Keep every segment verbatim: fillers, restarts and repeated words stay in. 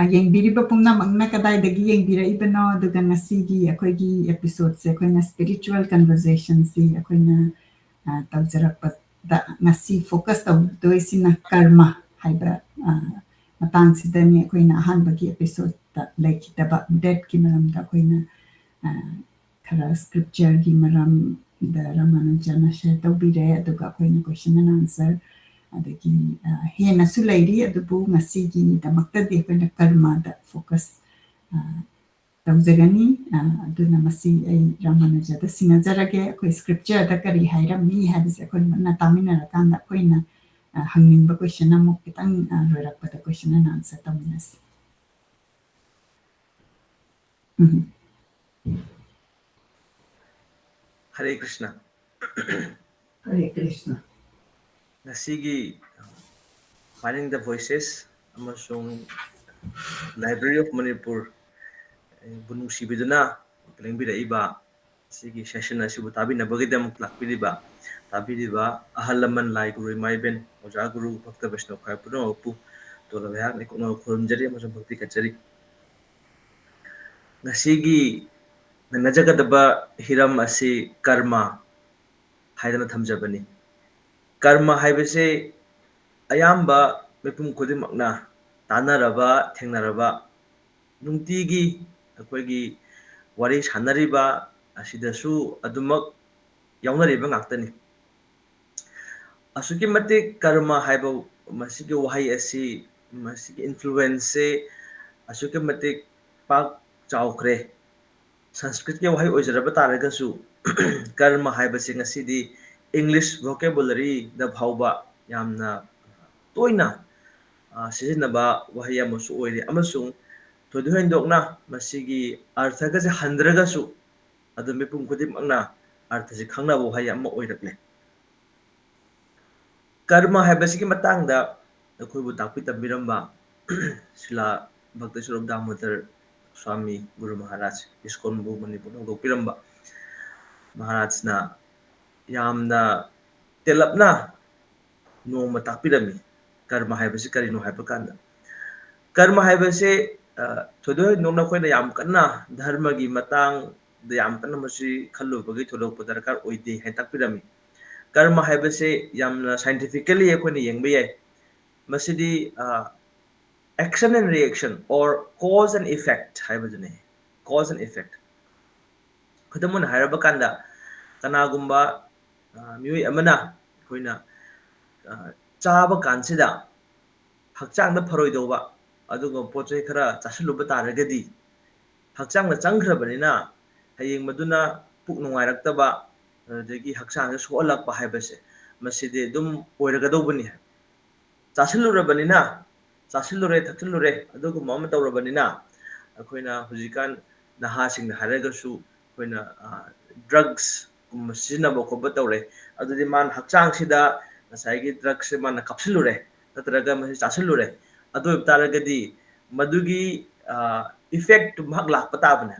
ꯌꯦꯡꯕꯤꯔꯤꯕ ꯄꯨꯝꯅꯃꯛꯅ ꯀꯗꯥꯏꯗꯒꯤ ꯌꯦꯡꯕꯤꯔꯛꯏꯕꯅꯣ? ꯑꯗꯨꯒ ꯉꯁꯤꯒꯤ ꯑꯩꯈꯣꯏꯒꯤ episode ꯁꯦ, ꯑꯩꯈꯣꯏꯅ spiritual conversation ꯁꯤ ꯑꯩꯈꯣꯏꯅ, ꯑ, ꯇꯧꯖꯔꯛꯄꯗ ꯉꯁꯤ focus ꯇꯧꯗꯣꯏꯁꯤꯅ ꯀꯔꯃ ꯍꯥꯏꯕ, ꯑ, ꯃꯇꯥꯡꯁꯤꯗꯅꯤ꯫ ꯑꯩꯈꯣꯏꯅ ꯑꯍꯥꯟꯕꯒꯤ episode ꯇ ꯂꯩꯈꯤꯗꯕ death ꯀꯤ ꯃꯔꯝꯗ ꯑꯩꯈꯣꯏꯅ, ꯑ, ꯈꯔ scripture ꯒꯤ ꯃꯔꯝꯗ ꯔꯥꯃꯥꯅꯨꯖꯅ share ꯇꯧꯕꯤꯔꯦ, ꯑꯗꯨꯒ ꯑꯩꯈꯣꯏꯅ question and answer, ꯑꯗꯒꯤ, ꯑ, ꯍꯦꯟꯅꯁꯨ ꯂꯩꯔꯤ, ꯑꯗꯨꯕꯨ ꯉꯁꯤꯒꯤꯗꯃꯛꯇꯗꯤ ꯑꯩꯈꯣꯏꯅ ꯀꯔꯃꯗ focus, ꯑ, ꯇꯧꯖꯒꯅꯤ꯫ ꯑ, ꯑꯗꯨꯅ ꯃꯁꯤ ꯑꯩ ꯔꯥꯃꯥꯅꯨꯖꯗ ꯁꯤꯟꯅꯖꯔꯒꯦ꯫ ꯑꯩꯈꯣꯏ scripture ꯗ ꯀꯔꯤ ꯍꯥꯏꯔꯝꯃꯤ ꯍꯥꯏꯕꯁꯦ ꯑꯩꯈꯣꯏ ꯃꯨꯟꯅ ꯇꯥꯃꯤꯟꯅꯔꯀꯥꯟꯗ ꯑꯩꯈꯣꯏꯅ, ꯑ, ꯍꯪꯅꯤꯡꯕ question ꯑꯃꯨꯛ ꯈꯤꯇꯪ, ꯑ, ꯂꯣꯏꯔꯛꯄꯗ question and answer ꯇꯧꯃꯤꯟꯅꯁꯤ꯫ ꯎꯝ꯫ ꯍꯔꯦ ꯀ꯭ꯔꯤꯁꯅ꯫ ꯍꯔꯦ ꯀ꯭ꯔꯤꯁꯅ꯫ ꯉꯁꯤꯒꯤ Finding the Voices ꯑꯃꯁꯨꯡ Library of Manipur ꯕꯨ ꯅꯨꯡꯁꯤꯕꯤꯗꯨꯅ ꯂꯦꯡꯕꯤꯔꯛꯏꯕ ꯁꯤꯒꯤ session ꯑꯁꯤꯕꯨ ꯇꯥꯕꯤꯅꯕꯒꯤꯗꯃꯛ ꯂꯥꯛꯄꯤꯔꯤꯕ, ꯇꯥꯕꯤꯔꯤꯕ ꯑꯍꯜ ꯂꯃꯟ, ꯂꯥꯏ ꯒꯨꯔꯨ, ꯏꯃꯥ ꯏꯕꯦꯟ, ꯑꯣꯖꯥ ꯒꯨꯔꯨ, ꯚꯛꯇ ꯕꯩꯁꯅꯕ ꯈ꯭ꯋꯥꯏ ꯄꯨꯝꯅꯃꯛꯄꯨ ꯇꯣꯂꯕ ꯑꯩꯍꯥꯛꯅ ꯏꯀꯣꯛꯅꯕ ꯈꯨꯔꯨꯝꯖꯔꯤ ꯑꯃꯁꯨꯡ ꯚꯛꯇꯤ ꯀꯠꯆꯔꯤ꯫ ꯉꯁꯤꯒꯤ ꯅꯩꯅꯖꯒꯗꯕ ꯍꯤꯔꯝ ꯑꯁꯤ ꯀꯔꯃ ꯍꯥꯏꯗꯅ ꯊꯝꯖꯕꯅꯤ꯫ ꯀꯔꯃ ꯍꯥꯏꯕꯁꯤ ꯑꯌꯥꯝꯕ ꯃꯤꯄꯨꯝ ꯈꯨꯗꯤꯡꯃꯛꯅ ꯇꯥꯟꯅꯔꯕ, ꯊꯦꯡꯅꯔꯕ, ꯅꯨꯡꯇꯤꯒꯤ ꯑꯩꯈꯣꯏꯒꯤ ꯋꯥꯔꯤ ꯁꯥꯟꯅꯔꯤꯕ ꯑꯁꯤꯗꯁꯨ ꯑꯗꯨꯃꯛ ꯌꯥꯎꯅꯔꯤꯕ ꯉꯥꯛꯇꯅꯤ꯫ ꯑꯁꯨꯛꯀꯤ ꯃꯇꯤꯛ ꯀꯔꯃ ꯍꯥꯏꯕ ꯃꯁꯤꯒꯤ ꯋꯥꯍꯩ ꯑꯁꯤ, ꯃꯁꯤꯒꯤ influence ꯁꯦ ꯑꯁꯨꯛꯀꯤ ꯃꯇꯤꯛ ꯄꯥꯛ ꯆꯥꯎꯈ꯭ꯔꯦ꯫ ꯁꯪꯁꯀ꯭ꯔꯤꯠꯀꯤ ꯋꯥꯍꯩ ꯑꯣꯏꯖꯔꯕ ꯇꯥꯔꯒꯁꯨ, ꯀꯔꯃ ꯍꯥꯏꯕꯁꯤ ꯉꯁꯤꯗꯤ English vocabulary ꯗ ꯐꯥꯎꯕ ꯌꯥꯝꯅ ꯇꯣꯏꯅ, ꯑ, ꯁꯤꯖꯤꯟꯅꯕ ꯋꯥꯍꯩ ꯑꯃꯁꯨ ꯑꯣꯏꯔꯦ, ꯑꯃꯁꯨꯡ ꯊꯣꯏꯗꯣꯛ ꯍꯦꯟꯗꯣꯛꯅ ꯃꯁꯤꯒꯤ ꯑꯔꯊꯒꯁꯦ ꯍꯟꯗ꯭ꯔꯒꯁꯨ ꯑꯗꯨ ꯃꯤꯄꯨꯝ ꯈꯨꯗꯤꯡꯃꯛꯅ ꯑꯔꯊꯁꯦ ꯈꯪꯅꯕ ꯋꯥꯍꯩ ꯑꯃ ꯑꯣꯏꯔꯛꯂꯦ꯫ ꯀꯔꯃ ꯍꯥꯏꯕꯁꯤꯒꯤ ꯃꯇꯥꯡꯗ ꯑꯩꯈꯣꯏꯕꯨ ꯇꯥꯛꯄꯤ ꯇꯝꯕꯤꯔꯝꯕ ꯁ꯭ꯔꯤꯂꯥ ꯚꯛꯇ ꯁ꯭ꯋꯔꯨꯞ ꯗꯥꯃꯣꯗꯔ ꯁ꯭ꯋꯥꯃꯤ ꯒꯨꯔꯨ ꯃꯍꯥꯔꯥꯖ, ꯏꯁꯀꯣꯟꯕꯨ ꯃꯅꯤꯄꯨꯔꯗ ꯍꯧꯗꯣꯛꯄꯤꯔꯝꯕ ꯃꯍꯥꯔꯥꯖꯅ ꯌꯥꯝꯅ ꯇꯦꯜꯂꯞꯅ ꯅꯣꯡꯃ ꯇꯥꯛꯄꯤꯔꯝꯃꯤ, ꯀꯔꯃ ꯍꯥꯏꯕꯁꯤ ꯀꯔꯤꯅꯣ ꯍꯥꯏꯕ ꯀꯥꯟꯗ꯫ ꯀꯔꯃ ꯍꯥꯏꯕꯁꯦ ꯊꯣꯏꯗꯣꯛ ꯍꯦꯟꯗꯣꯛꯅ ꯑꯩꯈꯣꯏꯅ ꯌꯥꯝ ꯀꯟꯅ ꯙꯔꯃꯒꯤ ꯃꯇꯥꯡꯗ ꯌꯥꯝ ꯀꯟꯅ ꯃꯁꯤ ꯈꯜꯂꯨꯕꯒꯤ ꯊꯣꯏꯗꯣꯛꯄ ꯗꯔꯀꯥꯔ ꯑꯣꯏꯗꯦ ꯍꯥꯏꯅ ꯇꯥꯛꯄꯤꯔꯝꯃꯤ꯫ ꯀꯔꯃ ꯍꯥꯏꯕꯁꯦ ꯌꯥꯝꯅ scientifically ꯑꯩꯈꯣꯏꯅ ꯌꯦꯡꯕ ꯌꯥꯏ꯫ ꯃꯁꯤꯗꯤ action and reaction or cause and effect ꯍꯥꯏꯕꯗꯨꯅꯤ꯫ Cause and effect꯫ ꯈꯨꯗꯝ ꯑꯣꯏꯅ ꯍꯥꯏꯔꯕ ꯀꯥꯟꯗ, ꯀꯅꯥꯒꯨꯝꯕ ꯃꯤꯑꯣꯏ ꯑꯃꯅ ꯑꯩꯈꯣꯏꯅ ꯆꯥꯕ ꯀꯥꯟꯁꯤꯗ ꯍꯛꯆꯥꯡꯗ ꯐꯔꯣꯏꯗꯧꯕ ꯑꯗꯨꯒꯨꯝꯕ ꯄꯣꯠ ꯆꯩ ꯈꯔ ꯆꯥꯁꯤꯜꯂꯨꯕ ꯇꯥꯔꯒꯗꯤ, ꯍꯛꯆꯥꯡꯗ ꯆꯪꯈ꯭ꯔꯕꯅꯤꯅ ꯍꯌꯦꯡ ꯃꯗꯨꯅ ꯄꯨꯛ ꯅꯨꯡꯉꯥꯏꯔꯛꯇꯕ, ꯑꯗꯨꯗꯒꯤ ꯍꯛꯆꯥꯡꯗ ꯁꯣꯛꯍꯜꯂꯛꯄ ꯍꯥꯏꯕꯁꯦ, ꯃꯁꯤꯗꯤ ꯑꯗꯨꯝ ꯑꯣꯏꯔꯒꯗꯧꯕꯅꯤ꯫ ꯆꯥꯁꯤꯜꯂꯨꯔꯕꯅꯤꯅ, ꯆꯥꯁꯤꯜꯂꯨꯔꯦ, ꯊꯛꯆꯤꯜꯂꯨꯔꯦ, ꯑꯗꯨꯒꯨꯝꯕ ꯑꯃ ꯇꯧꯔꯕꯅꯤꯅ, ꯑꯩꯈꯣꯏꯅ ꯍꯧꯖꯤꯛꯀꯥꯟ ꯅꯍꯥꯁꯤꯡꯅ ꯍꯥꯏꯔꯒꯁꯨ ꯑꯩꯈꯣꯏꯅ ꯗ꯭ꯔꯛꯁꯀꯨꯝꯕ ꯁꯤꯖꯤꯟꯅꯕ ꯈꯣꯠꯄ ꯇꯧꯔꯦ꯫ ꯑꯗꯨꯗꯤ ꯃꯥꯅ ꯍꯛꯆꯥꯡꯁꯤꯗ ꯉꯁꯥꯏꯒꯤ ꯗ꯭ꯔꯛꯁꯦ ꯃꯥꯅ ꯀꯥꯞꯁꯤꯜꯂꯨꯔꯦ, ꯅꯠꯇ꯭ꯔꯒ ꯃꯁꯤ ꯆꯥꯁꯤꯜꯂꯨꯔꯦ꯫ ꯑꯗꯨ ꯑꯣꯏꯕ ꯇꯥꯔꯒꯗꯤ ꯃꯗꯨꯒꯤ ꯏꯐꯦꯛꯇꯨ ꯃꯍꯥꯛ ꯂꯥꯛꯄ ꯇꯥꯕꯅꯦ꯫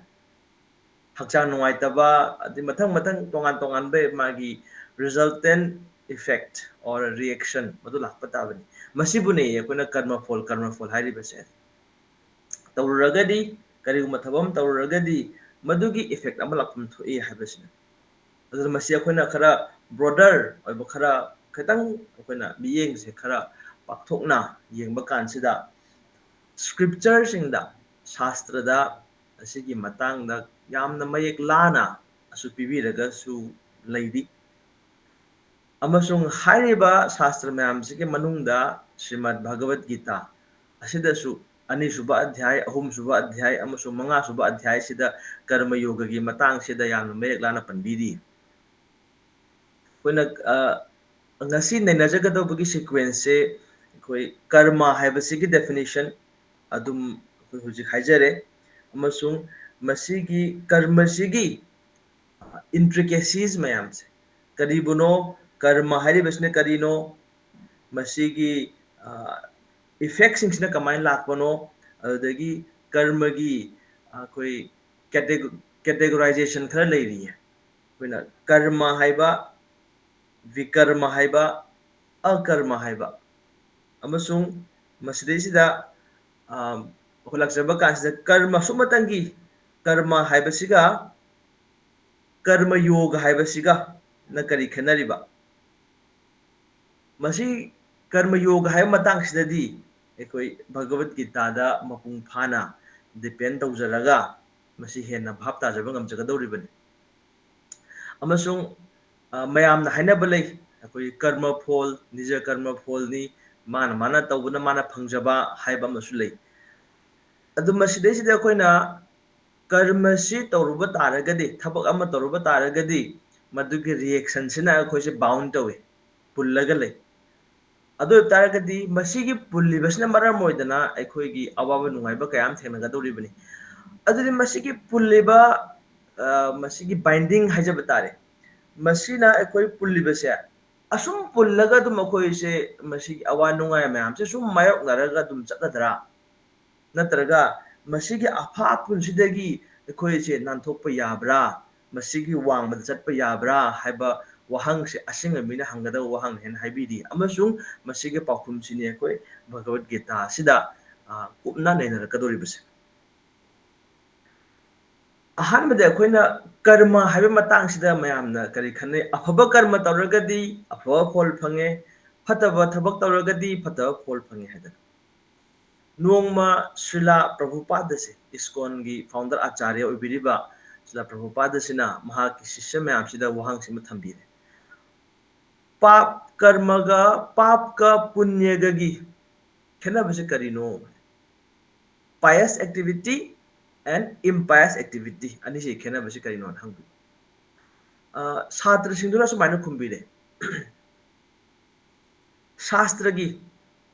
ꯍꯛꯆꯥꯡ ꯅꯨꯡꯉꯥꯏꯇꯕ, ꯑꯗꯩ ꯃꯊꯪ ꯃꯊꯪ ꯇꯣꯉꯥꯟ ꯇꯣꯉꯥꯟꯕ ꯃꯥꯒꯤ resultant effect or reaction ꯃꯗꯨ ꯂꯥꯛꯄ ꯇꯥꯕꯅꯤ꯫ ꯃꯁꯤꯕꯨꯅꯦ ꯑꯩꯈꯣꯏꯅ ꯀꯔꯃ ꯐꯣꯜ, ꯀꯔꯃ ꯐꯣꯜ ꯍꯥꯏꯔꯤꯕꯁꯦ꯫ ꯇꯧꯔꯨꯔꯒꯗꯤ, ꯀꯔꯤꯒꯨꯝꯕ ꯊꯕꯛ ꯑꯃ ꯇꯧꯔꯨꯔꯒꯗꯤ ꯃꯗꯨꯒꯤ effect ꯑꯃ ꯂꯥꯛꯐꯝ ꯊꯣꯛꯏ ꯍꯥꯏꯕꯁꯤꯅꯤ꯫ ꯑꯗꯨꯅ ꯃꯁꯤ ꯑꯩꯈꯣꯏꯅ ꯈꯔ broader ꯑꯣꯏꯕ, ꯈꯔ ꯈꯤꯇꯪ ꯑꯩꯈꯣꯏꯅ ꯃꯤꯠꯌꯦꯡꯁꯦ ꯈꯔ ꯄꯥꯛꯊꯣꯛꯅ ꯌꯦꯡꯕ ꯀꯥꯟꯁꯤꯗ, scriptureꯁꯤꯡꯗ, ꯁꯥꯁꯇ꯭ꯔꯗ ꯑꯁꯤꯒꯤ ꯃꯇꯥꯡꯗ ꯌꯥꯝꯅ ꯃꯌꯦꯛ ꯂꯥꯅ ꯑꯁꯨ ꯄꯤꯕꯤꯔꯒꯁꯨ ꯂꯩꯔꯤ꯫ ꯑꯃꯁꯨꯡ ꯍꯥꯏꯔꯤꯕ ꯁꯥꯁꯇ꯭ꯔ ꯃꯌꯥꯝꯁꯤꯒꯤ ꯃꯅꯨꯡꯗ ꯁ꯭ꯔꯤꯃꯗ ꯚꯒꯕꯠ ꯒꯤꯇꯥ ꯑꯁꯤꯗꯁꯨ ꯑꯅꯤꯁꯨꯕ ꯑꯙ꯭ꯌꯥꯏ, ꯑꯍꯨꯝꯁꯨꯕ ꯑꯙ꯭ꯌꯥꯏ ꯑꯃꯁꯨꯡ ꯃꯉꯥꯁꯨꯕ ꯑꯙ꯭ꯌꯥꯏꯁꯤꯗ ꯀꯔꯃ ꯌꯣꯒꯒꯤ ꯃꯇꯥꯡꯁꯤꯗ ꯌꯥꯝꯅ ꯃꯌꯦꯛ ꯂꯥꯅ ꯄꯟꯕꯤꯔꯤ꯫ ꯑꯩꯈꯣꯏꯅ, ꯑ, ꯉꯁꯤ ꯅꯩꯅꯖꯒꯗꯧꯕꯒꯤ sequenceꯁꯦ ꯑꯩꯈꯣꯏ ꯀꯔꯃ ꯍꯥꯏꯕꯁꯤꯒꯤ definition ꯑꯗꯨꯝ ꯑꯩꯈꯣꯏ ꯍꯧꯖꯤꯛ ꯍꯥꯏꯖꯔꯦ, ꯑꯃꯁꯨꯡ ꯃꯁꯤꯒꯤ ꯀꯔꯃꯁꯤꯒꯤ intricacies ꯃꯌꯥꯝꯁꯦ, ꯀꯔꯤꯕꯨꯅꯣ, ꯀꯔꯃ ꯍꯥꯏꯔꯤꯕꯁꯤꯅ ꯀꯔꯤꯅꯣ, ꯃꯁꯤꯒꯤ effectꯁꯤꯡꯁꯤꯅ ꯀꯃꯥꯏꯅ ꯂꯥꯛꯄꯅꯣ, ꯑꯗꯨꯗꯒꯤ ꯀꯔꯃꯒꯤ ꯑꯩꯈꯣꯏ catego-, categorization ꯈꯔ ꯂꯩꯔꯤꯌꯦ꯫ ꯑꯩꯈꯣꯏꯅ ꯀꯔꯃ ꯍꯥꯏꯕ, ꯕꯤꯀꯔꯃ ꯍꯥꯏꯕ, ꯑꯀꯔꯃ ꯍꯥꯏꯕ, ꯑꯃꯁꯨꯡ ꯃꯁꯤꯗꯩꯁꯤꯗ ꯑ, ꯍꯣꯜꯂꯛꯆꯕ ꯀꯥꯟꯁꯤꯗ ꯀꯔꯃ ꯁꯨꯞꯅꯇꯪꯒꯤ ꯀꯔꯃ ꯍꯥꯏꯕꯁꯤꯒ ꯀꯔꯃ ꯌꯣꯒ ꯍꯥꯏꯕꯁꯤꯒ ꯅ ꯀꯔꯤ ꯈꯦꯠꯅꯔꯤꯕ? ꯃꯁꯤ ꯀꯔꯃ ꯌꯣꯒ ꯍꯥꯏꯕ ꯃꯇꯥꯡꯁꯤꯗꯗꯤ ꯑꯩꯈꯣꯏ ꯚꯒꯕꯠ ꯒꯤꯇꯥꯗ ꯃꯄꯨꯡ ꯐꯥꯅ depend ꯇꯧꯖꯔꯒ ꯃꯁꯤ ꯍꯦꯟꯅ ꯚꯥꯞ ꯇꯥꯖꯕ ꯉꯝꯖꯒꯗꯧꯔꯤꯕꯅꯤ꯫ ꯑꯃꯁꯨꯡ, ꯑ, ꯃꯌꯥꯝꯅ ꯍꯥꯏꯅꯕ ꯂꯩ, ꯑꯩꯈꯣꯏ ꯀꯔꯃ ꯐꯣꯜ, ꯅꯤꯖ ꯀꯔꯃ ꯐꯣꯜꯅꯤ, ꯃꯥꯅ ꯃꯥꯅ ꯇꯧꯕꯅ ꯃꯥꯅ ꯐꯪꯖꯕ ꯍꯥꯏꯕ ꯑꯃꯁꯨ ꯂꯩ꯫ ꯑꯗꯨ ꯃꯁꯤꯗꯩꯁꯤꯗ ꯑꯩꯈꯣꯏꯅ ꯀꯔꯃꯁꯤ ꯇꯧꯔꯨꯕ ꯇꯥꯔꯒꯗꯤ, ꯊꯕꯛ ꯑꯃ ꯇꯧꯔꯨꯕ ꯇꯥꯔꯒꯗꯤ, ꯃꯗꯨꯒꯤ reactionꯁꯤꯅ ꯑꯩꯈꯣꯏꯁꯦ bound ꯇꯧꯏ, ꯄꯨꯜꯂꯒ ꯂꯩ꯫ ꯑꯗꯨ ꯑꯣꯏꯕ ꯇꯥꯔꯒꯗꯤ ꯃꯁꯤꯒꯤ ꯄꯨꯜꯂꯤꯕꯁꯤꯅ ꯃꯔꯝ ꯑꯣꯏꯗꯅ ꯑꯩꯈꯣꯏꯒꯤ ꯑꯋꯥꯕ ꯅꯨꯡꯉꯥꯏꯕ ꯀꯌꯥ ꯑꯃ ꯊꯦꯡꯅꯒꯗꯧꯔꯤꯕꯅꯤ꯫ ꯑꯗꯨꯗꯤ ꯃꯁꯤꯒꯤ ꯄꯨꯜꯂꯤꯕ, ꯑ, ꯃꯁꯤꯒꯤ binding ꯍꯥꯏꯖꯕ ꯇꯥꯔꯦ, ꯃꯁꯤꯅ ꯑꯩꯈꯣꯏ ꯄꯨꯜꯂꯤꯕꯁꯦ ꯑꯁꯨꯝ ꯄꯨꯜꯂꯒ ꯑꯗꯨꯝ ꯑꯩꯈꯣꯏꯁꯦ ꯃꯁꯤꯒꯤ ꯑꯋꯥ ꯅꯨꯡꯉꯥꯏ ꯃꯌꯥꯝꯁꯦ ꯁꯨꯝ ꯃꯥꯌꯣꯛꯅꯔꯒ ꯑꯗꯨꯝ ꯆꯠꯀꯗ꯭ꯔꯥ? ꯅꯠꯇ꯭ꯔꯒ ꯃꯁꯤꯒꯤ ꯑꯐꯥ ꯑꯄꯨꯟꯁꯤꯗꯒꯤ ꯑꯩꯈꯣꯏꯁꯦ ꯅꯥꯟꯊꯣꯛꯄ ꯌꯥꯕ꯭ꯔꯥ? ꯃꯁꯤꯒꯤ ꯋꯥꯡꯃꯗ ꯆꯠꯄ ꯌꯥꯕ꯭ꯔꯥ ꯍꯥꯏꯕ ꯋꯥꯍꯪꯁꯦ ꯑꯁꯦꯡꯕ ꯃꯤꯅ ꯍꯪꯒꯗꯕ ꯋꯥꯍꯪꯅꯤ ꯍꯥꯏꯅ ꯍꯥꯏꯕꯤꯔꯤ꯫ ꯑꯃꯁꯨꯡ ꯃꯁꯤꯒꯤ ꯄꯥꯎꯈꯨꯝꯁꯤꯅꯤ ꯑꯩꯈꯣꯏ ꯚꯒꯕꯠ ꯒꯤꯇꯥ ꯑꯁꯤꯗ, ꯑ, ꯀꯨꯞꯅ ꯅꯩꯅꯔꯛꯀꯗꯧꯔꯤꯕꯁꯦ꯫ ꯑꯍꯥꯟꯕꯗ ꯑꯩꯈꯣꯏꯅ ꯀꯔꯃ ꯍꯥꯏꯕ ꯃꯇꯥꯡꯁꯤꯗ ꯃꯌꯥꯝꯅ ꯀꯔꯤ ꯈꯟꯅꯩ? ꯑꯐꯕ ꯀꯔꯃ ꯇꯧꯔꯒꯗꯤ ꯑꯐꯕ ꯐꯣꯜ ꯐꯪꯉꯦ, ꯐꯠꯇꯕ ꯊꯕꯛ ꯇꯧꯔꯒꯗꯤ ꯐꯠꯇꯕ ꯐꯣꯜ ꯐꯪꯉꯦ ꯍꯥꯏꯗꯅ꯫ ꯅꯣꯡꯃ ꯁ꯭ꯔꯤꯂꯥ ꯄ꯭ꯔꯚꯨꯄꯥꯗꯁꯦ, ꯏꯁꯀꯣꯟꯒꯤ founder ꯑꯥꯆꯥꯔꯌ ꯑꯣꯏꯕꯤꯔꯤꯕ ꯁ꯭ꯔꯤꯂꯥ ꯄ꯭ꯔꯚꯨꯄꯥꯗꯁꯤꯅ ꯃꯍꯥꯛꯀꯤ ꯁꯤꯁ꯭ꯌ ꯃꯌꯥꯝꯁꯤꯗ ꯋꯥꯍꯪꯁꯤ ꯑꯃ ꯊꯝꯕꯤꯔꯦ꯫ ꯄꯥꯞ ꯀꯔꯃꯒ ꯄꯥꯞꯀ ꯄꯨꯅ꯭ꯌꯒꯒꯤ ꯈꯦꯠꯅꯕꯁꯦ ꯀꯔꯤꯅꯣ? Pious activity and impious activity ꯑꯅꯤꯁꯤ ꯈꯦꯠꯅꯕꯁꯤ ꯀꯔꯤꯅꯣꯅ ꯍꯪꯕꯤ꯫ ꯑ, ꯁꯥꯇ꯭ꯔꯁꯤꯡꯗꯨꯅ ꯁꯨꯃꯥꯏꯅ ꯈꯨꯝꯕꯤꯔꯦ, ꯁꯥꯁꯇ꯭ꯔꯒꯤ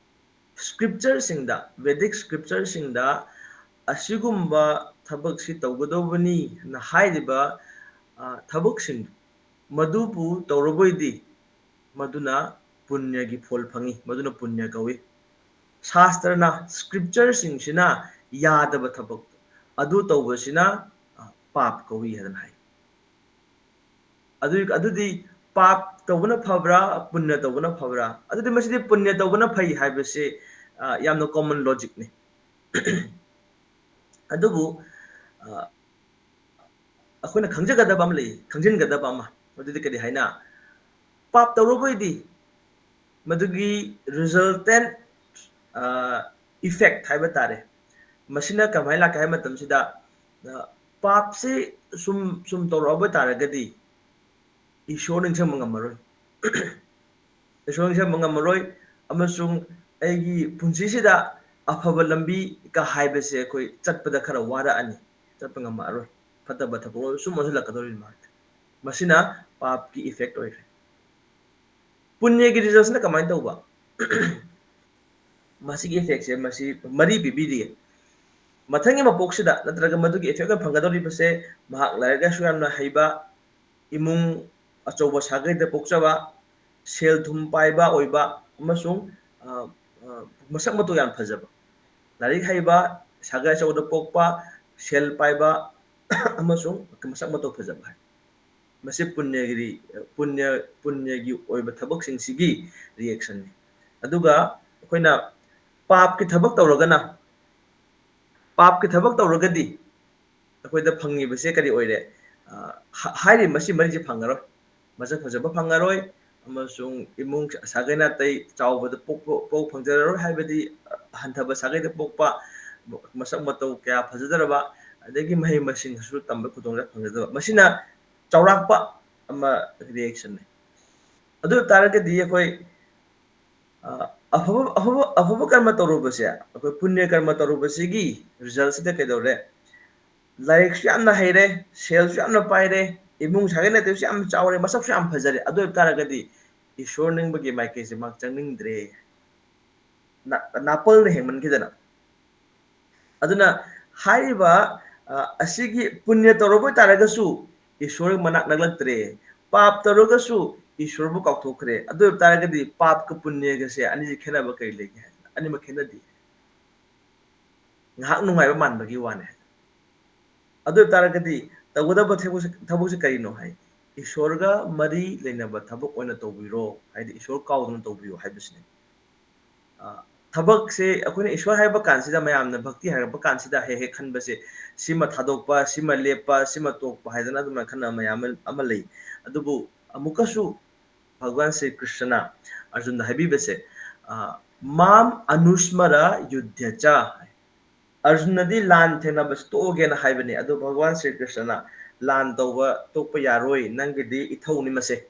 scriptureꯁꯤꯡꯗ, Vedic scriptureꯁꯤꯡꯗ ꯑꯁꯤꯒꯨꯝꯕ ꯊꯕꯛꯁꯤ ꯇꯧꯒꯗꯧꯕꯅꯤꯅ ꯍꯥꯏꯔꯤꯕ, ꯑ, ꯊꯕꯛꯁꯤꯡ ꯃꯗꯨꯕꯨ ꯇꯧꯔꯕꯣꯏꯗꯤ ꯃꯗꯨꯅ ꯄꯨꯅ꯭ꯌꯒꯤ ꯐꯣꯜ ꯐꯪꯏ, ꯃꯗꯨꯅ ꯄꯨꯅ꯭ꯌ ꯀꯧꯏ꯫ ꯁꯥꯁꯇ꯭ꯔꯅ, scriptureꯁꯤꯡꯁꯤꯅ ꯌꯥꯗꯕ ꯊꯕꯛ ꯑꯗꯨ ꯇꯧꯕꯁꯤꯅ, ꯑ, ꯄꯥꯞ ꯀꯧꯏ ꯍꯥꯏꯗꯅ ꯍꯥꯏ꯫ ꯑꯗꯨ, ꯑꯗꯨꯗꯤ ꯄꯥꯞ ꯇꯧꯕꯅ ꯐꯕ꯭ꯔꯥ, ꯄꯨꯅ꯭ꯌ ꯇꯧꯕꯅ ꯐꯕ꯭ꯔꯥ? ꯑꯗꯨꯗꯤ ꯃꯁꯤꯗꯤ ꯄꯨꯅ꯭ꯌ ꯇꯧꯕꯅ ꯐꯩ ꯍꯥꯏꯕꯁꯦ, ꯑ, ꯌꯥꯝꯅ common logicꯅꯤ꯫ ꯑꯗꯨꯕꯨ ꯑ, ꯑꯩꯈꯣꯏꯅ ꯈꯪꯖꯒꯗꯕ ꯑꯃ ꯂꯩ, ꯈꯪꯖꯤꯟꯒꯗꯕ ꯑꯃ꯫ ꯃꯗꯨꯗꯤ ꯀꯔꯤ ꯍꯥꯏꯅ, ꯄꯥꯞ ꯇꯧꯔꯨꯕꯩꯗꯤ ꯃꯗꯨꯒꯤ resultant effect ꯍꯥꯏꯕ ꯇꯥꯔꯦ꯫ ꯃꯁꯤꯅ ꯀꯃꯥꯏꯅ ꯂꯥꯛꯀꯦ ꯍꯥꯏꯕ ꯃꯇꯝꯁꯤꯗ, ꯑ, ꯄꯥꯞꯁꯤ ꯁꯨꯝ ꯁꯨꯝ ꯇꯧꯔꯛꯑꯕ ꯇꯥꯔꯒꯗꯤ ꯏꯁꯣꯔ ꯅꯤꯡꯁꯤꯡꯕ ꯉꯝꯃꯔꯣꯏ꯫ ꯏꯁꯣꯔ ꯅꯤꯡꯁꯤꯡꯕ ꯉꯝꯃꯔꯣꯏ, ꯑꯃꯁꯨꯡ ꯑꯩꯒꯤ ꯄꯨꯟꯁꯤꯁꯤꯗ ꯑꯐꯕ ꯂꯝꯕꯤ ꯀ ꯍꯥꯏꯕꯁꯦ ꯑꯩꯈꯣꯏ ꯆꯠꯄꯗ ꯈꯔ ꯋꯥꯔꯛꯑꯅꯤ, ꯆꯠꯄ ꯉꯝꯃꯛꯑꯔꯣꯏ꯫ ꯐꯠꯇꯕ ꯊꯕꯛ ꯂꯣꯏ ꯁꯨꯝ ꯑꯣꯟꯁꯤꯜꯂꯛꯀꯗꯧꯔꯤꯅꯤ ꯃꯥꯁꯦ꯫ ꯃꯁꯤꯅ ꯄꯥꯞꯀꯤ effect ꯑꯣꯏꯔꯦ꯫ ꯄꯨꯅ꯭ꯌꯒꯤ resultꯁꯤꯅ ꯀꯃꯥꯏꯅ ꯇꯧꯕ? ꯃꯁꯤꯒꯤ effectꯁꯦ ꯃꯁꯤ ꯃꯔꯤ ꯄꯤꯕꯤꯔꯤꯌꯦ꯫ ꯃꯊꯪꯒꯤ ꯃꯄꯣꯛꯁꯤꯗ ꯅꯠꯇ꯭ꯔꯒ ꯃꯗꯨꯒꯤ effect ꯑꯣꯏꯅ ꯐꯪꯒꯗꯧꯔꯤꯕꯁꯦ, ꯃꯍꯥꯛ ꯂꯥꯏꯔꯤꯛ ꯂꯥꯏꯁꯨ ꯌꯥꯝꯅ ꯍꯩꯕ, ꯏꯃꯨꯡ ꯑꯆꯧꯕ ꯁꯥꯒꯩꯗ ꯄꯣꯛꯆꯕ, ꯁꯦꯜ ꯊꯨꯝ ꯄꯥꯏꯕ ꯑꯣꯏꯕ, ꯑꯃꯁꯨꯡ, ꯑ, ꯑ, ꯃꯁꯛ ꯃꯇꯧ ꯌꯥꯝ ꯐꯖꯕ꯫ ꯂꯥꯏꯔꯤꯛ ꯍꯩꯕ, ꯁꯥꯒꯩ ꯑꯆꯧꯕꯗ ꯄꯣꯛꯄ, ꯁꯦꯜ ꯄꯥꯏꯕ, ꯑꯃꯁꯨꯡ ꯃꯁꯛ ꯃꯇꯧ ꯐꯖꯕ ꯍꯥꯏ꯫ ꯃꯁꯤ ꯄꯨꯅ꯭ꯌꯒꯤ, ꯄꯨꯅ꯭ꯌ, ꯄꯨꯅ꯭ꯌꯒꯤ ꯑꯣꯏꯕ ꯊꯕꯛꯁꯤꯡꯁꯤꯒꯤ reactionꯅꯤ꯫ ꯑꯗꯨꯒ ꯑꯩꯈꯣꯏꯅ ꯄꯥꯞꯀꯤ ꯊꯕꯛ ꯇꯧꯔꯒꯅ, ꯄꯥꯞꯀꯤ ꯊꯕꯛ ꯇꯧꯔꯒꯗꯤ ꯑꯩꯈꯣꯏꯗ ꯐꯪꯉꯤꯕꯁꯦ ꯀꯔꯤ ꯑꯣꯏꯔꯦ? ꯑ, ꯍ-, ꯍꯥꯏꯔꯤꯕ ꯃꯁꯤ ꯃꯔꯤꯁꯦ ꯐꯪꯉꯔꯣꯏ꯫ ꯃꯁꯛ ꯐꯖꯕ ꯐꯪꯉꯔꯣꯏ, ꯑꯃꯁꯨꯡ ꯏꯃꯨꯡ ꯁꯥꯒꯩ ꯅꯥꯇꯩ ꯆꯥꯎꯕꯗ ꯄꯣꯛꯄ, ꯄꯣꯛ ꯐꯪꯖꯔꯔꯣꯏ, ꯍꯥꯏꯕꯗꯤ, ꯑ, ꯍꯟꯊꯕ ꯁꯥꯒꯩꯗ ꯄꯣꯛꯄ, ꯃꯁꯛ ꯃꯇꯧ ꯀꯌꯥ ꯐꯖꯗ꯭ꯔꯕ, ꯑꯗꯒꯤ ꯃꯍꯩ ꯃꯁꯤꯡꯁꯨ ꯇꯝꯕ ꯈꯨꯗꯣꯡꯆꯥꯕ ꯐꯪꯖꯗꯕ꯫ ꯃꯁꯤꯅ ꯆꯥꯎꯔꯥꯛꯄ ꯑꯃ reactionꯅꯤ꯫ ꯑꯗꯨ ꯑꯣꯏ ꯇꯥꯔꯒꯗꯤ ꯑꯩꯈꯣꯏ, ꯑ, ꯑꯐꯕ, ꯑꯐꯕ, ꯑꯐꯕ ꯀꯔꯃ ꯇꯧꯔꯨꯕꯁꯦ, ꯑꯩꯈꯣꯏ ꯄꯨꯅ꯭ꯌ ꯀꯔꯃ ꯇꯧꯔꯨꯕꯁꯤꯒꯤ resultꯁꯤꯗ ꯀꯩꯗꯧꯔꯦ? ꯂꯥꯏꯔꯤꯛꯁꯨ ꯌꯥꯝꯅ ꯍꯩꯔꯦ, ꯁꯦꯜꯁꯨ ꯌꯥꯝꯅ ꯄꯥꯏꯔꯦ, ꯏꯃꯨꯡ ꯁꯥꯒꯩ ꯅꯥꯇꯩꯁꯨ ꯌꯥꯝ ꯆꯥꯎꯔꯦ, ꯃꯁꯛꯁꯨ ꯌꯥꯝ ꯐꯖꯔꯦ꯫ ꯑꯗꯨ ꯑꯣꯏꯕ ꯇꯥꯔꯒꯗꯤ ꯏꯁꯣꯔ ꯅꯤꯡꯕꯒꯤ ꯃꯥꯏꯀꯩꯁꯦ ꯃꯥ ꯆꯪꯅꯤꯡꯗ꯭ꯔꯦ꯫ ꯅꯥ-, ꯅꯥꯄꯜꯅ ꯍꯦꯟꯃꯟꯈꯤꯗꯅ꯫ ꯑꯗꯨꯅ ꯍꯥꯏꯔꯤꯕ, ꯑ, ꯑꯁꯤꯒꯤ ꯄꯨꯅ꯭ꯌ ꯇꯧꯔꯕ ꯑꯣꯏ ꯇꯥꯔꯒꯁꯨ ꯏꯁꯣꯔ ꯃꯅꯥꯛ ꯅꯛꯂꯛꯇ꯭ꯔꯦ, ꯄꯥꯞ ꯇꯧꯔꯒꯁꯨ ꯏꯁꯣꯔꯕꯨ ꯀꯥꯎꯊꯣꯛꯈ꯭ꯔꯦ꯫ ꯑꯗꯨ ꯑꯣꯏꯕ ꯇꯥꯔꯒꯗꯤ ꯄꯥꯞꯀ ꯄꯨꯅ꯭ꯌꯒꯁꯦ ꯑꯅꯤꯁꯦ ꯈꯦꯠꯅꯕ ꯀꯔꯤ ꯂꯩꯒꯦ ꯍꯥꯏ? ꯑꯅꯤꯃꯛ ꯈꯦꯠꯅꯗꯦ꯫ ꯉꯥꯏꯍꯥꯛ ꯅꯨꯡꯉꯥꯏꯕ ꯃꯥꯟꯕꯒꯤ ꯋꯥꯅꯦ꯫ ꯑꯗꯨ ꯑꯣꯏꯕ ꯇꯥꯔꯒꯗꯤ ꯇꯧꯒꯗꯕ ꯊꯕꯛꯁꯦ, ꯊꯕꯛꯁꯦ ꯀꯔꯤꯅꯣ ꯍꯥꯏ? ꯏꯁꯣꯔꯒ ꯃꯔꯤ ꯂꯩꯅꯕ ꯊꯕꯛ ꯑꯣꯏꯅ ꯇꯧꯕꯤꯔꯣ, ꯍꯥꯏꯗꯤ ꯏꯁꯣꯔ ꯀꯥꯎꯗꯅ ꯇꯧꯕꯤꯌꯣ ꯍꯥꯏꯕꯁꯤꯅꯤ꯫ ꯑ, ꯊꯕꯛꯁꯦ ꯑꯩꯈꯣꯏꯅ ꯏꯁꯣꯔ ꯍꯥꯏꯕ ꯀꯥꯟꯁꯤꯗ, ꯃꯌꯥꯝꯅ ꯚꯛꯇꯤ ꯍꯥꯏꯔꯛꯄ ꯀꯥꯟꯁꯤꯗ ꯍꯦꯛ ꯍꯦꯛ ꯈꯟꯕꯁꯦ, ꯁꯤꯃ ꯊꯥꯗꯣꯛꯄ, ꯁꯤꯃ ꯂꯦꯞꯄ, ꯁꯤꯃ ꯇꯣꯛꯄ ꯍꯥꯏꯗꯅ ꯑꯗꯨꯃꯥꯏꯅ ꯈꯟꯅꯕ ꯃꯌꯥꯝ ꯑꯃ, ꯑꯃ ꯂꯩ꯫ ꯑꯗꯨꯕꯨ ꯑꯃꯨꯛꯀꯁꯨ ꯚꯒꯋꯥꯟ ꯁ꯭ꯔꯤ ꯀ꯭ꯔꯤꯁꯅ ꯑꯔꯖꯨꯟꯗ ꯍꯥꯏꯕꯤꯕꯁꯦ, ꯑ, "ꯃꯥꯝ ꯑꯅꯨꯁꯃꯔ ꯌꯨꯙ꯭ꯌ ꯆ" ꯍꯥꯏ꯫ ꯑꯔꯖꯨꯟꯅꯗꯤ ꯂꯥꯟ ꯊꯦꯡꯅꯕꯁꯤ ꯇꯣꯛꯑꯒꯦꯅ ꯍꯥꯏꯕꯅꯤ, ꯑꯗꯨ ꯚꯒꯋꯥꯟ ꯁ꯭ꯔꯤ ꯀ꯭ꯔꯤꯁꯅꯅ, "ꯂꯥꯟ ꯇꯧꯕ ꯇꯣꯛꯄ ꯌꯥꯔꯣꯏ, ꯅꯪꯒꯤꯗꯤ ꯏꯊꯧꯅꯤ ꯃꯁꯦ,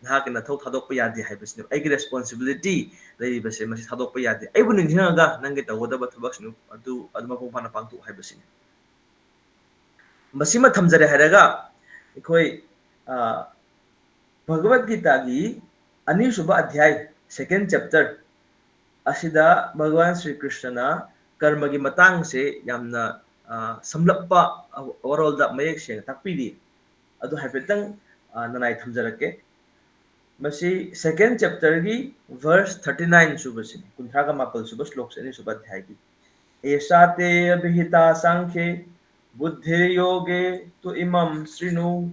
ꯅꯍꯥꯛꯀꯤ ꯅꯊꯧ ꯊꯥꯗꯣꯛꯄ ꯌꯥꯗꯦ" ꯍꯥꯏꯕꯁꯤꯅꯦ꯫ "ꯑꯩꯒꯤ responsibility ꯂꯩꯔꯤꯕꯁꯦ ꯃꯁꯤ ꯊꯥꯗꯣꯛꯄ ꯌꯥꯗꯦ, ꯑꯩꯕꯨ ꯅꯤꯡꯁꯤꯡꯉꯒ ꯅꯪꯒꯤ ꯇꯧꯒꯗꯕ ꯊꯕꯛꯁꯤꯡ ꯑꯗꯨ, ꯑꯗꯨ ꯃꯄꯨꯡ ꯐꯥꯅ ꯄꯥꯡꯊꯣꯛꯎ" ꯍꯥꯏꯕꯁꯤꯅꯤ꯫ ꯃꯁꯤꯃ ꯊꯝꯖꯔꯦ ꯍꯥꯏꯔꯒ ꯑꯩꯈꯣꯏ, ꯑ, ꯚꯒꯕꯠ ꯒꯤꯇꯥꯒꯤ ꯑꯅꯤꯁꯨꯕ ꯑꯙ꯭ꯌꯥꯏ, second chapter, ꯑꯁꯤꯗ ꯚꯒꯋꯥꯟ ꯁ꯭ꯔꯤ ꯀ꯭ꯔꯤꯁꯅꯅ ꯀꯔꯃꯒꯤ ꯃꯇꯥꯡꯁꯦ ꯌꯥꯝꯅ, ꯑ, ꯁꯝꯂꯞꯄ ꯋꯥꯔꯣꯜꯗ ꯃꯌꯦꯛ ꯁꯦꯡꯅ ꯇꯥꯛꯄꯤꯔꯤ꯫ ꯑꯗꯨ ꯍꯥꯏꯐꯦꯠꯇꯪ, ꯑ, ꯅꯅꯥꯏ ꯊꯝꯖꯔꯛꯀꯦ꯫ ꯃꯁꯤ second chapter ꯒꯤ verse thirty nine ꯁꯨꯕꯁꯤꯅꯤ, ꯀꯨꯟꯊ꯭ꯔꯥꯒ ꯃꯥꯄꯜ ꯁꯨꯕ ꯁ꯭ꯂꯣꯛꯁꯦ, ꯑꯅꯤꯁꯨꯕ ꯑꯙ꯭ꯌꯥꯏꯒꯤ꯫ "ꯑꯦꯁꯥ ꯇꯦ ꯑꯚꯤꯍꯤꯇꯥ ꯁꯥꯡꯈ꯭ꯌꯦ ꯕꯨꯗ꯭ꯙꯤꯔ ꯌꯣꯒꯦ ꯇꯨ ꯏꯃꯝ ꯁ꯭ꯔꯤꯅꯨ,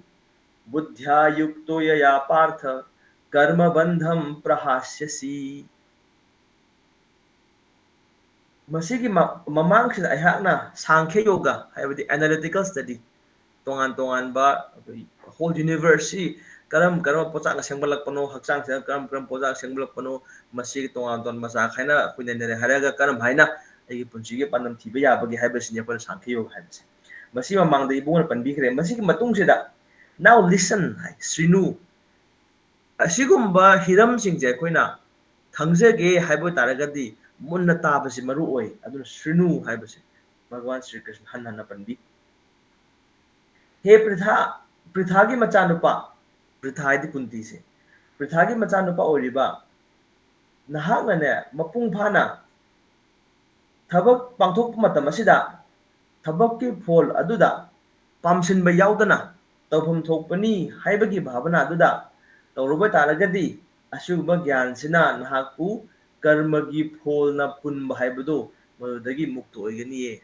ꯕꯨꯗ꯭ꯙ꯭ꯌꯥ ꯌꯨꯛꯇꯣ ꯌꯌꯥ ꯄꯥꯔꯊ ꯀꯔꯃ ꯕꯟꯙꯝ ꯄ꯭ꯔꯍꯥꯁ꯭ꯌꯁꯤ"꯫ ꯃꯁꯤꯒꯤ ꯃ-, ꯃꯃꯥꯡꯁꯤꯗ ꯑꯩꯍꯥꯛꯅ ꯁꯥꯡꯈ꯭ꯌ ꯌꯣꯒ, ꯍꯥꯏꯕꯗꯤ analytical study, ꯇꯣꯉꯥꯟ ꯇꯣꯉꯥꯟꯕ ꯑꯩꯈꯣꯏ whole universe ꯁꯤ ꯀꯔꯝ ꯀꯔꯝꯕ ꯄꯣꯠꯆꯥꯛꯅ ꯁꯦꯝꯒꯠꯂꯛꯄꯅꯣ, ꯍꯛꯆꯥꯡꯁꯤꯅ ꯀꯔꯝ ꯀꯔꯝꯕ ꯄꯣꯠꯆꯥꯛ ꯁꯦꯝꯒꯠꯂꯛꯄꯅꯣ, ꯃꯁꯤꯒꯤ ꯇꯣꯉꯥꯟ ꯇꯣꯉꯥꯟꯕ ꯃꯆꯥ ꯈꯥꯏꯅ ꯑꯩꯈꯣꯏ ꯅꯩꯅꯔꯦ ꯍꯥꯏꯔꯒ ꯀꯔꯝ ꯍꯥꯏꯅ ꯑꯩꯒꯤ ꯄꯨꯟꯁꯤꯒꯤ ꯄꯥꯟꯗꯝ ꯊꯤꯕ ꯌꯥꯕꯒꯦ ꯍꯥꯏꯕꯁꯤꯅꯤ ꯑꯩꯈꯣꯏꯅ ꯁꯥꯡꯈ꯭ꯌ ꯌꯣꯒ ꯍꯥꯏꯕꯁꯦ꯫ ꯃꯁꯤ ꯃꯃꯥꯡꯗ ꯏꯕꯨꯡꯅ ꯄꯟꯕꯤꯈ꯭ꯔꯦ꯫ ꯃꯁꯤꯒꯤ ꯃꯇꯨꯡꯁꯤꯗ, "Now listen" ꯍꯥꯏ, "ꯁ꯭ꯔꯤꯅꯨ"꯫ ꯑꯁꯤꯒꯨꯝꯕ ꯍꯤꯔꯝꯁꯤꯡꯁꯦ ꯑꯩꯈꯣꯏꯅ ꯈꯪꯖꯒꯦ ꯍꯥꯏꯕ ꯑꯣꯏ ꯇꯥꯔꯒꯗꯤ ꯃꯨꯟꯅ ꯇꯥꯕꯁꯤ ꯃꯔꯨ ꯑꯣꯏ꯫ ꯑꯗꯨꯅ "ꯁ꯭ꯔꯤꯅꯨ" ꯍꯥꯏꯕꯁꯦ ꯚꯒꯋꯥꯟ ꯁ꯭ꯔꯤ ꯀ꯭ꯔꯤꯁꯅ ꯍꯟꯅ ꯍꯟꯅ ꯄꯟꯕꯤ꯫ "ꯍꯦ ꯄ꯭ꯔꯤꯊꯥ, ꯄ꯭ꯔꯤꯊꯥꯒꯤ ꯃꯆꯥꯅꯨꯄꯥ", ꯄ꯭ꯔꯤꯊꯥ ꯍꯥꯏꯗꯤ ꯀꯨꯟꯇꯤꯁꯦ, "ꯄ꯭ꯔꯤꯊꯥꯒꯤ ꯃꯆꯥꯅꯨꯄꯥ ꯑꯣꯏꯔꯤꯕ ꯅꯍꯥꯛꯅꯅꯦ, ꯃꯄꯨꯡ ꯐꯥꯅ ꯊꯕꯛ ꯄꯥꯡꯊꯣꯛꯄ ꯃꯇꯝ ꯑꯁꯤꯗ ꯊꯕꯛꯀꯤ ꯐꯣꯜ ꯑꯗꯨꯗ ꯄꯥꯝꯁꯤꯟꯕ ꯌꯥꯎꯗꯅ ꯇꯧꯐꯝ ꯊꯣꯛꯄꯅꯤ ꯍꯥꯏꯕꯒꯤ ꯚꯥꯕꯅꯥ ꯑꯗꯨꯗ ꯇꯧꯔꯨꯕ ꯇꯥꯔꯒꯗꯤ, ꯑꯁꯤꯒꯨꯝꯕ ꯒ꯭ꯌꯥꯟꯁꯤꯅ ꯅꯍꯥꯛꯄꯨ ꯀꯔꯃꯒꯤ ꯐꯣꯜꯅ ꯄꯨꯟꯕ ꯍꯥꯏꯕꯗꯨ ꯃꯗꯨꯗꯒꯤ ꯃꯨꯛꯇ ꯑꯣꯏꯒꯅꯤꯌꯦ꯫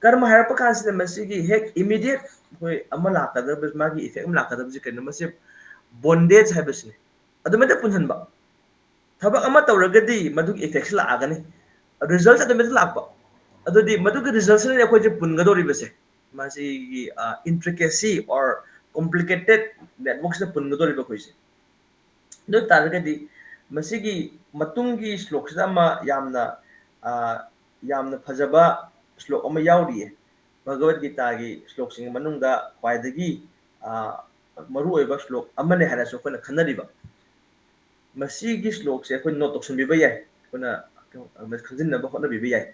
ꯀꯔꯃ ꯍꯥꯏꯔꯛꯄ ꯀꯥꯟꯁꯤꯗ ꯃꯁꯤꯒꯤ ꯍꯦꯛ immediate ꯑꯩꯈꯣꯏ ꯑꯃ ꯂꯥꯛꯀꯗꯕ, ꯃꯥꯒꯤ effect ꯑꯃ ꯂꯥꯛꯀꯗꯕꯁꯤ ꯀꯩꯅꯣ? ꯃꯁꯤ bondage ꯍꯥꯏꯕꯁꯤꯅꯤ꯫ ꯑꯗꯨꯃꯥꯏꯅ ꯄꯨꯟꯍꯟꯕ꯫ ꯊꯕꯛ ꯑꯃ ꯇꯧꯔꯒꯗꯤ ꯃꯗꯨꯒꯤ effectꯁꯤ ꯂꯥꯛꯑꯒꯅꯤ, resultꯁꯦ automatic ꯂꯥꯛꯄ꯫ ꯑꯗꯨꯗꯤ ꯃꯗꯨꯒꯤ resultꯁꯤꯅꯅꯦ ꯑꯩꯈꯣꯏꯁꯦ ꯄꯨꯟꯒꯗꯧꯔꯤꯕꯁꯦ, ꯃꯁꯤꯒꯤ intricacy or complicated networkꯁꯤꯗ ꯄꯨꯟꯒꯗꯧꯔꯤꯕ ꯑꯩꯈꯣꯏꯁꯦ꯫ ꯑꯗꯨ ꯑꯣꯏ ꯇꯥꯔꯒꯗꯤ ꯃꯁꯤꯒꯤ ꯃꯇꯨꯡꯒꯤ ꯁ꯭ꯂꯣꯛꯁꯤꯗ ꯑꯃ ꯌꯥꯝꯅ ꯌꯥꯝꯅ ꯐꯖꯕ ꯁ꯭ꯂꯣꯛ ꯑꯃ ꯌꯥꯎꯔꯤꯌꯦ꯫ ꯚꯒꯕꯠ ꯒꯤꯇꯥꯒꯤ ꯁ꯭ꯂꯣꯛꯁꯤꯡꯒꯤ ꯃꯅꯨꯡꯗ ꯈ꯭ꯋꯥꯏꯗꯒꯤ ꯃꯔꯨꯑꯣꯏꯕ ꯁ꯭ꯂꯣꯛ ꯑꯃꯅꯦ ꯍꯥꯏꯅꯁꯨ ꯑꯩꯈꯣꯏꯅ ꯈꯟꯅꯔꯤꯕ꯫ ꯃꯁꯤꯒꯤ ꯁ꯭ꯂꯣꯛꯁꯦ ꯑꯩꯈꯣꯏ ꯅꯣꯠ ꯇꯧꯁꯟꯕꯤꯕ ꯌꯥꯏ, ꯑꯩꯈꯣꯏꯅ ꯈꯪꯖꯤꯟꯅꯕ ꯍꯣꯠꯅꯕꯤꯕ ꯌꯥꯏ꯫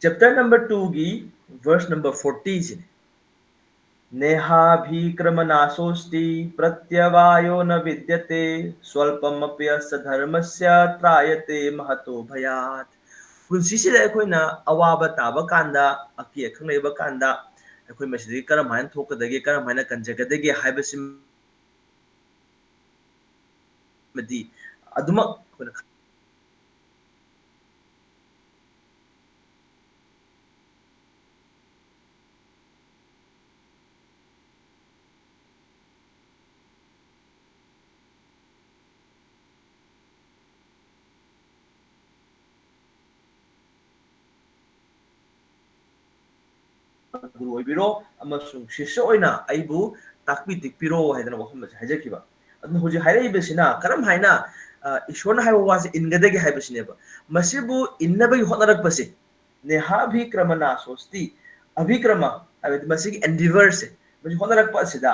Chapter number twoꯒꯤ verse number fortyꯁꯤꯅꯤ꯫ नेहाभिक्रमनाशोऽस्ति प्रत्यवायो न विद्यते स्वल्पमप्यस्य धर्मस्य त्रायते महतो भयात्꯫ ꯄꯨꯟꯁꯤꯁꯤꯗ ꯑꯩꯈꯣꯏꯅ ꯑꯋꯥꯕ ꯇꯥꯕ ꯀꯥꯟꯗ, ꯑꯀꯤ ꯑꯈꯪ ꯂꯩꯕ ꯀꯥꯟꯗ, ꯑꯩꯈꯣꯏ ꯃꯁꯤꯗꯒꯤ ꯀꯔꯝ ꯍꯥꯏꯅ ꯊꯣꯛꯀꯗꯒꯦ, ꯀꯔꯝ ꯍꯥꯏꯅ ꯀꯟꯖꯒꯗꯒꯦ ꯍꯥꯏꯕꯁꯤꯃꯗꯤ ꯑꯗꯨꯃꯛ ꯑꯩꯈꯣꯏꯅ ꯒꯨꯔꯨ ꯑꯣꯏꯕꯤꯔꯣ ꯑꯃꯁꯨꯡ ꯁꯤꯁ꯭ꯌ ꯑꯣꯏꯅ ꯑꯩꯕꯨ ꯇꯥꯛꯄꯤ ꯇꯦꯛꯄꯤꯔꯣ ꯍꯥꯏꯗꯅ ꯋꯥꯐꯝ ꯑꯁꯤ ꯍꯥꯏꯖꯈꯤꯕ꯫ ꯑꯗꯨꯅ ꯍꯧꯖꯤꯛ ꯍꯥꯏꯔꯛꯏꯕꯁꯤꯅ ꯀꯔꯝ ꯍꯥꯏꯅ, ꯑ, ꯏꯁꯣꯔꯅ ꯍꯥꯏꯕ ꯋꯥꯁꯦ ꯏꯟꯒꯗꯒꯦ ꯍꯥꯏꯕꯁꯤꯅꯦꯕ꯫ ꯃꯁꯤꯕꯨ ꯏꯟꯅꯕꯒꯤ ꯍꯣꯠꯅꯔꯛꯄꯁꯦ, ꯅꯦꯍꯥ ꯑꯚꯤꯀ꯭ꯔꯃ ꯅꯥꯁꯣꯁꯇꯤ, ꯑꯚꯤꯀ꯭ꯔꯃ ꯍꯥꯏꯕꯗꯤ ꯃꯁꯤꯒꯤ endeavourꯁꯦ, ꯃꯁꯤ ꯍꯣꯠꯅꯔꯛꯄ ꯑꯁꯤꯗ,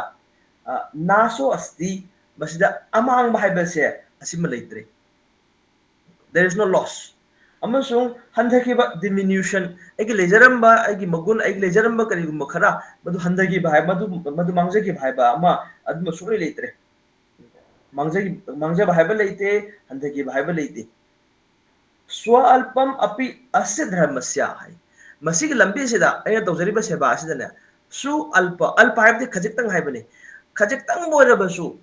ꯑ, ꯅꯥꯁꯣ ꯑꯁꯇꯤ, ꯃꯁꯤꯗ ꯑꯃꯥꯡꯕ ꯍꯥꯏꯕꯁꯦ ꯑꯁꯤꯃ ꯂꯩꯇ꯭ꯔꯦ꯫ There is no loss. ꯑꯃꯁꯨꯡ ꯍꯟꯊꯈꯤꯕ, diminution, ꯑꯩꯒꯤ ꯂꯩꯖꯔꯝꯕ, ꯑꯩꯒꯤ ꯃꯒꯨꯟ, ꯑꯩꯒꯤ ꯂꯩꯖꯔꯝꯕ ꯀꯔꯤꯒꯨꯝꯕ ꯈꯔ ꯃꯗꯨ ꯍꯟꯊꯈꯤꯕ ꯍꯥꯏ-, ꯃꯗꯨ, ꯃꯗꯨ ꯃꯥꯡꯖꯈꯤꯕ ꯍꯥꯏꯕ ꯑꯃ ꯑꯗꯨꯃ ꯁꯨꯡꯂꯩ ꯂꯩꯇ꯭ꯔꯦ꯫ ꯃꯥꯡꯖꯈꯤ-, ꯃꯥꯡꯖꯕ ꯍꯥꯏꯕ ꯂꯩꯇꯦ, ꯍꯟꯊꯈꯤꯕ ꯍꯥꯏꯕ ꯂꯩꯇꯦ꯫ ꯁ꯭ꯋ ꯑꯜꯄꯝ ꯑꯄꯤ ꯑꯁ ꯙꯔꯃꯁ꯭ꯌ ꯍꯥꯏ꯫ ꯃꯁꯤꯒꯤ ꯂꯝꯕꯤꯁꯤꯗ ꯑꯩꯅ ꯇꯧꯖꯔꯤꯕ ꯁꯦꯕꯥ ꯑꯁꯤꯗꯅꯦ, ꯁꯨ ꯑꯜꯄ, ꯑꯜꯄ ꯍꯥꯏꯕꯗꯤ ꯈꯖꯤꯛꯇꯪ ꯍꯥꯏꯕꯅꯤ꯫ ꯈꯖꯤꯛꯇꯪꯕꯨ ꯑꯣꯏꯔꯕꯁꯨ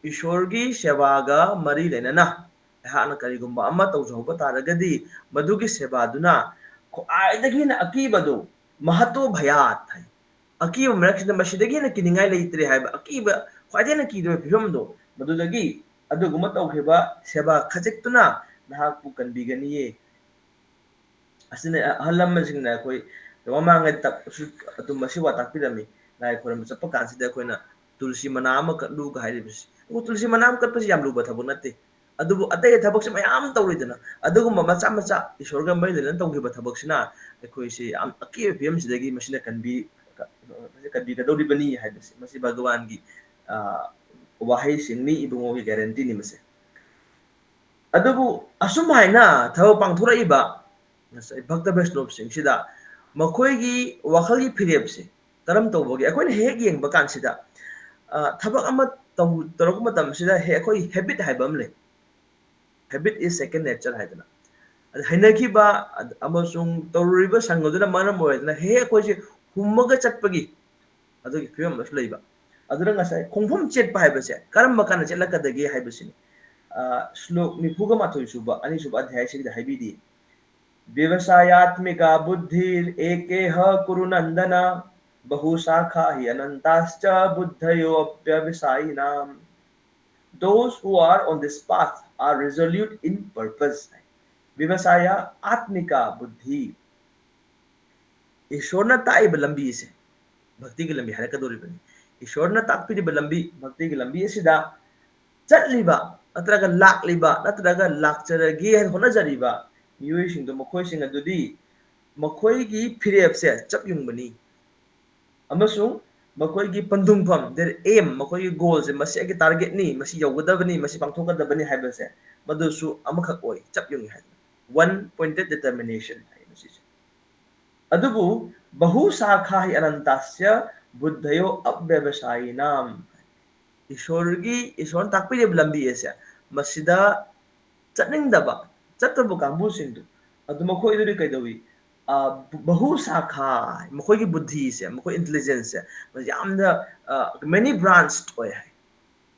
ꯏꯁꯣꯔꯒꯤ ꯁꯦꯕꯥꯒ ꯃꯔꯤ ꯂꯩꯅꯅ ꯑꯩꯍꯥꯛꯅ ꯀꯔꯤꯒꯨꯝꯕ ꯑꯃ ꯇꯧꯖꯍꯧꯕ ꯇꯥꯔꯒꯗꯤ, ꯃꯗꯨꯒꯤ ꯁꯦꯕꯥꯗꯨꯅ ꯈ꯭ꯋꯥꯏꯗꯒꯤ ꯍꯦꯟꯅ ꯑꯀꯤꯕꯗꯣ, ꯃꯍꯇꯣ ꯚꯌꯥꯠ ꯍꯥꯏ꯫ ꯑꯀꯤꯕ ꯃꯔꯛꯁꯤꯗ ꯃꯁꯤꯗꯒꯤ ꯍꯦꯟꯅ ꯀꯤꯅꯤꯡꯉꯥꯏ ꯂꯩꯇ꯭ꯔꯦ ꯍꯥꯏꯕ ꯑꯀꯤꯕ, ꯈ꯭ꯋꯥꯏꯗꯒꯤ ꯍꯦꯟꯅ ꯀꯤꯗꯕ ꯐꯤꯕꯝꯗꯣ, ꯃꯗꯨꯗꯒꯤ ꯑꯗꯨꯒꯨꯝꯕ ꯇꯧꯈꯤꯕ ꯁꯦꯕꯥ ꯈꯖꯤꯛꯇꯨꯅ ꯅꯍꯥꯛꯄꯨ ꯀꯟꯕꯤꯒꯅꯤꯌꯦ꯫ ꯑꯁꯤꯅ ꯑꯍꯜ ꯂꯃꯟꯁꯤꯡꯅ ꯑꯩꯈꯣꯏ ꯃꯃꯥꯡꯉꯩꯗ ꯇꯥꯛꯄꯁꯨ ꯑꯗꯨꯝ ꯃꯁꯤ ꯋꯥ ꯇꯥꯛꯄꯤꯔꯝꯃꯤ꯫ ꯂꯥꯏ ꯈꯣꯏꯔꯝꯕ ꯆꯠꯄ ꯀꯥꯟꯁꯤꯗ ꯑꯩꯈꯣꯏꯅ "ꯇꯨꯜꯁꯤ ꯃꯅꯥ ꯑꯃ ꯀꯠꯂꯨꯒ" ꯍꯥꯏꯔꯤꯕꯁꯤ꯫ ꯑꯗꯨꯕꯨ ꯇꯨꯜꯁꯤ ꯃꯅꯥ ꯑꯃ ꯀꯠꯄꯁꯤ ꯌꯥꯝ ꯂꯨꯕ ꯊꯕꯛ ꯅꯠꯇꯦ꯫ ꯑꯗꯨꯕꯨ ꯑꯇꯩ ꯊꯕꯛꯁꯤ ꯃꯌꯥꯝ ꯇꯧꯔꯤꯗꯅ, ꯑꯗꯨꯒꯨꯝꯕ ꯃꯆꯥ ꯃꯆꯥ ꯏꯁꯣꯔꯒ ꯃꯔꯤ ꯂꯩꯅꯅ ꯇꯧꯈꯤꯕ ꯊꯕꯛꯁꯤꯅ ꯑꯩꯈꯣꯏꯁꯤ ꯌꯥꯝ ꯑꯀꯤꯕ ꯐꯤꯕꯝꯁꯤꯗꯒꯤ ꯃꯁꯤꯅ ꯀꯟꯕꯤ-, ꯀꯟꯕꯤꯒꯗꯧꯔꯤꯕꯅꯤ ꯍꯥꯏꯕꯁꯤ, ꯃꯁꯤ ꯚꯒꯋꯥꯟꯒꯤ, ꯑ, ꯋꯥꯍꯩꯁꯤꯡꯅꯤ, ꯏꯕꯨꯡꯉꯣꯒꯤ guaranteeꯅꯤ ꯃꯁꯤ꯫ ꯑꯗꯨꯕꯨ ꯑꯁꯨꯝ ꯍꯥꯏꯅ ꯊꯕꯛ ꯄꯥꯡꯊꯣꯔꯛꯏꯕ ꯉꯁꯥꯏ ꯚꯛꯇ ꯕꯩꯁꯅꯣꯞꯁꯤꯡꯁꯤꯗ ꯃꯈꯣꯏꯒꯤ ꯋꯥꯈꯜꯒꯤ ꯐꯤꯔꯦꯞꯁꯦ ꯀꯔꯝ ꯇꯧꯕꯒꯦ? ꯑꯩꯈꯣꯏꯅ ꯍꯦꯛ ꯌꯦꯡꯕ ꯀꯥꯟꯁꯤꯗ, ꯑ, ꯊꯕꯛ ꯑꯃ ꯇꯧ-, ꯇꯧꯔꯛꯄ ꯃꯇꯝꯁꯤꯗ ꯍꯦꯛ ꯑꯩꯈꯣꯏ habit ꯍꯥꯏꯕ ꯑꯃ ꯂꯩ꯫ "Habit is second nature" ꯍꯥꯏꯗꯅ꯫ ꯑꯗ ꯍꯩꯅꯈꯤꯕ ꯑꯗ-, ꯑꯃꯁꯨꯡ ꯇꯧꯔꯨꯔꯤꯕ ꯁꯪꯒꯗꯨꯅ ꯃꯔꯝ ꯑꯣꯏꯔꯗꯨꯅ ꯍꯦꯛ ꯍꯦꯛ ꯑꯩꯈꯣꯏꯁꯦ ꯍꯨꯝꯃꯒ ꯆꯠꯄꯒꯤ ꯑꯗꯨꯒꯤ ꯐꯤꯕꯝ ꯑꯃꯁꯨ ꯂꯩꯕ꯫ ꯑꯗꯨꯅ ꯉꯁꯥꯏ ꯈꯣꯡꯐꯝ ꯆꯦꯠꯄ ꯍꯥꯏꯕꯁꯦ ꯀꯔꯝꯕ ꯀꯥꯟꯗ ꯆꯦꯠꯂꯛꯀꯗꯒꯦ ꯍꯥꯏꯕꯁꯤꯅꯤ꯫ ꯑ, ꯁ꯭ꯂꯣꯛ ꯅꯤꯐꯨꯒ ꯃꯥꯊꯣꯏ ꯁꯨꯕ, ꯑꯅꯤꯁꯨꯕ ꯑꯙ꯭ꯌꯥꯏꯁꯤꯗ ꯍꯥꯏꯕꯤꯔꯤ, "व्यवसायात्मिका बुद्धिरेकेह कुरु नन्दन, बहुशाखा हि अनन्ताश्च बुद्धयोऽप्यवसायिनाम्। Those who are on this path are resolute in purpose." व्यवसायात्मिका बुद्धि꯫ ꯏꯁꯣꯔꯅ ꯇꯥꯛꯏꯕ ꯂꯝꯕꯤ ꯑꯁꯦ ꯚꯛꯇꯤꯒꯤ ꯂꯝꯕꯤ ꯍꯥꯏꯔꯛꯀꯗꯧꯔꯤꯕꯅꯤ꯫ ꯏꯁꯣꯔꯅ ꯇꯥꯛꯄꯤꯔꯤꯕ ꯂꯝꯕꯤ, ꯚꯛꯇꯤꯒꯤ ꯂꯝꯕꯤ ꯑꯁꯤꯗ ꯆꯠꯂꯤꯕ ꯅꯠꯇ꯭ꯔꯒ ꯂꯥꯛꯂꯤꯕ ꯅꯠꯇ꯭ꯔꯒ ꯂꯥꯛꯆꯔꯒꯦ ꯍꯥꯏꯅ ꯍꯣꯠꯅꯖꯔꯤꯕ ꯃꯤꯑꯣꯏꯁꯤꯡꯗꯣ, ꯃꯈꯣꯏꯁꯤꯡ ꯑꯗꯨꯗꯤ ꯃꯈꯣꯏꯒꯤ ꯐꯤꯔꯦꯞꯁꯦ ꯆꯞ ꯌꯨꯡꯕꯅꯤ꯫ ꯑꯃꯁꯨꯡ ꯃꯈꯣꯏꯒꯤ ꯄꯟꯊꯨꯡꯐꯝ, their aim, ꯃꯈꯣꯏꯒꯤ goalꯁꯦ, "ꯃꯁꯤ ꯑꯩꯒꯤ targetꯅꯤ, ꯃꯁꯤ ꯌꯧꯒꯗꯕꯅꯤ, ꯃꯁꯤ ꯄꯥꯡꯊꯣꯛꯀꯗꯕꯅꯤ" ꯍꯥꯏꯕꯁꯦ, ꯃꯗꯨꯁꯨ ꯑꯃꯈꯛ ꯑꯣꯏ, ꯆꯞ ꯌꯨꯡꯏ ꯍꯥꯏꯗꯅ꯫ One pointed determination ꯍꯥꯏ ꯃꯁꯤꯁꯦ꯫ ꯑꯗꯨꯕꯨ "बहुशाखा हि अनन्ताश्च बुद्धयो अव्यवसायिनाम्", ꯏꯁꯣꯔꯒꯤ, ꯏꯁꯣꯔꯅ ꯇꯥꯛꯄꯤꯔꯤꯕ ꯂꯝꯕꯤ ꯑꯁꯦ, ꯃꯁꯤꯗ ꯆꯠꯅꯤꯡꯗꯕ, ꯆꯠꯇꯕ ꯀꯥꯡꯕꯨꯁꯤꯡꯗꯨ, ꯑꯗꯨ ꯃꯈꯣꯏꯗꯨꯗꯤ ꯀꯩꯗꯧꯏ? ꯑ, ꯕꯍꯨ ꯁꯥꯈꯥ, ꯃꯈꯣꯏꯒꯤ ꯕꯨꯙꯤꯁꯦ, ꯃꯈꯣꯏ intelligenceꯁꯦ, ꯌꯥꯝꯅ, ꯑ, many branched ꯑꯣꯏ ꯍꯥꯏ꯫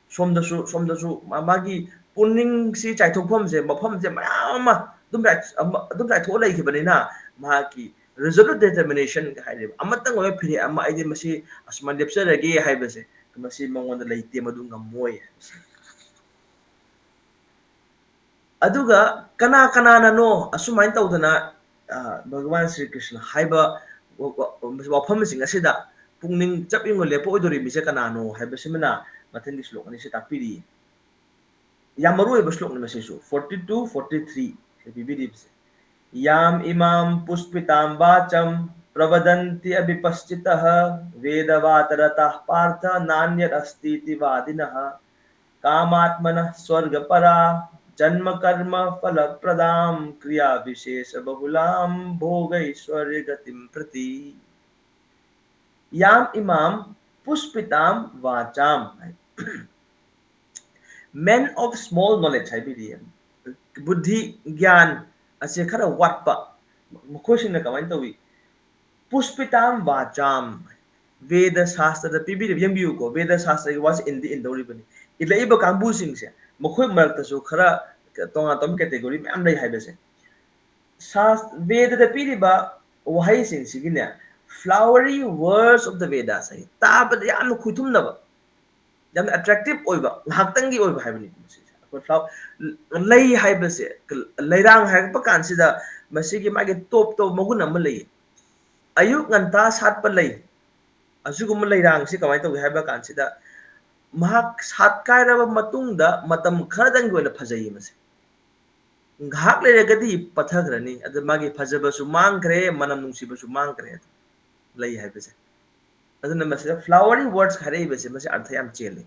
ꯁꯣꯝꯗꯁꯨ, ꯁꯣꯝꯗꯁꯨ ꯃꯥ-, ꯃꯥꯒꯤ ꯄꯨꯛꯅꯤꯡꯁꯤ ꯆꯥꯏꯊꯣꯛꯐꯝꯁꯦ, ꯃꯐꯝꯁꯦ ꯃꯌꯥꯝ ꯑꯃ ꯑꯗꯨꯝ ꯆꯥꯏ-, ꯑꯃ ꯑꯗꯨꯝ ꯆꯥꯏꯊꯣꯛꯑ ꯂꯩꯈꯤꯕꯅꯤꯅ, ꯃꯍꯥꯛꯀꯤ resolute determination ꯍꯥꯏꯔꯤꯕ ꯑꯃꯇꯪ ꯑꯣꯏꯕ ꯐꯤꯔꯦꯞ ꯑꯃ, "ꯑꯩꯗꯤ ꯃꯁꯤ ꯑꯁꯨꯃꯥꯏꯅ ꯂꯦꯞꯆꯔꯒꯦ" ꯍꯥꯏꯕꯁꯦ, ꯃꯁꯤ ꯃꯉꯣꯟꯗ ꯂꯩꯇꯦ, ꯃꯗꯨ ꯉꯝꯃꯣꯏ ꯍꯥꯏꯕꯁꯦ꯫ ꯑꯗꯨꯒ ꯀꯅꯥ ꯀꯅꯥꯅꯅꯣ ꯑꯁꯨꯃꯥꯏꯅ ꯇꯧꯗꯅ, ꯑ, ꯚꯒꯋꯥꯟ ꯁ꯭ꯔꯤ ꯀ꯭ꯔꯤꯁꯅ ꯍꯥꯏꯕ ꯋ-, ꯋ-, ꯋꯥꯐꯝꯁꯤꯡ ꯑꯁꯤꯗ ꯄꯨꯛꯅꯤꯡ ꯆꯞ ꯌꯨꯡꯅ ꯂꯦꯞꯄ ꯑꯣꯏꯗꯣꯔꯤꯕꯁꯦ ꯀꯅꯥꯅꯣ ꯍꯥꯏꯕꯁꯤꯃꯅ ꯃꯊꯪꯒꯤ ꯁ꯭ꯂꯣꯛ ꯑꯅꯤꯁꯤ ꯇꯥꯛꯄꯤꯔꯤ꯫ ꯌꯥꯝ ꯃꯔꯨ ꯑꯣꯏꯕ ꯁ꯭ꯂꯣꯛꯅꯤ ꯃꯁꯤꯁꯨ, forty two, forty three ꯁꯦ ꯄꯤꯕꯤꯔꯤꯕꯁꯦ꯫ "ꯌꯥꯝ ꯏꯃꯥꯝ ꯄꯨꯁ꯭ꯄꯤತಾꯝ ꯋꯥꯆꯝ ꯄ꯭ꯔꯕꯗꯟꯇꯤ ꯑꯕꯤꯄꯁ꯭ꯆꯤತ ꯚꯦꯗ ꯋꯥ ꯇ ꯔ ꯇ ꯄꯥꯔ꯭ಥ ꯅꯥꯟ ꯌ ꯠ ꯑꯁ꯭ ꯇꯤ ꯇ ꯤ ꯋ ꯥ ꯗ ꯤ ꯅ ꯀꯥ ꯃꯥ ꯠ మ ꯅ ꯁ꯭వర్ ꯒ ꯄ రా జన్మ కర్మ ఫల ప్రదాం క్రియా విశేష బహుళాం భోగ ఐశ్వర్య గతిం ప్రతి." ꯌꯥꯝ ꯏꯃꯥꯝ ꯄꯨꯁ꯭ꯄꯤꯇꯥꯝ ꯋꯥꯆꯥꯝ꯫ Men of small knowledge ꯍꯥꯏꯕꯤꯔꯤ꯫ ꯕꯨꯙꯤ, ꯒ꯭ꯌꯥꯟ ꯑꯁꯦ ꯈꯔ ꯋꯥꯠꯄ ꯃꯈꯣꯏꯁꯤꯡꯅ ꯀꯃꯥꯏꯅ ꯇꯧꯏ? ꯄꯨꯁ꯭ꯄꯤꯇꯥꯝ ꯋꯥꯆꯥꯝ꯫ ꯕꯦꯗ ꯁꯥꯁ꯭ꯇ꯭ꯔꯗ ꯄꯤꯕꯤꯔꯤꯕ, ꯌꯦꯡꯕꯤꯌꯨꯀꯣ, ꯕꯦꯗ ꯁꯥꯁ꯭ꯇ꯭ꯔꯒꯤ ꯋꯥꯁꯦ ꯏꯟꯗꯤ ꯏꯟꯗꯧꯔꯤꯕꯅꯤ꯫ ꯏꯜꯂꯛꯏꯕ ꯀꯥꯡꯕꯨꯁꯤꯡꯁꯦ, ꯃꯈꯣꯏ ꯃꯔꯛꯇꯁꯨ ꯈꯔ ꯇꯣꯉꯥꯟ ꯇꯣꯉꯥꯟꯕ category ꯃꯌꯥꯝ ꯂꯩ ꯍꯥꯏꯕꯁꯦ꯫ ꯁꯥꯁ-, ꯕꯦꯗꯗ ꯄꯤꯔꯤꯕ ꯋꯥꯍꯩꯁꯤꯡꯁꯤꯒꯤꯅꯦ, flowery words of the Vedas ꯍꯥꯏ, ꯇꯥꯕꯗ ꯌꯥꯝꯅ ꯈꯨꯊꯨꯝꯅꯕ, ꯌꯥꯝꯅ attractive ꯑꯣꯏꯕ, ꯉꯥꯏꯍꯥꯛꯇꯪꯒꯤ ꯑꯣꯏꯕ ꯍꯥꯏꯕꯅꯤ ꯃꯁꯤꯁꯦ꯫ ꯑꯩꯈꯣꯏ flower, ꯂꯩ ꯍꯥꯏꯕꯁꯦ, ꯂꯩꯔꯥꯡ ꯍꯥꯏꯔꯛꯄ ꯀꯥꯟꯁꯤꯗ ꯃꯁꯤꯒꯤ ꯃꯥꯒꯤ top ꯇꯧꯕ ꯃꯒꯨꯟ ꯑꯃ ꯂꯩꯌꯦ꯫ ꯑꯌꯨꯛ ꯉꯟꯇꯥ ꯁꯥꯠꯄ ꯂꯩ, ꯑꯁꯤꯒꯨꯝꯕ ꯂꯩꯔꯥꯡꯁꯤ ꯀꯃꯥꯏꯅ ꯇꯧꯒꯦ ꯍꯥꯏꯕ ꯀꯥꯟꯁꯤꯗ, ꯃꯍꯥꯛ ꯁꯥꯠꯀꯥꯏꯔꯕ ꯃꯇꯨꯡꯗ ꯃꯇꯝ ꯈꯔꯗꯪꯒꯤ ꯑꯣꯏꯅ ꯐꯖꯩꯌꯦ ꯃꯁꯦ꯫ ꯉꯥꯏꯍꯥꯛ ꯂꯩꯔꯒꯗꯤ ꯄꯠꯊꯈ꯭ꯔꯅꯤ, ꯑꯗꯨ ꯃꯥꯒꯤ ꯐꯖꯕꯁꯨ ꯃꯥꯡꯈ꯭ꯔꯦ, ꯃꯅꯝ ꯅꯨꯡꯁꯤꯕꯁꯨ ꯃꯥꯡꯈ꯭ꯔꯦ꯫ ꯂꯩ ꯍꯥꯏꯕꯁꯦ꯫ ꯑꯗꯨꯅ ꯃꯁꯤꯗ flowery words ꯍꯥꯏꯔꯛꯏꯕꯁꯦ, ꯃꯁꯤ ꯑꯔꯊ ꯌꯥꯝ ꯆꯦꯜꯂꯤ꯫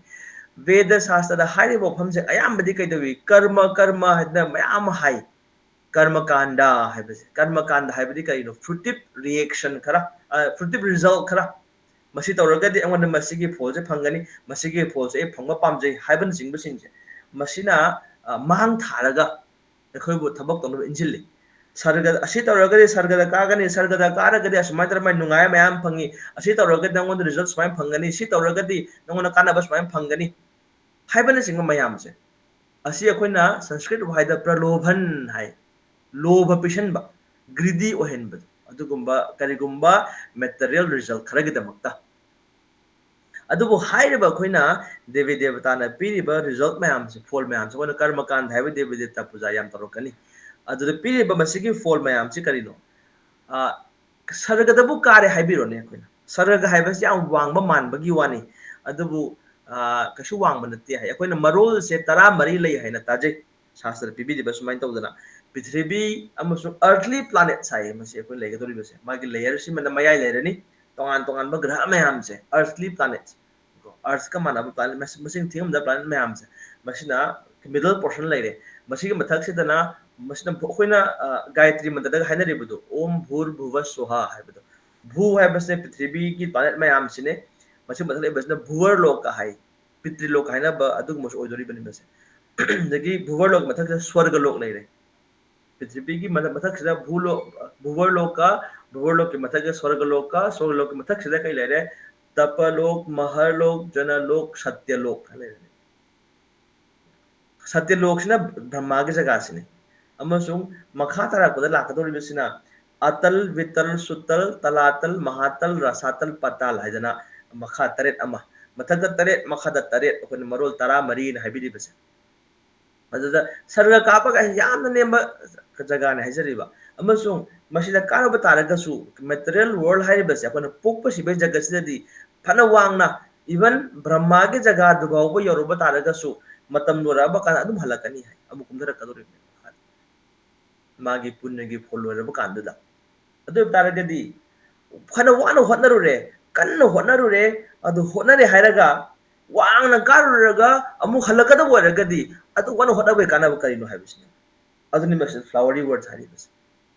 ꯕꯦꯗ ꯁꯥꯁ꯭ꯇ꯭ꯔꯗ ꯍꯥꯏꯔꯤꯕ ꯋꯥꯐꯝꯁꯦ ꯑꯌꯥꯝꯕꯗꯤ ꯀꯩꯗꯧꯏ? ꯀꯔꯃ, ꯀꯔꯃ ꯍꯥꯏꯗꯅ ꯃꯌꯥꯝ ꯑꯃ ꯍꯥꯏ꯫ ꯀꯔꯃꯀꯥꯟꯗ ꯍꯥꯏꯕꯁꯦ, ꯀꯔꯃꯀꯥꯟꯗ ꯍꯥꯏꯕꯗꯤ ꯀꯔꯤꯅꯣ? Fruitive reaction ꯈꯔ, ꯑ, fruitive result ꯈꯔ, ꯃꯁꯤ ꯇꯧꯔꯒꯗꯤ ꯑꯩꯉꯣꯟꯗ ꯃꯁꯤꯒꯤ ꯐꯣꯜꯁꯦ ꯐꯪꯒꯅꯤ, ꯃꯁꯤꯒꯤ ꯐꯣꯜꯁꯦ ꯑꯩ ꯐꯪꯕ ꯄꯥꯝꯖꯩ ꯍꯥꯏꯕꯅꯆꯤꯡꯕꯁꯤꯡꯁꯦ, ꯃꯁꯤꯅ, ꯑ, ꯃꯥꯡ ꯊꯥꯔꯒ ꯑꯩꯈꯣꯏꯕꯨ ꯊꯕꯛ ꯇꯧꯅꯕ ꯏꯟꯁꯤꯜꯂꯤ꯫ ꯁꯔꯒ, ꯑꯁꯤ ꯇꯧꯔꯒꯗꯤ ꯁꯔꯒꯗ ꯀꯥꯒꯅꯤ, ꯁꯔꯒꯗ ꯀꯥꯔꯒꯗꯤ ꯑꯁꯨꯃꯥꯏꯅ ꯇꯧꯔꯒ ꯃꯥꯏ ꯅꯨꯡꯉꯥꯏꯕ ꯃꯌꯥꯝ ꯐꯪꯉꯤ, ꯑꯁꯤ ꯇꯧꯔꯒꯗꯤ ꯅꯪꯉꯣꯟꯗ result ꯁꯨꯃꯥꯏꯅ ꯐꯪꯒꯅꯤ, ꯁꯤ ꯇꯧꯔꯒꯗꯤ ꯅꯪꯉꯣꯟꯗ ꯀꯥꯟꯅꯕ ꯁꯨꯃꯥꯏꯅ ꯐꯪꯒꯅꯤ ꯍꯥꯏꯕꯅꯆꯤꯡꯕ ꯃꯌꯥꯝꯁꯦ꯫ ꯑꯁꯤ ꯑꯩꯈꯣꯏꯅ ꯁꯪꯁꯀ꯭ꯔꯤꯠ ꯋꯥꯍꯩꯗ ꯄ꯭ꯔꯂꯣꯚꯟ ꯍꯥꯏ, ꯂꯣꯚ ꯄꯤꯁꯟꯕ꯫ ꯒ꯭ꯔꯤꯗꯤ ꯑꯣꯏꯍꯟꯕꯗꯣ, ꯑꯗꯨꯒꯨꯝꯕ ꯀꯔꯤꯒꯨꯝꯕ ꯃꯦꯇꯔꯤꯌꯦꯜ ꯔꯤꯖꯜꯠ ꯈꯔꯒꯤꯗꯃꯛꯇ꯫ ꯑꯗꯨꯕꯨ ꯍꯥꯏꯔꯤꯕ ꯑꯩꯈꯣꯏꯅ ꯗꯦꯕꯤ ꯗꯦꯕꯇꯥꯅ ꯄꯤꯔꯤꯕ ꯔꯤꯖꯜꯠ ꯃꯌꯥꯝꯁꯦ, ꯐꯣꯜ ꯃꯌꯥꯝꯁꯦ, ꯑꯩꯈꯣꯏꯅ ꯀꯔꯃꯀꯥꯟꯗ ꯍꯥꯏꯕ ꯗꯦꯕꯤ ꯗꯦꯕꯇꯥ ꯄꯨꯖꯥ ꯌꯥꯝ ꯇꯧꯔꯛꯀꯅꯤ꯫ ꯑꯗꯨꯗ ꯄꯤꯔꯤꯕ ꯃꯁꯤꯒꯤ ꯐꯣꯜ ꯃꯌꯥꯝꯁꯤ ꯀꯔꯤꯅꯣ? ꯁꯔꯒꯗꯕꯨ ꯀꯥꯔꯦ ꯍꯥꯏꯕꯤꯔꯣꯅꯦ꯫ ꯑꯩꯈꯣꯏꯅ ꯁꯔꯒ ꯍꯥꯏꯕꯁꯤ ꯌꯥꯝ ꯋꯥꯡꯕ ꯃꯥꯟꯕꯒꯤ ꯋꯥꯅꯤ, ꯑꯗꯨꯕꯨ ꯀꯩꯁꯨ ꯋꯥꯡꯕ ꯅꯠꯇꯦ ꯍꯥꯏ꯫ ꯑꯩꯈꯣꯏꯅ ꯃꯔꯣꯜꯁꯦ ꯇꯔꯥꯃꯔꯤ ꯂꯩ ꯍꯥꯏꯅ ꯇꯥꯖꯩ꯫ ꯁꯥꯁꯇ꯭ꯔ ꯄꯤꯕꯤꯔꯤꯕ ꯁꯨꯃꯥꯏꯅ ꯇꯧꯗꯅ, ꯄ꯭ꯔꯤꯊꯤꯕꯤ ꯑꯃꯁꯨꯡ ꯑꯔꯊꯂꯤ ꯄ꯭ꯂꯥꯅꯦꯠꯁ ꯍꯥꯏꯌꯦ꯫ ꯃꯁꯤ ꯑꯩꯈꯣꯏ ꯂꯩꯒꯗꯧꯔꯤꯕꯁꯦ, ꯃꯥꯒꯤ ꯂꯦꯌꯔꯁꯤꯃꯅ ꯃꯌꯥꯏ ꯂꯩꯔꯅꯤ꯫ ꯇꯣꯉꯥꯟ ꯇꯣꯉꯥꯟꯕ ꯒ꯭ꯔꯍ ꯃꯌꯥꯝꯁꯦ, ꯑꯔꯊꯂꯤ ꯄ꯭ꯂꯥꯅꯦꯠꯁ, ꯑꯔꯊꯀ ꯃꯥꯟꯅꯕ ꯄ꯭ꯂꯥꯅꯦꯠ, ꯃꯁꯤꯡ ꯊꯤꯉꯝꯗꯕ ꯄ꯭ꯂꯥꯅꯦꯠ ꯃꯌꯥꯝꯁꯦ, ꯃꯁꯤꯅ ꯃꯤꯗꯜ ꯄꯣꯔꯁꯟ ꯂꯩꯔꯦ꯫ ꯃꯁꯤꯒꯤ ꯃꯊꯛꯁꯤꯗꯅ, ꯃꯁꯤꯅ ꯑꯩꯈꯣꯏꯅ ꯒꯥꯌꯇ꯭ꯔꯤ ꯃꯟꯇ꯭ꯔꯗꯒ ꯍꯥꯏꯅꯔꯤꯕꯗꯣ, "ꯑꯣꯝ ꯚꯨꯔ ꯚꯨꯕ ꯁ꯭ꯋꯥꯍꯥ" ꯍꯥꯏꯕꯗꯣ꯫ ꯚꯨ ꯍꯥꯏꯕꯁꯤꯅ ꯄ꯭ꯔꯤꯊꯤꯕꯤꯒꯤ ꯄ꯭ꯂꯥꯅꯦꯠ ꯃꯌꯥꯝꯁꯤꯅꯦ꯫ ꯃꯁꯤ ꯃꯊꯛ ꯂꯩꯕꯁꯤꯅ ꯚꯨꯋꯔ ꯂꯣꯛꯀ ꯍꯥꯏ, ꯄꯤꯇ꯭ꯔꯤ ꯂꯣꯛꯀ ꯍꯥꯏꯅꯕ ꯑꯗꯨꯒꯨꯝꯕꯁꯨ ꯑꯣꯏꯗꯣꯔꯤꯕꯅꯤ ꯃꯁꯦ꯫ ꯑꯗꯒꯤ ꯚꯨꯋꯔ ꯂꯣꯛ ꯃꯊꯛꯁꯤꯗ ꯁ꯭ꯋꯔꯒ ꯂꯣꯛ ꯂꯩꯔꯦ꯫ ꯄ꯭ꯔꯤꯊꯤꯕꯤꯒꯤ ꯃꯊꯛ-, ꯃꯊꯛꯁꯤꯗ ꯚꯨꯂꯣ-, ꯚꯨꯋꯔ ꯂꯣꯛꯀ, ꯚꯨꯋꯔ ꯂꯣꯛꯀꯤ ꯃꯊꯛꯇ ꯁ꯭ꯋꯔꯒ ꯂꯣꯛꯀ, ꯁ꯭ꯋꯔꯒ ꯂꯣꯛꯀꯤ ꯃꯊꯛꯁꯤꯗ ꯀꯩ ꯂꯩꯔꯦ? ꯇꯄ ꯂꯣꯛ, ꯃꯍꯔ ꯂꯣꯛ, ꯖꯅ ꯂꯣꯛ, ꯁꯠꯇ꯭ꯌ ꯂꯣꯛ ꯍꯥꯏꯅ ꯂꯩꯔꯦ꯫ ꯁꯠꯇ꯭ꯌ ꯂꯣꯛꯁꯤꯅ ꯕ꯭ꯔꯍꯃꯥꯒꯤ ꯖꯒꯥꯁꯤꯅꯤ꯫ ꯑꯃꯁꯨꯡ ꯃꯈꯥ ꯇꯥꯔꯛꯄꯗ ꯂꯥꯛꯀꯗꯧꯔꯤꯕꯁꯤꯅ ꯑꯇꯜ, ꯚꯤꯇꯜ, ꯁꯨꯇꯜ, ꯇꯂꯥꯇꯜ, ꯃꯍꯥꯇꯜ, ꯔꯁꯥꯇꯜ, ꯄꯇꯥꯜ ꯍꯥꯏꯗꯅ ꯃꯈꯥ ꯇꯔꯦꯠ ꯑꯃ, ꯃꯊꯛꯇ ꯇꯔꯦꯠ, ꯃꯈꯥꯗ ꯇꯔꯦꯠ, ꯑꯩꯈꯣꯏꯅ ꯃꯔꯣꯜ ꯇꯔꯥꯃꯔꯤꯅ ꯍꯥꯏꯕꯤꯔꯤꯕꯁꯦ꯫ ꯑꯗꯨꯗ ꯁꯔꯒ ꯀꯥꯞꯄꯒ ꯌꯥꯝꯅ ꯅꯦꯝꯕ ꯖꯒꯥꯅꯤ ꯍꯥꯏꯖꯔꯤꯕ꯫ ꯑꯃꯁꯨꯡ ꯃꯁꯤꯗ ꯀꯥꯔꯨꯕ ꯇꯥꯔꯒꯁꯨ, ꯃꯦꯇꯔꯤꯌꯦꯜ ꯋꯥꯔꯜ ꯍꯥꯏꯔꯤꯕꯁꯦ, ꯑꯩꯈꯣꯏꯅ ꯄꯣꯛꯄ ꯁꯤꯕꯒꯤ ꯖꯒꯠꯁꯤꯗꯗꯤ ꯐꯅ ꯋꯥꯡꯅ, even ꯕ꯭ꯔꯍꯃꯥꯒꯤ ꯖꯒꯥꯗꯨ ꯐꯥꯎꯕ ꯌꯧꯔꯨꯕ ꯇꯥꯔꯒꯁꯨ, ꯃꯇꯝ ꯂꯣꯏꯔꯛꯑꯕ ꯀꯥꯟꯗ ꯑꯗꯨꯝ ꯍꯜꯂꯛꯀꯅꯤ ꯍꯥꯏ, ꯑꯃꯨꯛ ꯀꯨꯝꯊꯔꯛꯀꯗꯧꯔꯤꯕꯅꯤ ꯃꯈꯥꯗ, ꯃꯥꯒꯤ ꯄꯨꯟꯅꯒꯤ ꯐꯣꯜ ꯂꯣꯏꯔꯕ ꯀꯥꯟꯗꯨꯗ꯫ ꯑꯗꯨ ꯑꯣꯏꯕ ꯇꯥꯔꯒꯗꯤ ꯐꯅ ꯋꯥꯅ ꯍꯣꯠꯅꯔꯨꯔꯦ, ꯀꯟꯅ ꯍꯣꯠꯅꯔꯨꯔꯦ, ꯑꯗꯨ ꯍꯣꯠꯅꯔꯦ ꯍꯥꯏꯔꯒ ꯋꯥꯡꯅ ꯀꯥꯔꯨꯔꯒ ꯑꯃꯨꯛ ꯍꯜꯂꯛꯀꯗꯕ ꯑꯣꯏꯔꯒꯗꯤ, ꯑꯗꯨ ꯋꯥꯅ ꯍꯣꯠꯅꯕꯒꯤ ꯀꯥꯟꯅꯕ ꯀꯔꯤꯅꯣ ꯍꯥꯏꯕꯁꯤꯅꯤ꯫ ꯑꯗꯨꯅꯤ ꯃꯁꯤꯗ flowery words ꯍꯥꯏꯔꯤꯕꯁꯦ꯫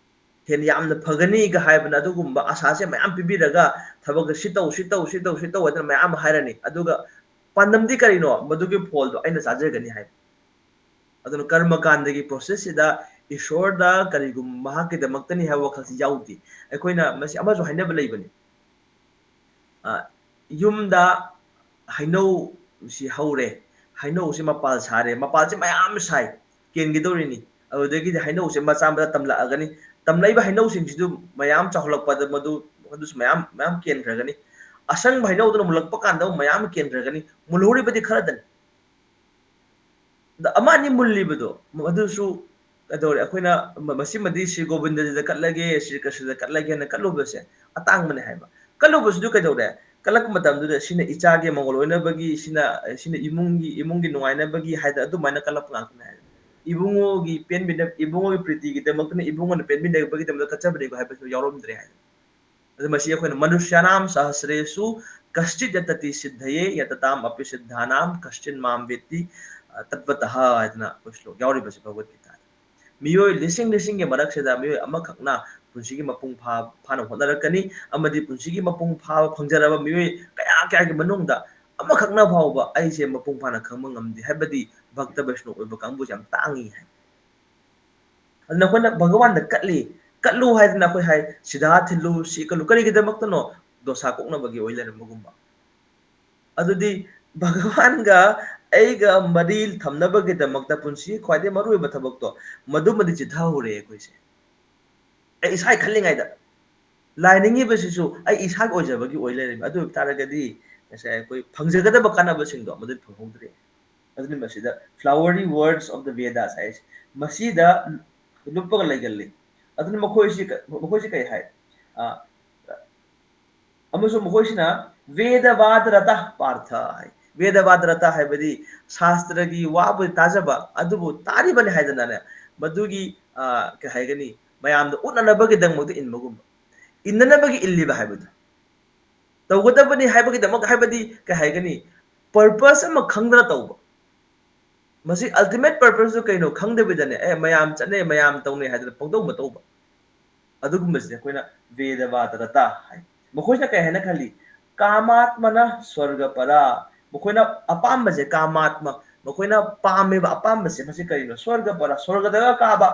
ꯍꯦꯟꯅ ꯌꯥꯝꯅ ꯐꯒꯅꯤꯒ ꯍꯥꯏꯕꯅ ꯑꯗꯨꯒꯨꯝꯕ ꯑꯁꯥꯁꯦ ꯃꯌꯥꯝ ꯄꯤꯕꯤꯔꯒ, ꯊꯕꯛꯁꯦ ꯁꯤ ꯇꯧ, ꯁꯤ ꯇꯧ, ꯁꯤ ꯇꯧ, ꯁꯤ ꯇꯧ ꯍꯥꯏꯗꯅ ꯃꯌꯥꯝ ꯑꯃ ꯍꯥꯏꯔꯅꯤ꯫ ꯑꯗꯨꯒ ꯄꯥꯟꯗꯝꯗꯤ ꯀꯔꯤꯅꯣ? ꯃꯗꯨꯒꯤ ꯐꯣꯜꯗꯣ ꯑꯩꯅ ꯆꯥꯖꯒꯅꯤ ꯍꯥꯏꯕ꯫ ꯑꯗꯨꯅ ꯀꯔꯃ ꯀꯥꯟꯗꯒꯤ ꯄ꯭ꯔꯣꯁꯦꯁꯁꯤꯗ ꯏꯁꯣꯔꯗ ꯀꯔꯤꯒꯨꯝꯕ ꯃꯍꯥꯛꯀꯤꯗꯃꯛꯇꯅꯤ ꯍꯥꯏꯕ ꯋꯥꯈꯜꯁꯤ ꯌꯥꯎꯗꯦ꯫ ꯑꯩꯈꯣꯏꯅ ꯃꯁꯤ ꯑꯃꯁꯨ ꯍꯥꯏꯅꯕ ꯂꯩꯕꯅꯤ꯫ ꯑ, ꯌꯨꯝꯗ ꯍꯩꯅꯧꯁꯤ ꯍꯧꯔꯦ, ꯍꯩꯅꯧꯁꯤ ꯃꯄꯥꯜ ꯁꯥꯔꯦ, ꯃꯄꯥꯜꯁꯤ ꯃꯌꯥꯝ ꯁꯥꯏ, ꯀꯦꯟꯒꯗꯧꯔꯤꯅꯤ꯫ ꯑꯗꯨꯗꯒꯤꯗꯤ ꯍꯩꯅꯧꯁꯦ ꯃꯆꯥ ꯃꯆꯥ ꯇꯝꯂꯛꯑꯒꯅꯤ, ꯇꯝꯂꯛꯏꯕ ꯍꯩꯅꯧꯁꯤꯡꯁꯤꯗꯨ ꯃꯌꯥꯝ ꯆꯥꯎꯍꯜꯂꯛꯄꯗ ꯃꯗꯨ, ꯃꯗꯨꯁꯨ ꯃꯌꯥꯝ, ꯃꯌꯥꯝ ꯀꯦꯟꯈ꯭ꯔꯒꯅꯤ꯫ ꯑꯁꯪꯕ ꯍꯩꯅꯧꯗꯨꯅ ꯃꯨꯜꯂꯛꯄ ꯀꯥꯟꯗ ꯑꯃꯨꯛ ꯃꯌꯥꯝ ꯀꯦꯟꯈ꯭ꯔꯒꯅꯤ꯫ ꯃꯨꯜꯍꯧꯔꯤꯕꯗꯤ ꯈꯔꯗꯅꯤ꯫ ꯑꯗ ꯑꯃ ꯑꯅꯤ ꯃꯨꯜꯂꯤꯕꯗꯣ, ꯃꯗꯨꯁꯨ ꯀꯩꯗꯧꯔꯦ? ꯑꯩꯈꯣꯏꯅ ꯃ-, ꯃꯁꯤꯃꯗꯤ ꯁ꯭ꯔꯤ ꯒꯣꯕꯤꯟꯗꯖꯤꯗ ꯀꯠꯂꯒꯦ, ꯁ꯭ꯔꯤ ꯀ꯭ꯔꯤꯁꯅꯗ ꯀꯠꯂꯒꯦꯅ ꯀꯠꯂꯨꯕꯁꯦ ꯑꯇꯥꯡꯕꯅꯦ ꯍꯥꯏꯕ꯫ ꯀꯠꯂꯨꯕꯁꯤꯁꯨ ꯀꯩꯗꯧꯔꯦ? ꯀꯠꯂꯛꯄ ꯃꯇꯝꯗꯨꯗ ꯁꯤꯅ ꯏꯆꯥꯒꯤ ꯃꯪꯒꯣꯜ ꯑꯣꯏꯅꯕꯒꯤ, ꯁꯤꯅ, ꯁꯤꯅ ꯏꯃꯨꯡꯒꯤ, ꯏꯃꯨꯡꯒꯤ ꯅꯨꯡꯉꯥꯏꯅꯕꯒꯤ ꯍꯥꯏꯗꯅ ꯑꯗꯨꯃꯥꯏꯅ ꯀꯠꯂꯛꯄ ꯉꯥꯛꯇꯅꯦ ꯍꯥꯏꯕ꯫ ꯏꯕꯨꯡꯉꯣꯒꯤ ꯄꯦꯟꯕꯤꯅ-, ꯏꯕꯨꯡꯉꯣꯒꯤ ꯄ꯭ꯔꯤꯇꯤꯒꯤꯗꯃꯛꯇꯅ ꯏꯕꯨꯡꯉꯣꯅ ꯄꯦꯟꯕꯤꯅꯕꯒꯤꯗꯃꯛꯇ ꯀꯠꯆꯕꯅꯤꯀꯣ ꯍꯥꯏꯕꯁꯨ ꯌꯥꯎꯔꯝꯗ꯭ꯔꯦ ꯍꯥꯏꯕ꯫ ꯑꯗꯨ ꯃꯁꯤ ꯑꯩꯈꯣꯏꯅ ꯃꯅꯨꯁ꯭ꯌꯥꯅꯥꯝ ꯁꯍꯁ꯭ꯔꯦꯁꯨ ꯀꯁꯆꯤꯠ ꯌꯇꯇꯤ ꯁꯤꯗꯙꯌꯦ ꯌꯇꯇꯥꯝ ꯑꯄꯤ ꯁꯤꯗꯙꯥꯅꯥꯝ ꯀꯁꯆꯤꯟ ꯃꯥꯝ ꯋꯦꯠꯇꯤ, ꯑ, ꯇꯠꯋꯇꯍ ꯍꯥꯏꯗꯅ ꯑꯩꯈꯣꯏ ꯁ꯭ꯂꯣꯛ ꯌꯥꯎꯔꯤꯕꯁꯤ ꯚꯒꯋꯠ ꯒꯤꯇꯥꯗ꯫ ꯃꯤꯑꯣꯏ ꯂꯤꯁꯤꯡ ꯂꯤꯁꯤꯡꯒꯤ ꯃꯔꯛꯁꯤꯗ ꯃꯤꯑꯣꯏ ꯑꯃꯈꯛꯅ ꯄꯨꯟꯁꯤꯒꯤ ꯃꯄꯨꯡ ꯐꯥ-, ꯐꯥꯅ ꯍꯣꯠꯅꯔꯛꯀꯅꯤ, ꯑꯃꯗꯤ ꯄꯨꯟꯁꯤꯒꯤ ꯃꯄꯨꯡ ꯐꯥꯕ ꯐꯪꯖꯔꯕ ꯃꯤꯑꯣꯏ ꯀꯌꯥ ꯀꯌꯥꯒꯤ ꯃꯅꯨꯡꯗ ꯑꯃꯈꯛꯅ ꯐꯥꯎꯕ ꯑꯩꯁꯦ ꯃꯄꯨꯡ ꯐꯥꯅ ꯈꯪꯕ ꯉꯝꯗꯦ, ꯍꯥꯏꯕꯗꯤ ꯚꯛꯇ ꯕꯩꯁꯅꯣ ꯑꯣꯏꯕ ꯀꯥꯡꯕꯨꯁꯦ ꯌꯥꯝ ꯇꯥꯡꯉꯤ ꯍꯥꯏ꯫ ꯑꯗꯨꯅ ꯑꯩꯈꯣꯏꯅ ꯚꯒꯋꯥꯟꯗ ꯀꯠꯂꯤ, ꯀꯠꯂꯨ ꯍꯥꯏꯗꯅ ꯑꯩꯈꯣꯏ ꯍꯥꯏ, ꯁꯤꯗꯥ ꯊꯤꯜꯂꯨ, ꯁꯤ ꯀꯠꯂꯨ, ꯀꯔꯤꯒꯤꯗꯃꯛꯇꯅꯣ? ꯗꯣꯁꯥ ꯀꯣꯛꯅꯕꯒꯤ ꯑꯣꯏ ꯂꯩꯔꯝꯕꯒꯨꯝꯕ꯫ ꯑꯗꯨꯗꯤ ꯚꯒꯋꯥꯟꯒ ꯑꯩꯒ ꯃꯔꯤ ꯊꯝꯅꯕꯒꯤꯗꯃꯛꯇ ꯄꯨꯟꯁꯤꯒꯤ ꯈ꯭ꯋꯥꯏꯗꯒꯤ ꯃꯔꯨꯑꯣꯏꯕ ꯊꯕꯛꯇꯣ ꯃꯗꯨꯃꯗꯤ ꯆꯤꯊꯍꯧꯔꯦ ꯑꯩꯈꯣꯏꯁꯦ꯫ ꯑꯩ ꯏꯁꯥꯒꯤ ꯈꯜꯂꯤꯉꯩꯗ ꯂꯥꯏ ꯅꯤꯡꯉꯤꯕꯁꯤꯁꯨ ꯑꯩ ꯏꯁꯥꯒꯤ ꯑꯣꯏꯖꯕꯒꯤ ꯑꯣꯏ ꯂꯩꯔꯝꯃꯤ꯫ ꯑꯗꯨ ꯑꯣꯏꯕ ꯇꯥꯔꯒꯗꯤ ꯉꯁꯥꯏ ꯑꯩꯈꯣꯏ ꯐꯪꯖꯒꯗꯕ ꯀꯥꯟꯅꯕꯁꯤꯡꯗꯣ ꯃꯗꯨꯗꯤ ꯐꯪꯍꯧꯗ꯭ꯔꯦ꯫ ꯑꯗꯨꯅ ꯃꯁꯤꯗ flowery words of the Vedas ꯍꯥꯏꯁꯦ ꯃꯁꯤꯗ ꯂꯨꯞꯄꯒ ꯂꯩꯒꯜꯂꯤ꯫ ꯑꯗꯨꯅ ꯃꯈꯣꯏꯁꯤ ꯀ-, ꯃꯈꯣꯏꯁꯤ ꯀꯔꯤ ꯍꯥꯏ? ꯑ, ꯑꯃꯁꯨꯡ ꯃꯈꯣꯏꯁꯤꯅ ꯚꯦꯗꯚꯥꯗ ꯔꯇ ꯄꯥꯔꯊ ꯍꯥꯏ꯫ ꯚꯦꯗꯚꯥꯗ ꯔꯇ ꯍꯥꯏꯕꯗꯤ ꯁꯥꯁꯇ꯭ꯔꯒꯤ ꯋꯥꯕꯨꯗꯤ ꯇꯥꯖꯕ, ꯑꯗꯨꯕꯨ ꯇꯥꯔꯤꯕꯅꯤ ꯍꯥꯏꯗꯅꯅꯦ, ꯃꯗꯨꯒꯤ, ꯑ, ꯀꯩ ꯍꯥꯏꯒꯅꯤ, ꯃꯌꯥꯝꯗ ꯎꯠꯅꯅꯕꯒꯤꯗꯃꯛꯇ ꯏꯟꯕꯒꯨꯝꯕ꯫ ꯏꯟꯅꯅꯕꯒꯤ ꯏꯜꯂꯤꯕ ꯍꯥꯏꯕꯗꯣ꯫ ꯇꯧꯒꯗꯕꯅꯤ ꯍꯥꯏꯕꯒꯤꯗꯃꯛ ꯍꯥꯏꯕꯗꯤ ꯀꯩ ꯍꯥꯏꯒꯅꯤ? Purpose ꯑꯃ ꯈꯪꯗꯅ ꯇꯧꯕ꯫ ꯃꯁꯤ ultimate purposeꯇꯨ ꯀꯩꯅꯣ ꯈꯪꯗꯕꯤꯗꯅꯦ, "ꯑꯦ, ꯃꯌꯥꯝ ꯆꯠꯅꯩ, ꯃꯌꯥꯝ ꯇꯧꯅꯩ" ꯍꯥꯏꯗꯅ ꯄꯪꯇꯧ ꯃꯇꯧꯕ꯫ ꯑꯗꯨꯒꯨꯝꯕꯁꯤꯗꯤ ꯑꯩꯈꯣꯏꯅ ꯚꯦꯗꯚꯥꯗ ꯔꯇ ꯍꯥꯏ꯫ ꯃꯈꯣꯏꯁꯤꯅ ꯀꯩ ꯍꯥꯏꯅ ꯈꯜꯂꯤ? ꯀꯥꯃꯥꯠꯃꯅ ꯁ꯭ꯋꯔꯒ ꯄꯔꯥ꯫ ꯃꯈꯣꯏꯅ ꯑꯄꯥꯝꯕꯁꯦ ꯀꯥꯃꯥꯠꯃ, ꯃꯈꯣꯏꯅ ꯄꯥꯝꯃꯦꯕ ꯑꯄꯥꯝꯕꯁꯦ, ꯃꯁꯤ ꯀꯔꯤꯅꯣ? ꯁ꯭ꯋꯔꯒ ꯄꯔꯥ, ꯁ꯭ꯋꯔꯒꯗꯒ ꯀꯥꯕ꯫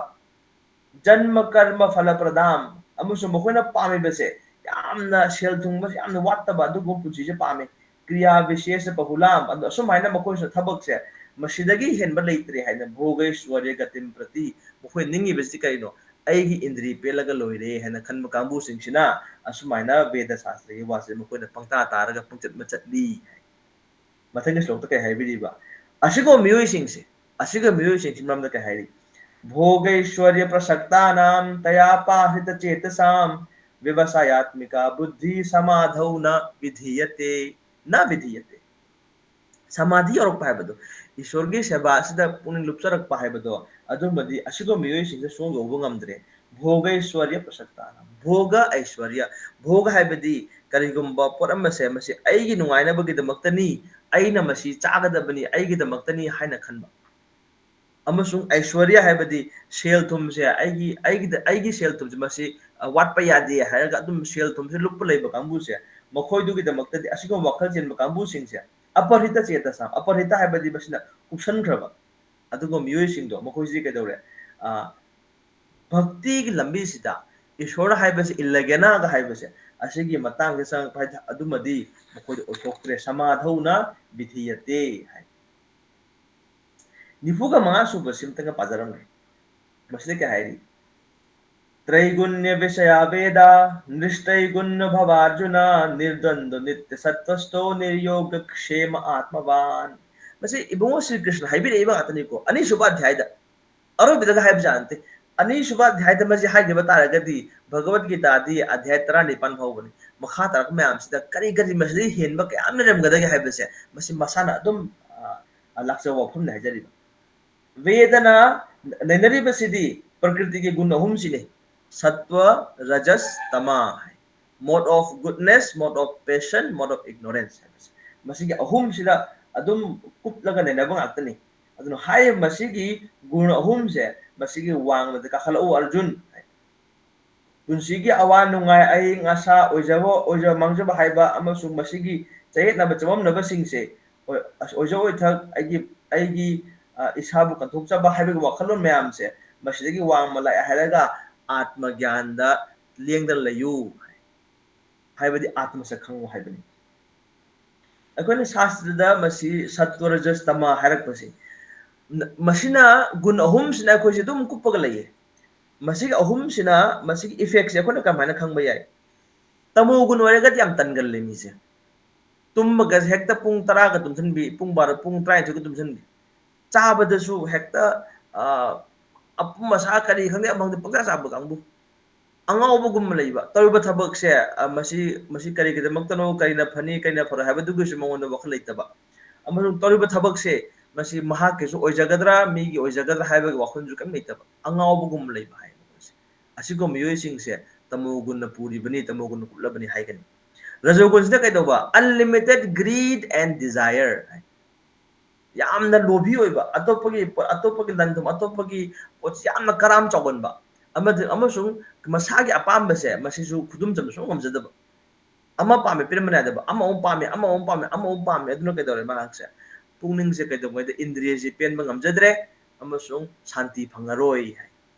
ꯖꯟꯃ ꯀꯔꯃ ꯐꯂ ꯄ꯭ꯔꯗꯥꯝ, ꯑꯃꯁꯨꯡ ꯃꯈꯣꯏꯅ ꯄꯥꯝꯃꯤꯕꯁꯦ ꯌꯥꯝꯅ ꯁꯦꯜ ꯊꯨꯝꯕꯁꯦ ꯌꯥꯝꯅ ꯋꯥꯠꯇꯕ ꯑꯗꯨꯒꯨꯝꯕ ꯄꯨꯟꯁꯤꯁꯦ ꯄꯥꯝꯃꯤ꯫ ꯀ꯭ꯔꯤꯌꯥ ꯕꯤꯁꯦꯁ ꯕꯍꯨꯂꯥꯝ, ꯑꯗꯣ ꯑꯁꯨꯝꯍꯥꯏꯅ ꯃꯈꯣꯏꯁꯨ ꯊꯕꯛꯁꯦ ꯃꯁꯤꯗꯒꯤ ꯍꯦꯟꯕ ꯂꯩꯇ꯭ꯔꯦ ꯍꯥꯏꯅ ꯚꯣꯒꯩꯁ꯭ꯋꯔꯌ ꯒꯇꯤꯝ ꯄ꯭ꯔꯇꯤ ꯃꯈꯣꯏ ꯅꯤꯡꯉꯤꯕꯁꯤ ꯀꯔꯤꯅꯣ? ꯑꯩꯒꯤ ꯏꯟꯗ꯭ꯔꯤ ꯄꯦꯜꯂꯒ ꯂꯣꯏꯔꯦ ꯍꯥꯏꯅ ꯈꯟꯕ ꯀꯥꯡꯕꯨꯁꯤꯡꯁꯤꯅ ꯑꯁꯨꯃꯥꯏꯅ ꯕꯦꯗ ꯁꯥꯁꯇ꯭ꯔꯒꯤ ꯋꯥꯁꯦ ꯃꯈꯣꯏꯅ ꯄꯪꯇꯥ ꯇꯥꯔꯒ ꯄꯪꯆꯠ ꯃꯆꯠꯂꯤ ꯍꯥꯏ꯫ ꯃꯊꯪꯒꯤ ꯁ꯭ꯂꯣꯛꯇ ꯀꯩ ꯍꯥꯏꯕꯤꯔꯤꯕ? ꯑꯁꯤꯒꯨꯝꯕ ꯃꯤꯑꯣꯏꯁꯤꯡꯁꯦ, ꯑꯁꯤꯒꯨꯝꯕ ꯃꯤꯑꯣꯏꯁꯤꯡꯁꯤ ꯃꯔꯝꯗ ꯀꯩ ꯍꯥꯏꯔꯤ? ꯚꯣꯒꯩꯁ꯭ꯋꯔ꯭ꯌ ꯄ꯭ꯔꯁꯛꯇꯥꯅꯥꯝ ꯇꯌꯥ ꯄꯥꯍ꯭ꯔꯤꯇ ꯆꯦꯇꯁꯥꯝ ꯕꯤꯚꯁꯥꯌꯥꯠꯃꯤꯀꯥ ꯕꯨꯗ꯭ꯙꯤ ꯁꯃꯥꯙꯧ ꯅ ꯕꯤꯙꯤꯌꯇꯦ, ꯅ ꯕꯤꯙꯤꯌꯇꯦ꯫ ꯁꯃꯥꯙꯤ ꯌꯧꯔꯛꯄ ꯍꯥꯏꯕꯗꯣ, ꯏꯁꯣꯔꯒꯤ ꯁꯦꯕꯥ ꯑꯁꯤꯗ ꯄꯨꯛꯅꯤꯡ ꯂꯨꯞꯆꯔꯛꯄ ꯍꯥꯏꯕꯗꯣ, ꯑꯗꯨꯝꯕꯗꯤ ꯑꯁꯤꯒꯨꯝꯕ ꯃꯤꯑꯣꯏꯁꯤꯡꯁꯦ ꯁꯨꯡꯌꯧ ꯌꯧꯕ ꯉꯝꯗ꯭ꯔꯦ꯫ ꯚꯣꯒꯩꯁ꯭ꯋꯔ꯭ꯌ ꯄ꯭ꯔꯁꯛꯇꯥꯅ, ꯚꯣꯒ ꯑꯩꯁ꯭ꯋꯔ꯭ꯌ, ꯚꯣꯒ ꯍꯥꯏꯕꯗꯤ ꯀꯔꯤꯒꯨꯝꯕ ꯄꯣꯠ ꯑꯃꯁꯦ ꯃꯁꯤ ꯑꯩꯒꯤ ꯅꯨꯡꯉꯥꯏꯅꯕꯒꯤꯗꯃꯛꯇꯅꯤ, ꯑꯩꯅ ꯃꯁꯤ ꯆꯥꯒꯗꯕꯅꯤ, ꯑꯩꯒꯤꯗꯃꯛꯇꯅꯤ ꯍꯥꯏꯅ ꯈꯟꯕ꯫ ꯑꯃꯁꯨꯡ ꯑꯩꯁ꯭ꯋꯔ꯭ꯌ ꯍꯥꯏꯕꯗꯤ ꯁꯦꯜ ꯊꯨꯝꯁꯦ ꯑꯩꯒꯤ, ꯑꯩꯒꯤꯗ, ꯑꯩꯒꯤ ꯁꯦꯜ ꯊꯨꯝꯁꯦ ꯃꯁꯤ, ꯑ, ꯋꯥꯠꯄ ꯌꯥꯗꯦ ꯍꯥꯏꯔꯒ ꯑꯗꯨꯝ ꯁꯦꯜ ꯊꯨꯝꯁꯦ ꯂꯨꯞꯄ ꯂꯩꯕ ꯀꯥꯡꯕꯨꯁꯦ, ꯃꯈꯣꯏꯗꯨꯒꯤꯗꯃꯛꯇꯗꯤ ꯑꯁꯤꯒꯨꯝꯕ ꯋꯥꯈꯜ ꯆꯦꯟꯕ ꯀꯥꯡꯕꯨꯁꯤꯡꯁꯦ ꯑꯄꯔꯤꯇ ꯆꯦꯇꯁꯥ, ꯑꯄꯔꯤꯇ ꯍꯥꯏꯕꯗꯤ ꯃꯁꯤꯅ ꯀꯨꯞꯁꯟꯈ꯭ꯔꯕ ꯑꯗꯨꯒꯨꯝꯕ ꯃꯤꯑꯣꯏꯁꯤꯡꯗꯣ, ꯃꯈꯣꯏꯁꯤꯗꯤ ꯀꯩꯗꯧꯔꯦ? ꯑ, ꯚꯛꯇꯤꯒꯤ ꯂꯝꯕꯤꯁꯤꯗ ꯏꯁꯣꯔ ꯍꯥꯏꯕꯁꯤ ꯏꯜꯂꯒꯦꯅꯒ ꯍꯥꯏꯕꯁꯦ, ꯑꯁꯤꯒꯤ ꯃꯇꯥꯡꯗ ꯆꯪꯉꯛꯄ ꯍꯥꯏ-, ꯑꯗꯨꯃꯗꯤ ꯃꯈꯣꯏꯗ ꯑꯣꯏꯊꯣꯛꯇ꯭ꯔꯦ꯫ ꯁꯃꯥꯙꯧ ꯅ ꯕꯤꯙꯤꯌꯇꯦ ꯍꯥꯏ꯫ ꯅꯤꯐꯨꯒ ꯃꯉꯥ ꯁꯨꯕꯁꯤ ꯑꯝꯇꯪꯒ ꯄꯥꯖꯔꯝꯒꯦ꯫ ꯃꯁꯤꯗ ꯀꯩ ꯍꯥꯏꯔꯤ? त्रैगुण्यविषया वेदा नृष्टैगुण्यभवार्जुन निर्द्वन्द्वनित्यसत्त्वस्थो निर्योगक्षेम आत्मवान्꯫ ꯃꯁꯤ ꯏꯕꯨꯡꯉꯣ ꯁ꯭ꯔꯤ ꯀ꯭ꯔꯤꯁꯅ ꯍꯥꯏꯕꯤꯔꯛꯏꯕ ꯉꯥꯛꯇꯅꯤꯀꯣ, ꯑꯅꯤꯁꯨꯕ ꯑꯙ꯭ꯌꯥꯏꯗ, ꯑꯔꯣꯏꯕꯗꯒ ꯍꯥꯏꯕ ꯖꯥꯠ ꯅꯠꯇꯦ꯫ ꯑꯅꯤꯁꯨꯕ ꯑꯙ꯭ꯌꯥꯏꯗ ꯃꯁꯤ ꯍꯥꯏꯈꯤꯕ ꯇꯥꯔꯒꯗꯤ ꯚꯒꯕꯠ ꯒꯤꯇꯥꯗꯤ ꯑꯙ꯭ꯌꯥꯏ ꯇꯔꯥꯅꯤꯄꯥꯟ ꯐꯥꯎꯕꯅꯤ꯫ ꯃꯈꯥ ꯇꯥꯔꯛꯄ ꯃꯌꯥꯝꯁꯤꯗ ꯀꯔꯤ ꯀꯔꯤ ꯃꯁꯤꯗꯒꯤ ꯍꯦꯟꯕ ꯀꯌꯥꯝ ꯂꯩꯔꯝꯒꯗꯒꯦ ꯍꯥꯏꯕꯁꯦ ꯃꯁꯤ ꯃꯁꯥꯅ ꯑꯗꯨꯝ, ꯑ, ꯂꯥꯛꯆꯕ ꯋꯥꯐꯝꯅꯤ ꯍꯥꯏꯖꯔꯤꯕ꯫ ꯕꯦꯗꯅ ꯅꯩꯅꯔꯤꯕꯁꯤꯗꯤ ꯄ꯭ꯔꯀ꯭ꯔꯤꯇꯤꯒꯤ ꯒꯨꯟ ꯑꯍꯨꯝꯁꯤꯅꯤ, ꯁꯠꯋ, ꯔꯖꯁ, ꯇꯃ ꯍꯥꯏ꯫ Mode of goodness, mode of passion, mode of ignorance ꯍꯥꯏꯕꯁꯦ꯫ ꯃꯁꯤꯒꯤ ꯑꯍꯨꯝꯁꯤꯗ ꯑꯗꯨꯝ ꯀꯨꯞꯂꯒ ꯅꯩꯅꯕ ꯉꯥꯛꯇꯅꯤ꯫ ꯑꯗꯨꯅ ꯍꯥꯏꯔꯤꯕ ꯃꯁꯤꯒꯤ ꯒꯨꯟ ꯑꯍꯨꯝꯁꯦ, ꯃꯁꯤꯒꯤ ꯋꯥꯡꯃꯗ ꯀꯥꯈꯠꯂꯛꯎ ꯑꯔꯖꯨꯟ ꯍꯥꯏ꯫ ꯄꯨꯟꯁꯤꯒꯤ ꯑꯋꯥ ꯅꯨꯡꯉꯥꯏ, ꯑꯏꯪ ꯑꯁꯥ, ꯑꯣꯏꯖꯕ, ꯑꯣꯏꯖꯕ ꯃꯥꯡꯖꯕ ꯍꯥꯏꯕ ꯑꯃꯁꯨꯡ ꯃꯁꯤꯒꯤ ꯆꯌꯦꯠꯅꯕ ꯆꯃꯝꯅꯕꯁꯤꯡꯁꯦ, ꯑꯣꯏ-, ꯑꯁ-, ꯑꯣꯏꯖ ꯑꯣꯏꯊꯛ, ꯑꯩꯒꯤ, ꯑꯩꯒꯤ, ꯑ, ꯏꯁꯥꯕꯨ ꯀꯟꯊꯣꯛꯆꯕ ꯍꯥꯏꯕꯒꯤ ꯋꯥꯈꯜꯂꯣꯟ ꯃꯌꯥꯝꯁꯦ ꯃꯁꯤꯗꯒꯤ ꯋꯥꯡꯃ ꯂꯥꯛꯑꯦ ꯍꯥꯏꯔꯒ ꯑꯥꯠꯃ ꯒ꯭ꯌꯥꯟꯗ ꯂꯦꯡꯗꯅ ꯂꯩꯌꯨ꯫ ꯍꯥꯏꯕꯗꯤ ꯑꯥꯠꯃ ꯁꯛ ꯈꯪꯉꯨ ꯍꯥꯏꯕꯅꯤ꯫ ꯑꯩꯈꯣꯏꯅ ꯁꯥꯁꯇ꯭ꯔꯗ ꯃꯁꯤ ꯁꯠꯇ꯭ꯋ ꯔꯖꯁ ꯇꯃ ꯍꯥꯏꯔꯛꯄꯁꯦ, ꯅ-, ꯃꯁꯤꯅ ꯒꯨꯟ ꯑꯍꯨꯝꯁꯤꯅ ꯑꯩꯈꯣꯏꯁꯦ ꯑꯗꯨꯝ ꯀꯨꯞꯄꯒ ꯂꯩꯌꯦ꯫ ꯃꯁꯤꯒꯤ ꯑꯍꯨꯝꯁꯤꯅ, ꯃꯁꯤꯒꯤ effectꯁꯦ ꯑꯩꯈꯣꯏꯅ ꯀꯃꯥꯏꯅ ꯈꯪꯕ ꯌꯥꯏ? ꯇꯃꯣ ꯒꯨꯟ ꯑꯣꯏꯔꯒꯗꯤ ꯌꯥꯝ ꯇꯟꯒꯜꯂꯦ ꯃꯤꯁꯦ꯫ ꯇꯨꯝꯕꯒꯁꯦ ꯍꯦꯛꯇ ꯄꯨꯡ ꯇꯔꯥꯒ ꯇꯨꯝꯁꯤꯟꯕꯤ, ꯄꯨꯡ ꯕꯥꯔꯣ, ꯄꯨꯡ ꯇꯔꯥꯅꯤꯊꯣꯏꯒ ꯇꯨꯝꯁꯤꯟꯕꯤ꯫ ꯆꯥꯕꯗꯁꯨ ꯍꯦꯛꯇ, ꯑ, ꯑꯄꯨꯝ ꯑꯁꯥ ꯀꯔꯤ ꯈꯪꯗꯦ, ꯑꯃ ꯈꯪꯗꯦ, ꯄꯪꯆꯥ ꯆꯥꯕ ꯀꯥꯡꯕꯨ꯫ ꯑꯉꯥꯎꯕꯒꯨꯝꯕ ꯂꯩꯕ꯫ ꯇꯧꯔꯤꯕ ꯊꯕꯛꯁꯦ, ꯑ, ꯃꯁꯤ, ꯃꯁꯤ ꯀꯔꯤꯒꯤꯗꯃꯛꯇꯅꯣ, ꯀꯔꯤꯅ ꯐꯅꯤ, ꯀꯔꯤꯅ ꯐꯔꯣꯏ ꯍꯥꯏꯕꯗꯨꯒꯤꯁꯨ ꯃꯉꯣꯟꯗ ꯋꯥꯈꯜ ꯂꯩꯇꯕ꯫ ꯑꯃꯁꯨꯡ ꯇꯧꯔꯤꯕ ꯊꯕꯛꯁꯦ, ꯃꯁꯤ ꯃꯍꯥꯛꯀꯤꯁꯨ ꯑꯣꯏꯖꯒꯗ꯭ꯔꯥ, ꯃꯤꯒꯤ ꯑꯣꯏꯖꯒꯗ꯭ꯔꯥ ꯍꯥꯏꯕꯒꯤ ꯋꯥꯈꯜꯁꯨ ꯀꯔꯤꯝ ꯂꯩꯇꯕ꯫ ꯑꯉꯥꯎꯕꯒꯨꯝꯕ ꯂꯩꯕ ꯍꯥꯏꯕ ꯃꯣꯏꯁꯦ꯫ ꯑꯁꯤꯒꯨꯝꯕ ꯃꯤꯑꯣꯏꯁꯤꯡꯁꯦ ꯇꯃꯣ ꯒꯨꯟꯅ ꯄꯨꯔꯤꯕꯅꯤ, ꯇꯃꯣ ꯒꯨꯟꯅ ꯀꯨꯞꯂꯕꯅꯤ ꯍꯥꯏꯒꯅꯤ꯫ ꯔꯖꯣ ꯒꯨꯟꯁꯤꯅ ꯀꯩꯗꯧꯕ? Unlimited greed and desire ꯍꯥꯏ꯫ ꯌꯥꯝꯅ ꯂꯣꯚꯤ ꯑꯣꯏꯕ, ꯑꯇꯣꯞꯄꯒꯤ ꯄꯣꯠ, ꯑꯇꯣꯞꯄꯒꯤ ꯂꯟ ꯊꯨꯝ, ꯑꯇꯣꯞꯄꯒꯤ ꯄꯣꯠꯁꯤ ꯌꯥꯝꯅ ꯀꯔꯥꯝ ꯆꯥꯎꯒꯟꯕ, ꯑꯃꯗꯤ, ꯑꯃꯁꯨꯡ ꯃꯁꯥꯒꯤ ꯑꯄꯥꯝꯕꯁꯦ ꯃꯁꯤꯁꯨ ꯈꯨꯗꯨꯝ ꯆꯟꯕ ꯁꯨꯡꯉꯝ ꯉꯝꯖꯗꯕ꯫ ꯑꯃ ꯄꯥꯝꯃꯦ, ꯄꯤꯔꯝꯕ ꯌꯥꯗꯕ, ꯑꯃꯃꯨꯛ ꯄꯥꯝꯃꯦ, ꯑꯃꯃꯨꯛ ꯄꯥꯝꯃꯦ, ꯑꯃꯃꯨꯛ ꯄꯥꯝꯃꯦ꯫ ꯑꯗꯨꯅ ꯀꯩꯗꯧꯔꯦ? ꯃꯍꯥꯛꯁꯦ ꯄꯨꯛꯅꯤꯡꯁꯦ ꯀꯩꯗꯧꯉꯩꯗ ꯏꯟꯗ꯭ꯔꯤꯌꯁꯦ ꯄꯦꯟꯕ ꯉꯝꯖꯗ꯭ꯔꯦ ꯑꯃꯁꯨꯡ ꯁꯥꯟꯇꯤ ꯐꯪꯉꯔꯣꯏ ꯍꯥꯏ꯫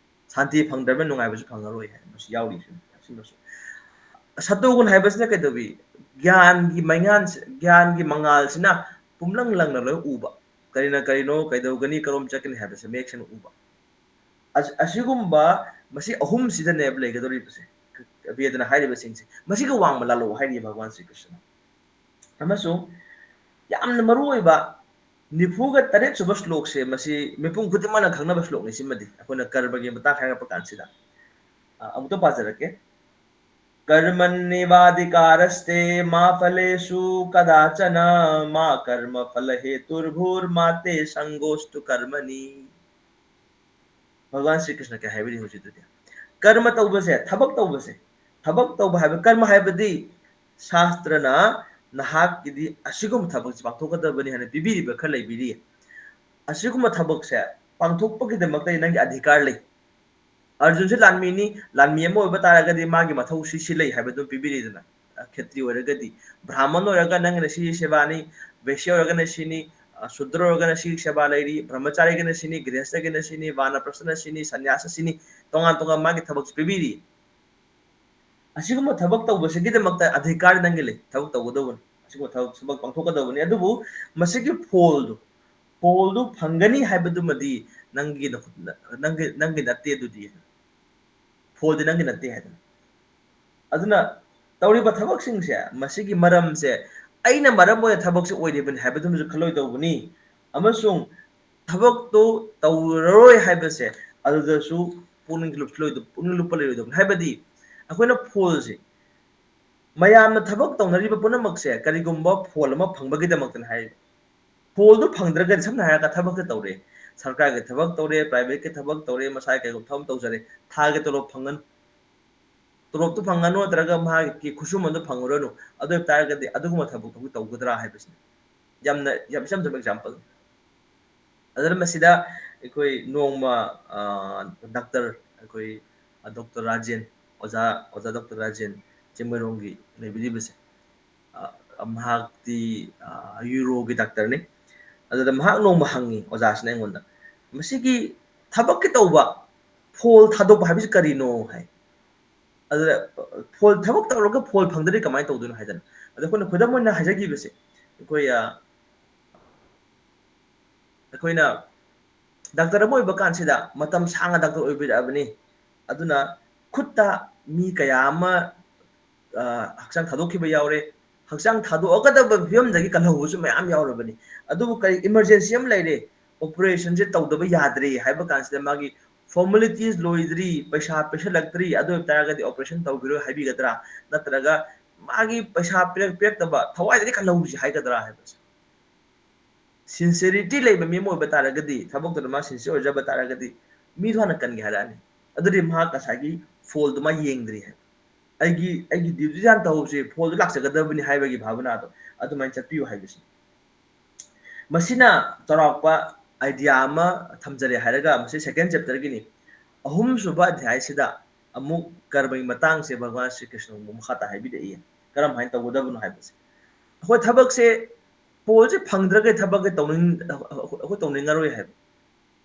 ꯁꯥꯟꯇꯤ ꯐꯪꯗ꯭ꯔꯕꯅ ꯅꯨꯡꯉꯥꯏꯕꯁꯨ ꯐꯪꯉꯔꯣꯏ ꯍꯥꯏ꯫ ꯃꯁꯤ ꯌꯥꯎꯔꯤꯁꯤꯅ ꯑꯁꯤꯃꯁꯨ꯫ ꯁꯇꯣꯒꯨꯟ ꯍꯥꯏꯕꯁꯤꯅ ꯀꯩꯗꯧꯏ? ꯒ꯭ꯌꯥꯟꯒꯤ ꯃꯩꯉꯥꯜꯁꯦ, ꯒ꯭ꯌꯥꯟꯒꯤ ꯃꯉꯥꯜꯁꯤꯅ ꯄꯨꯝꯂꯪ ꯂꯪꯅ ꯂꯣꯏ ꯎꯕ꯫ ꯀꯔꯤꯅ ꯀꯔꯤꯅꯣ, ꯀꯩꯗꯧꯒꯅꯤ, ꯀꯔꯣꯝ ꯆꯠꯀꯅꯤ ꯍꯥꯏꯕꯁꯦ ꯃꯌꯦꯛ ꯁꯦꯡꯅ ꯎꯕ꯫ ꯑꯁ-, ꯑꯁꯤꯒꯨꯝꯕ ꯃꯁꯤ ꯑꯍꯨꯝꯁꯤꯗꯅꯦꯕ ꯂꯩꯒꯗꯧꯔꯤꯕꯁꯦ, ꯕꯦꯗꯅ ꯍꯥꯏꯔꯤꯕꯁꯤꯡꯁꯦ꯫ ꯃꯁꯤꯒ ꯋꯥꯡꯃ ꯂꯥꯜꯂꯛꯑꯣ ꯍꯥꯏꯔꯤꯕ ꯚꯒꯋꯥꯟ ꯁ꯭ꯔꯤ ꯀ꯭ꯔꯤꯁꯅ꯫ ꯑꯃꯁꯨꯡ ꯌꯥꯝꯅ ꯃꯔꯨꯑꯣꯏꯕ ꯅꯤꯐꯨꯒ ꯇꯔꯦꯠ ꯁꯨꯕ ꯁ꯭ꯂꯣꯛꯁꯦ, ꯃꯁꯤ ꯃꯤꯄꯨꯝ ꯈꯨꯗꯤꯡꯃꯛꯅ ꯈꯪꯅꯕ ꯁ꯭ꯂꯣꯛꯅꯤ꯫ ꯁꯤꯃꯗꯤ ꯑꯩꯈꯣꯏꯅ ꯀꯔꯃꯒꯤ ꯃꯇꯥꯡ ꯍꯥꯏꯔꯛꯄ ꯀꯥꯟꯁꯤꯗ꯫ ꯑ, ꯑꯃꯨꯛꯇ ꯄꯥꯖꯔꯛꯀꯦ꯫ "ꯀꯔꯃꯟꯌꯦꯕꯥꯙꯤꯀꯥꯔꯁ꯭ꯇꯦ ꯃꯥ ꯐꯂꯦꯁꯨ ꯀꯗꯥꯆꯅ, ꯃꯥ ꯀꯔꯃ ꯐꯂ ꯍꯦꯇꯨꯔꯚꯨꯔꯃꯥ ꯇꯦ ꯁꯪꯒꯣꯁꯇꯨ ꯀꯔꯃꯅꯤ"꯫ ꯚꯒꯋꯥꯟ ꯁ꯭ꯔꯤ ꯀ꯭ꯔꯤꯁꯅ ꯀꯩ ꯍꯥꯏꯕꯤꯔꯤ ꯍꯧꯖꯤꯛꯇꯨꯗꯤ? ꯀꯔꯃ ꯇꯧꯕꯁꯦ, ꯊꯕꯛ ꯇꯧꯕꯁꯦ, ꯊꯕꯛ ꯇꯧꯕ ꯍꯥꯏꯕ, ꯀꯔꯃ ꯍꯥꯏꯕꯗꯤ ꯁꯥꯁꯇ꯭ꯔꯅ ꯅꯍꯥꯛꯀꯤꯗꯤ ꯑꯁꯤꯒꯨꯝꯕ ꯊꯕꯛꯁꯦ ꯄꯥꯡꯊꯣꯛꯀꯗꯕꯅꯤ ꯍꯥꯏꯅ ꯄꯤꯕꯤꯔꯤꯕ ꯈꯔ ꯂꯩꯕꯤꯔꯤ꯫ ꯑꯁꯤꯒꯨꯝꯕ ꯊꯕꯛꯁꯦ ꯄꯥꯡꯊꯣꯛꯄꯒꯤꯗꯃꯛꯇ ꯅꯪꯒꯤ ꯑꯙꯤꯀꯥꯔ ꯂꯩ꯫ ꯑꯔꯖꯨꯟꯁꯦ ꯂꯥꯟꯃꯤꯅꯤ, ꯂꯥꯟꯃꯤ ꯑꯃ ꯑꯣꯏꯕ ꯇꯥꯔꯒꯗꯤ ꯃꯥꯒꯤ ꯃꯊꯧ ꯁꯤ, ꯁꯤ ꯂꯩ ꯍꯥꯏꯕꯗꯨ ꯄꯤꯕꯤꯔꯤꯗꯅ꯫ ꯈꯦꯇ꯭ꯔꯤ ꯑꯣꯏꯔꯒꯗꯤ, ꯕ꯭ꯔꯥꯍꯃꯟ ꯑꯣꯏꯔꯒ ꯅꯪꯒꯤꯅ ꯁꯤꯒꯤ ꯁꯦꯕꯥꯅꯤ, ꯚꯦꯁ꯭ꯌ ꯑꯣꯏꯔꯒꯅ ꯁꯤꯅꯤ, ꯑ, ꯁꯨꯗ꯭ꯔ ꯑꯣꯏꯔꯒꯅ ꯁꯤꯒꯤ ꯁꯦꯕꯥ ꯂꯩꯔꯤ, ꯕ꯭ꯔꯍꯃꯆꯥꯔꯤꯒꯤꯅ ꯁꯤꯅꯤ, ꯒ꯭ꯔꯍꯁꯊꯒꯤꯅ ꯁꯤꯅꯤ, ꯚꯥꯅꯄ꯭ꯔꯁꯊꯅ ꯁꯤꯅꯤ, ꯁꯟꯌꯥꯁ ꯁꯤꯅꯤ, ꯇꯣꯉꯥꯟ ꯇꯣꯉꯥꯟ ꯃꯥꯒꯤ ꯊꯕꯛꯁꯦ ꯄꯤꯕꯤꯔꯤ꯫ ꯑꯁꯤꯒꯨꯝꯕ ꯊꯕꯛ ꯇꯧꯕꯁꯤꯒꯤꯗꯃꯛꯇ ꯑꯙꯤꯀꯥꯔ ꯅꯪꯒꯤ ꯂꯩ, ꯊꯕꯛ ꯇꯧꯒꯗꯧꯕꯅꯤ, ꯑꯁꯤꯒꯨꯝꯕ ꯊꯕꯛ, ꯊꯕꯛ ꯄꯥꯡꯊꯣꯛꯀꯗꯧꯕꯅꯤ꯫ ꯑꯗꯨꯕꯨ ꯃꯁꯤꯒꯤ ꯐꯣꯜꯗꯨ, ꯐꯣꯜꯗꯨ ꯐꯪꯒꯅꯤ ꯍꯥꯏꯕꯗꯨꯃꯗꯤ ꯅꯪꯒꯤ ꯅꯈꯨꯠ-, ꯅꯪꯒꯤ, ꯅꯪꯒꯤ ꯅꯠꯇꯦ ꯑꯗꯨꯗꯤ꯫ ꯐꯣꯜꯗꯤ ꯅꯪꯒꯤ ꯅꯠꯇꯦ ꯍꯥꯏꯗꯅ꯫ ꯑꯗꯨꯅ ꯇꯧꯔꯤꯕ ꯊꯕꯛꯁꯤꯡꯁꯦ, ꯃꯁꯤꯒꯤ ꯃꯔꯝꯁꯦ ꯑꯩꯅ ꯃꯔꯝ ꯑꯣꯏꯅ ꯊꯕꯛꯁꯦ ꯑꯣꯏꯔꯤꯕꯅꯤ ꯍꯥꯏꯕꯗꯨꯃꯁꯨ ꯈꯜꯂꯣꯏꯗꯧꯕꯅꯤ, ꯑꯃꯁꯨꯡ ꯊꯕꯛꯇꯨ ꯇꯧꯔꯔꯣꯏ ꯍꯥꯏꯕꯁꯦ ꯑꯗꯨꯗꯁꯨ ꯄꯨꯛꯅꯤꯡ ꯂꯨꯞꯁꯤꯜꯂꯣꯏꯗ-, ꯄꯨꯛꯅꯤꯡ ꯂꯨꯞꯄ ꯂꯩꯔꯣꯏꯗꯧꯕꯅꯤ꯫ ꯍꯥꯏꯕꯗꯤ ꯑꯩꯈꯣꯏꯅ ꯐꯣꯜꯁꯦ, ꯃꯌꯥꯝꯅ ꯊꯕꯛ ꯇꯧꯅꯔꯤꯕ ꯄꯨꯝꯅꯃꯛꯁꯦ ꯀꯔꯤꯒꯨꯝꯕ ꯐꯣꯜ ꯑꯃ ꯐꯪꯕꯒꯤꯗꯃꯛꯇꯅꯤ ꯍꯥꯏꯔꯤꯕ꯫ ꯐꯣꯜꯗꯨ ꯐꯪꯗ꯭ꯔꯒꯗꯤ, ꯁꯝꯅ ꯍꯥꯏꯔꯒ ꯊꯕꯛꯁꯦ ꯇꯧꯔꯦ, ꯁꯔꯀꯥꯔꯒꯤ ꯊꯕꯛ ꯇꯧꯔꯦ, ꯄ꯭ꯔꯥꯏꯚꯦꯠꯀꯤ ꯊꯕꯛ ꯇꯧꯔꯦ, ꯃꯁꯥꯒꯤ ꯀꯩꯒꯨꯝꯕ ꯊꯕꯛ ꯑꯃ ꯇꯧꯖꯔꯦ, ꯊꯥꯒꯤ ꯇꯣꯂꯣꯞ ꯐꯪꯉꯅꯨ, ꯇꯣꯂꯣꯞꯇꯨ ꯐꯪꯉꯅꯨ ꯅꯠꯇ꯭ꯔꯒ ꯃꯍꯥꯛꯀꯤ ꯈꯨꯠꯁꯨꯃꯟꯗꯨ ꯐꯪꯉꯨꯔꯅꯨ, ꯑꯗꯨ ꯑꯣꯏꯕ ꯇꯥꯔꯒꯗꯤ ꯑꯗꯨꯒꯨꯝꯕ ꯊꯕꯛꯇꯨ ꯇꯧꯒꯗ꯭ꯔꯥ ꯍꯥꯏꯕꯁꯤꯅꯤ꯫ ꯌꯥꯝꯅ, ꯌꯥꯝ ꯏꯆꯝ ꯆꯝꯕ ꯑꯦꯛꯖꯥꯝꯄꯜ꯫ ꯑꯗꯨꯅ ꯃꯁꯤꯗ ꯑꯩꯈꯣꯏ ꯅꯣꯡꯃ, ꯑ, ꯗꯥꯛꯇꯔ, ꯑꯩꯈꯣꯏ, ꯑ, ꯗꯣꯛꯇꯔ ꯔꯥꯖꯦꯟ, ꯑꯣꯖꯥ, ꯑꯣꯖꯥ ꯗꯣꯛꯇꯔ ꯔꯥꯖꯦꯟ, ꯆꯤꯡꯃꯩꯔꯣꯡꯒꯤ ꯂꯩꯕꯤꯔꯤꯕꯁꯦ, ꯑ, ꯃꯍꯥꯛꯇꯤ, ꯑ, ꯌꯨꯔꯣꯒꯤ ꯗꯥꯛꯇꯔꯅꯤ꯫ ꯑꯗꯨꯗ ꯃꯍꯥꯛ ꯅꯣꯡꯃ ꯍꯪꯉꯤ ꯑꯣꯖꯥꯁꯤꯅ ꯑꯩꯉꯣꯟꯗ, "ꯃꯁꯤꯒꯤ ꯊꯕꯛꯀꯤ ꯇꯧꯕ ꯐꯣꯜ ꯊꯥꯗꯣꯛꯄ ꯍꯥꯏꯕꯁꯤ ꯀꯔꯤꯅꯣ?" ꯍꯥꯏ꯫ ꯑꯗꯨꯗ, "ꯐꯣꯜ, ꯊꯕꯛ ꯇꯧꯔꯒ ꯐꯣꯜ ꯐꯪꯗ꯭ꯔꯗꯤ ꯀꯃꯥꯏꯅ ꯇꯧꯗꯣꯏꯅꯣ?" ꯍꯥꯏꯗꯅ꯫ ꯑꯗ ꯑꯩꯈꯣꯏꯅ ꯈꯨꯗꯝ ꯑꯣꯏꯅ ꯍꯥꯏꯖꯈꯤꯕꯁꯦ, ꯑꯩꯈꯣꯏ, ꯑ, ꯑꯩꯈꯣꯏꯅ ꯗꯥꯛꯇꯔ ꯑꯃ ꯑꯣꯏꯕ ꯀꯥꯟꯁꯤꯗ ꯃꯇꯝ ꯁꯥꯡꯅ ꯗꯥꯛꯇꯔ ꯑꯣꯏꯕꯤꯔꯛꯑꯕꯅꯤ꯫ ꯑꯗꯨꯅ ꯈꯨꯠꯇ ꯃꯤ ꯀꯌꯥ ꯑꯃ, ꯑ, ꯍꯛꯆꯥꯡ ꯊꯥꯗꯣꯛꯈꯤꯕ ꯌꯥꯎꯔꯦ꯫ ꯍꯛꯆꯥꯡ ꯊꯥꯗꯣꯛꯑꯒꯗꯕ ꯐꯤꯕꯝꯗꯒꯤ ꯀꯜꯍꯧꯕꯁꯨ ꯃꯌꯥꯝ ꯌꯥꯎꯔꯕꯅꯤ꯫ ꯑꯗꯨꯕꯨ ꯀꯔꯤ emergency ꯑꯃ ꯂꯩꯔꯦ, operation ꯁꯦ ꯇꯧꯗꯕ ꯌꯥꯗ꯭ꯔꯦ ꯍꯥꯏꯕ ꯀꯥꯟꯁꯤꯗ ꯃꯥꯒꯤ formalities ꯂꯣꯏꯗ꯭ꯔꯤ, ꯄꯩꯁꯥ ꯄꯤꯁꯜꯂꯛꯇ꯭ꯔꯤ, ꯑꯗꯨ ꯑꯣꯏꯕ ꯇꯥꯔꯒꯗꯤ operation ꯇꯧꯈꯤꯔꯣꯏ ꯍꯥꯏꯕꯤꯒꯗ꯭ꯔꯥ? ꯅꯠꯇ꯭ꯔꯒ ꯃꯥꯒꯤ ꯄꯩꯁꯥ ꯄꯤꯔꯛ-, ꯄꯤꯔꯛꯇꯕ ꯊꯋꯥꯏꯗꯒꯤ ꯀꯜꯍꯧꯁꯤ ꯍꯥꯏꯒꯗ꯭ꯔꯥ ꯍꯥꯏꯕꯁꯦ꯫ Sincerity ꯂꯩꯕ ꯃꯤ ꯑꯃ ꯑꯣꯏꯕ ꯇꯥꯔꯒꯗꯤ, ꯊꯕꯛꯇꯨꯗ ꯃꯥ sincere ꯑꯣꯏꯖꯕ ꯇꯥꯔꯒꯗꯤ, ꯃꯤꯗꯣ ꯍꯥꯟꯅ ꯀꯟꯒꯦ ꯍꯥꯏꯔꯛꯑꯅꯤ꯫ ꯑꯗꯨꯗꯤ ꯃꯍꯥꯛ ꯉꯁꯥꯏꯒꯤ ꯐꯣꯜꯗꯨ ꯃꯥ ꯌꯦꯡꯗ꯭ꯔꯤ ꯍꯥꯏꯕ꯫ ꯑꯩꯒꯤ, ꯑꯩꯒꯤ duty ꯗꯤ ꯍꯥꯟꯅ ꯇꯧꯍꯧꯁꯤ, ꯐꯣꯜꯗꯨ ꯂꯥꯛꯆꯒꯗꯕꯅꯤ ꯍꯥꯏꯕꯒꯤ ꯚꯥꯕꯅꯥꯗꯣ ꯑꯗꯨꯃꯥꯏꯅ ꯆꯠꯄꯤꯌꯨ ꯍꯥꯏꯕꯁꯤꯅꯤ꯫ ꯃꯁꯤꯅ ꯆꯥꯎꯔꯥꯛꯄ idea ꯑꯃ ꯊꯝꯖꯔꯦ ꯍꯥꯏꯔꯒ, ꯃꯁꯤ second chapter ꯒꯤꯅꯤ꯫ ꯑꯍꯨꯝꯁꯨꯕ ꯑꯙ꯭ꯌꯥꯏꯁꯤꯗ ꯑꯃꯨꯛ ꯀꯔꯃꯒꯤ ꯃꯇꯥꯡꯁꯦ ꯚꯒꯋꯥꯟ ꯁ꯭ꯔꯤ ꯀ꯭ꯔꯤꯁꯅꯅ ꯑꯃꯨꯛ ꯃꯈꯥ ꯇꯥ ꯍꯥꯏꯕꯤꯔꯛꯏ, ꯀꯔꯝꯍꯥꯏꯅ ꯇꯧꯒꯗꯕꯅꯣ ꯍꯥꯏꯕꯁꯦ꯫ ꯑꯩꯈꯣꯏ ꯊꯕꯛꯁꯦ, ꯐꯣꯜꯁꯦ ꯐꯪꯗ꯭ꯔꯒꯗꯤ ꯊꯕꯛꯁꯦ ꯇꯧꯅꯤꯡ-, ꯑꯩꯈꯣꯏ ꯇꯧꯅꯤꯡꯉꯔꯣꯏ ꯍꯥꯏꯕ꯫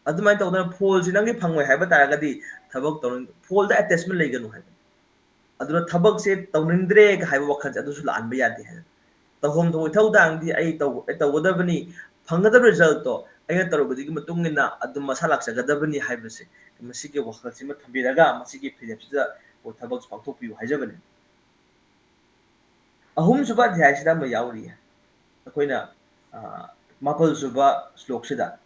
ꯑꯗꯨꯃꯥꯏꯅ ꯇꯧꯗꯅ ꯐꯣꯜꯁꯦ ꯅꯪꯒꯤ ꯐꯪꯉꯣꯏ ꯍꯥꯏꯕ ꯇꯥꯔꯒꯗꯤ ꯊꯕꯛ ꯇꯧꯅꯤꯡ-, ꯐꯣꯜꯗ attachment ꯂꯩꯒꯅꯨ ꯍꯥꯏꯕ꯫ ꯑꯗꯨꯅ ꯊꯕꯛꯁꯦ ꯇꯧꯅꯤꯡꯗ꯭ꯔꯦꯒ ꯍꯥꯏꯕ ꯋꯥꯈꯜꯁꯦ ꯑꯗꯨꯁꯨ ꯂꯥꯛꯍꯟꯕ ꯌꯥꯗꯦ ꯍꯥꯏꯕ꯫ ꯇꯧꯐꯝ ꯊꯣꯛꯄ ꯏꯊꯧꯗꯥꯡꯗꯤ ꯑꯩ ꯇꯧ-, ꯑꯩ ꯇꯧꯒꯗꯕꯅꯤ, ꯐꯪꯒꯗꯕ result ꯇꯣ ꯑꯩꯅ ꯇꯧꯔꯨꯕꯗꯨꯒꯤ ꯃꯇꯨꯡ ꯏꯟꯅ ꯑꯗꯨꯝ ꯃꯁꯥ ꯂꯥꯛꯆꯒꯗꯕꯅꯤ ꯍꯥꯏꯕꯁꯦ, ꯃꯁꯤꯒꯤ ꯋꯥꯈꯜꯁꯤꯃ ꯊꯝꯕꯤꯔꯒ ꯃꯁꯤꯒꯤ ꯐꯤꯔꯦꯞꯁꯤꯗ ꯊꯕꯛ ꯄꯥꯡꯊꯣꯛꯄꯤꯌꯨ ꯍꯥꯏꯖꯕꯅꯤ꯫ ꯑꯍꯨꯝꯁꯨꯕ ꯑꯙ꯭ꯌꯥꯏꯁꯤꯗ ꯑꯃ ꯌꯥꯎꯔꯤꯌꯦ꯫ ꯑꯩꯈꯣꯏꯅ, ꯑ, ꯃꯥꯄꯜꯁꯨꯕ ꯁ꯭ꯂꯣꯛꯁꯤꯗ,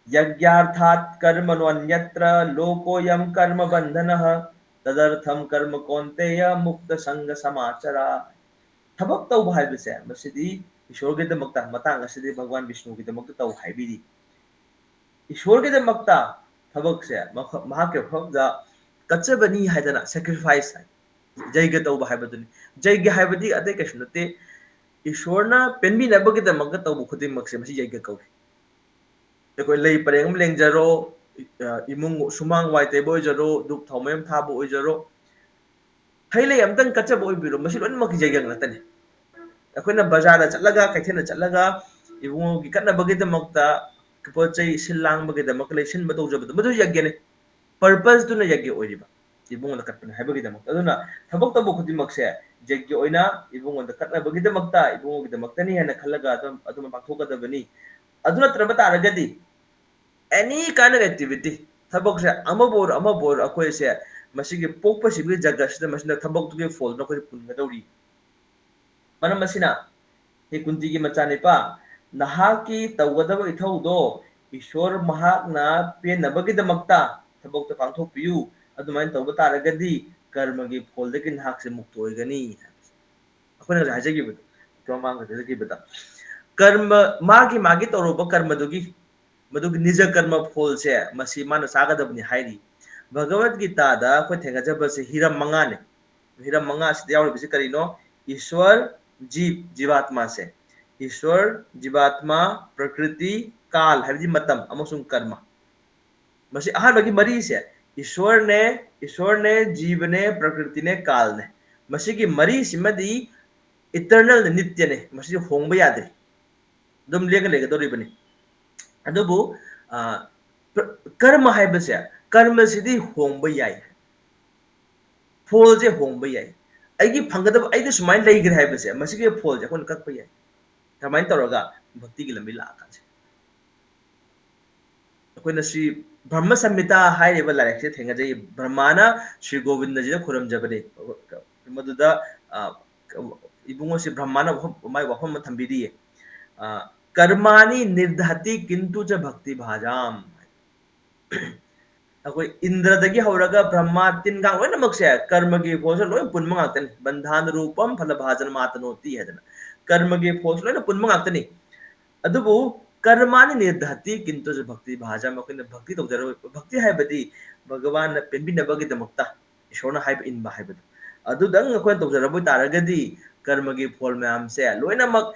"ꯌꯒ꯭ꯌꯥꯔꯊꯥꯠ ꯀꯔꯃꯅꯣꯟꯌꯠꯔ ꯂꯣꯀꯣꯌꯝ ꯀꯔꯃ ꯕꯟꯙꯅ, ꯇꯗꯔꯊꯝ ꯀꯔꯃ ꯀꯣꯟꯇꯦꯌ ꯃꯨꯛꯇ ꯁꯪꯒ ꯁꯃꯥꯆꯔ"꯫ ꯊꯕꯛ ꯇꯧꯕ ꯍꯥꯏꯕꯁꯦ, ꯃꯁꯤꯗꯤ ꯏꯁꯣꯔꯒꯤꯗꯃꯛꯇ, ꯃꯇꯥꯡ ꯑꯁꯤꯗꯤ ꯚꯒꯋꯥꯟ ꯕꯤꯁꯅꯨꯒꯤꯗꯃꯛꯇ ꯇꯧ ꯍꯥꯏꯕꯤꯔꯤ꯫ ꯏꯁꯣꯔꯒꯤꯗꯃꯛꯇ ꯊꯕꯛꯁꯦ ꯃꯈ-, ꯃꯍꯥꯛꯀꯤ ꯃꯐꯝꯗ ꯀꯠꯆꯕꯅꯤ ꯍꯥꯏꯗꯅ, sacrifice ꯍꯥꯏ, ꯌꯩꯒ ꯇꯧꯕ ꯍꯥꯏꯕꯗꯨꯅꯤ꯫ ꯌꯩꯒ ꯍꯥꯏꯕꯗꯤ ꯑꯇꯩ ꯀꯩꯁꯨ ꯅꯠꯇꯦ, ꯏꯁꯣꯔꯅ ꯄꯦꯟꯕꯤꯅꯕꯒꯤꯗꯃꯛꯇ ꯇꯧꯕ ꯈꯨꯗꯤꯡꯃꯛꯁꯦ ꯃꯁꯤ ꯌꯩꯒ ꯀꯧꯏ꯫ ꯑꯩꯈꯣꯏ ꯂꯩ ꯄꯔꯦꯡ ꯑꯃ ꯂꯦꯡꯖꯔꯣ, ꯑ, ꯏꯃꯨꯡ ꯁꯨꯃꯥꯡ ꯋꯥꯏ ꯇꯩꯕ ꯑꯣꯏꯖꯔꯣ, ꯙꯨꯞ ꯊꯥꯎꯃꯩ ꯑꯃ ꯊꯥꯕ ꯑꯣꯏꯖꯔꯣ, ꯍꯩ ꯂꯩ ꯑꯝꯇꯪ ꯀꯠꯆꯕ ꯑꯣꯏꯕꯤꯔꯣ, ꯃꯁꯤ ꯂꯣꯏꯅꯃꯛꯀꯤ ꯌꯩꯒ ꯉꯥꯛꯇꯅꯤ꯫ ꯑꯩꯈꯣꯏꯅ ꯕꯖꯥꯔꯗ ꯆꯠꯂꯒ, ꯀꯩꯊꯦꯜꯗ ꯆꯠꯂꯒ ꯏꯕꯨꯡꯉꯣꯒꯤ ꯀꯠꯅꯕꯒꯤꯗꯃꯛꯇ ꯄꯣꯠ ꯆꯩ ꯁꯤꯜ ꯂꯥꯡꯕꯒꯤꯗꯃꯛꯇ ꯂꯩꯁꯤꯟꯕ ꯇꯧꯖꯕꯗꯣ, ꯃꯗꯨ ꯌꯩꯒꯅꯤ꯫ Purpose-ꯇꯨꯅ ꯌꯩꯒ ꯑꯣꯏꯔꯤꯕ, ꯏꯕꯨꯡꯉꯣꯗ ꯀꯠꯄꯅꯤ ꯍꯥꯏꯕꯒꯤꯗꯃꯛꯇ꯫ ꯑꯗꯨꯅ ꯊꯕꯛ ꯇꯧꯕ ꯈꯨꯗꯤꯡꯃꯛꯁꯦ ꯌꯩꯒ ꯑꯣꯏꯅ ꯏꯕꯨꯡꯉꯣꯗ ꯀꯠꯅꯕꯒꯤꯗꯃꯛꯇ, ꯏꯕꯨꯡꯉꯣꯒꯤꯗꯃꯛꯇꯅꯤ ꯍꯥꯏꯅ ꯈꯜꯂꯒ ꯑꯗꯨꯝ, ꯑꯗꯨꯝ ꯄꯥꯡꯊꯣꯛꯀꯗꯕꯅꯤ꯫ ꯑꯗꯨ ꯅꯠꯇ꯭ꯔꯕ ꯇꯥꯔꯒꯗꯤ, any kind of activity, ꯊꯕꯛꯁꯦ ꯑꯃꯕꯨ ꯑꯣꯏꯔꯣ, ꯑꯃꯕꯨ ꯑꯣꯏꯔꯣ, ꯑꯩꯈꯣꯏꯁꯦ ꯃꯁꯤꯒꯤ ꯄꯣꯛꯄꯁꯤꯕꯨꯒꯤ ꯖꯒꯠꯁꯤꯗ ꯃꯁꯤꯅ ꯊꯕꯛꯇꯨꯒꯤ ꯐꯣꯜꯗꯨꯅ ꯑꯩꯈꯣꯏꯗ ꯄꯨꯟꯒꯗꯧꯔꯤ꯫ ꯃꯔꯝ ꯑꯁꯤꯅ, ꯍꯦ ꯀꯨꯟꯇꯤꯒꯤ ꯃꯆꯥꯅꯤꯄꯥ, ꯅꯍꯥꯛꯀꯤ ꯇꯧꯒꯗꯕ ꯏꯊꯧꯗꯣ ꯏꯁꯣꯔ ꯃꯍꯥꯛꯅ ꯄꯦꯟꯅꯕꯒꯤꯗꯃꯛꯇ ꯊꯕꯛꯇ ꯄꯥꯡꯊꯣꯛꯄꯤꯌꯨ꯫ ꯑꯗꯨꯃꯥꯏꯅ ꯇꯧꯕ ꯇꯥꯔꯒꯗꯤ ꯀꯔꯃꯒꯤ ꯐꯣꯜꯗꯒꯤ ꯅꯍꯥꯛꯁꯦ ꯃꯨꯛꯇ ꯑꯣꯏꯒꯅꯤ꯫ ꯑꯩꯈꯣꯏꯅ ꯍꯧꯖꯤꯛ ꯍꯥꯏꯖꯈꯤꯕꯗꯣ, ꯃꯃꯥꯡꯗ ꯍꯥꯏꯖꯈꯤꯕꯗ, ꯀꯔꯃ, ꯃꯥꯒꯤ, ꯃꯥꯒꯤ ꯇꯧꯔꯨꯕ ꯀꯔꯃꯗꯨꯒꯤ, ꯃꯗꯨꯒꯤ ꯅꯤꯖ ꯀꯔꯃ ꯐꯣꯜꯁꯦ ꯃꯁꯤ ꯃꯥꯅ ꯆꯥꯒꯗꯕꯅꯤ ꯍꯥꯏꯔꯤ꯫ ꯚꯒꯕꯠ ꯒꯤꯇꯥꯗ ꯑꯩꯈꯣꯏ ꯊꯦꯡꯅꯖꯕꯁꯦ ꯍꯤꯔꯝ ꯃꯉꯥꯅꯤ꯫ ꯍꯤꯔꯝ ꯃꯉꯥꯁꯤꯗ ꯌꯥꯎꯔꯤꯕꯁꯤ ꯀꯔꯤꯅꯣ? ꯏꯁ꯭ꯋꯔ, ꯖꯤꯕ, ꯖꯤꯕꯥꯠꯃꯥꯁꯦ꯫ ꯏꯁ꯭ꯋꯔ, ꯖꯤꯕꯥꯠꯃꯥ, ꯄ꯭ꯔꯀ꯭ꯔꯤꯇꯤ, ꯀꯥꯜ ꯍꯥꯏꯕꯗꯤ ꯃꯇꯝ, ꯑꯃꯁꯨꯡ ꯀꯔꯃ꯫ ꯃꯁꯤ ꯑꯍꯥꯟꯕꯒꯤ ꯃꯔꯤꯁꯦ, ꯏꯁ꯭ꯋꯔꯅꯦ, ꯏꯁ꯭ꯋꯔꯅꯦ, ꯖꯤꯕꯅꯦ, ꯄ꯭ꯔꯀ꯭ꯔꯤꯇꯤꯅꯦ, ꯀꯥꯜꯅꯦ꯫ ꯃꯁꯤꯒꯤ ꯃꯔꯤꯁꯤꯃꯗꯤ eternal-ꯅꯦ, ꯅꯤꯇ꯭ꯌꯅꯦ, ꯃꯁꯤ ꯍꯣꯡꯕ ꯌꯥꯗꯦ, ꯑꯗꯨꯝ ꯂꯦꯡꯉ ꯂꯩꯒꯗꯧꯔꯤꯕꯅꯤ꯫ ꯑꯗꯨꯕꯨ, ꯑ, ꯄ꯭ꯔ-, ꯀꯔꯃ ꯍꯥꯏꯕꯁꯦ, ꯀꯔꯃꯁꯤꯗꯤ ꯍꯣꯡꯕ ꯌꯥꯏ, ꯐꯣꯜꯁꯦ ꯍꯣꯡꯕ ꯌꯥꯏ꯫ ꯑꯩꯒꯤ ꯐꯪꯒꯗꯕ, ꯑꯩꯗ ꯁꯨꯃꯥꯏꯅ ꯂꯩꯈ꯭ꯔꯦ ꯍꯥꯏꯕꯁꯦ, ꯃꯁꯤꯒꯤ ꯐꯣꯜꯁꯦ ꯑꯩꯈꯣꯏꯅ ꯀꯛꯄ ꯌꯥꯏ꯫ ꯀꯃꯥꯏꯅ ꯇꯧꯔꯒ? ꯚꯛꯇꯤꯒꯤ ꯂꯝꯕꯤ ꯂꯥꯛꯑꯀꯥꯟꯁꯤꯗ꯫ ꯑꯩꯈꯣꯏꯅ ꯁ꯭ꯔꯤ ꯕ꯭ꯔꯍ꯭ꯃ ꯁꯝꯍꯤꯇꯥ ꯍꯥꯏꯔꯤꯕ ꯂꯥꯏꯔꯤꯛꯁꯦ ꯊꯦꯡꯅꯖꯩ꯫ ꯕ꯭ꯔꯍ꯭ꯃꯥꯅ ꯁ꯭ꯔꯤ ꯒꯣꯕꯤꯟꯗꯖꯤꯗ ꯈꯨꯔꯨꯝꯖꯕꯅꯤ꯫ ꯃꯗꯨꯗ, ꯑ, ꯏꯕꯨꯡꯉꯣꯁꯤ ꯕ꯭ꯔꯍ꯭ꯃꯥꯅ ꯋꯥꯐꯝ, ꯃꯥꯏ ꯋꯥꯐꯝ ꯑꯃ ꯊꯝꯕꯤꯔꯤꯌꯦ꯫ ꯑ, "ꯀꯔꯃꯥꯅꯤ ꯅꯤꯔꯗꯍꯇꯤ ꯀꯤꯟꯇꯨ ꯆ ꯚꯛꯇꯤ ꯚꯥꯖꯥꯝ"꯫ ꯑꯩꯈꯣꯏ ꯏꯟꯗ꯭ꯔꯗꯒꯤ ꯍꯧꯔꯒ ꯕ꯭ꯔꯍ꯭ꯃꯥ, ꯇꯤꯟꯒꯥꯡ ꯂꯣꯏꯅꯃꯛꯁꯦ ꯀꯔꯃꯒꯤ ꯐꯣꯜꯁꯦ ꯂꯣꯏ ꯄꯨꯟꯕ ꯉꯥꯛꯇꯅꯤ꯫ "ꯕꯟꯙꯥꯟ ꯔꯨꯄꯝ ꯐꯂ ꯚꯥꯖꯅꯃꯥꯇꯅꯣꯇꯤ" ꯍꯥꯏꯗꯅ ꯀꯔꯃꯒꯤ ꯐꯣꯜꯁꯦ ꯂꯣꯏꯅ ꯄꯨꯟꯕ ꯉꯥꯛꯇꯅꯤ꯫ ꯑꯗꯨꯕꯨ "ꯀꯔꯃꯥꯅꯤ ꯅꯤꯔꯗꯍꯇꯤ ꯀꯤꯟꯇꯨ ꯆ ꯚꯛꯇꯤ ꯚꯥꯖꯥꯝ", ꯑꯩꯈꯣꯏꯅ ꯚꯛꯇꯤ ꯇꯧꯖꯔꯣꯏ꯫ ꯚꯛꯇꯤ ꯍꯥꯏꯕꯗꯤ ꯚꯒꯋꯥꯟꯅ ꯄꯦꯟꯕꯤꯅꯕꯒꯤꯗꯃꯛꯇ ꯏꯁꯣꯔꯅ ꯍꯥꯏꯕ ꯏꯟꯕ ꯍꯥꯏꯕꯗꯣ꯫ ꯑꯗꯨꯗꯪ ꯑꯩꯈꯣꯏꯅ ꯇꯧꯖꯔꯕ ꯑꯣꯏ ꯇꯥꯔꯒꯗꯤ ꯀꯔꯃꯒꯤ ꯐꯣꯜ ꯃꯌꯥꯝꯁꯦ ꯂꯣꯏꯅꯃꯛ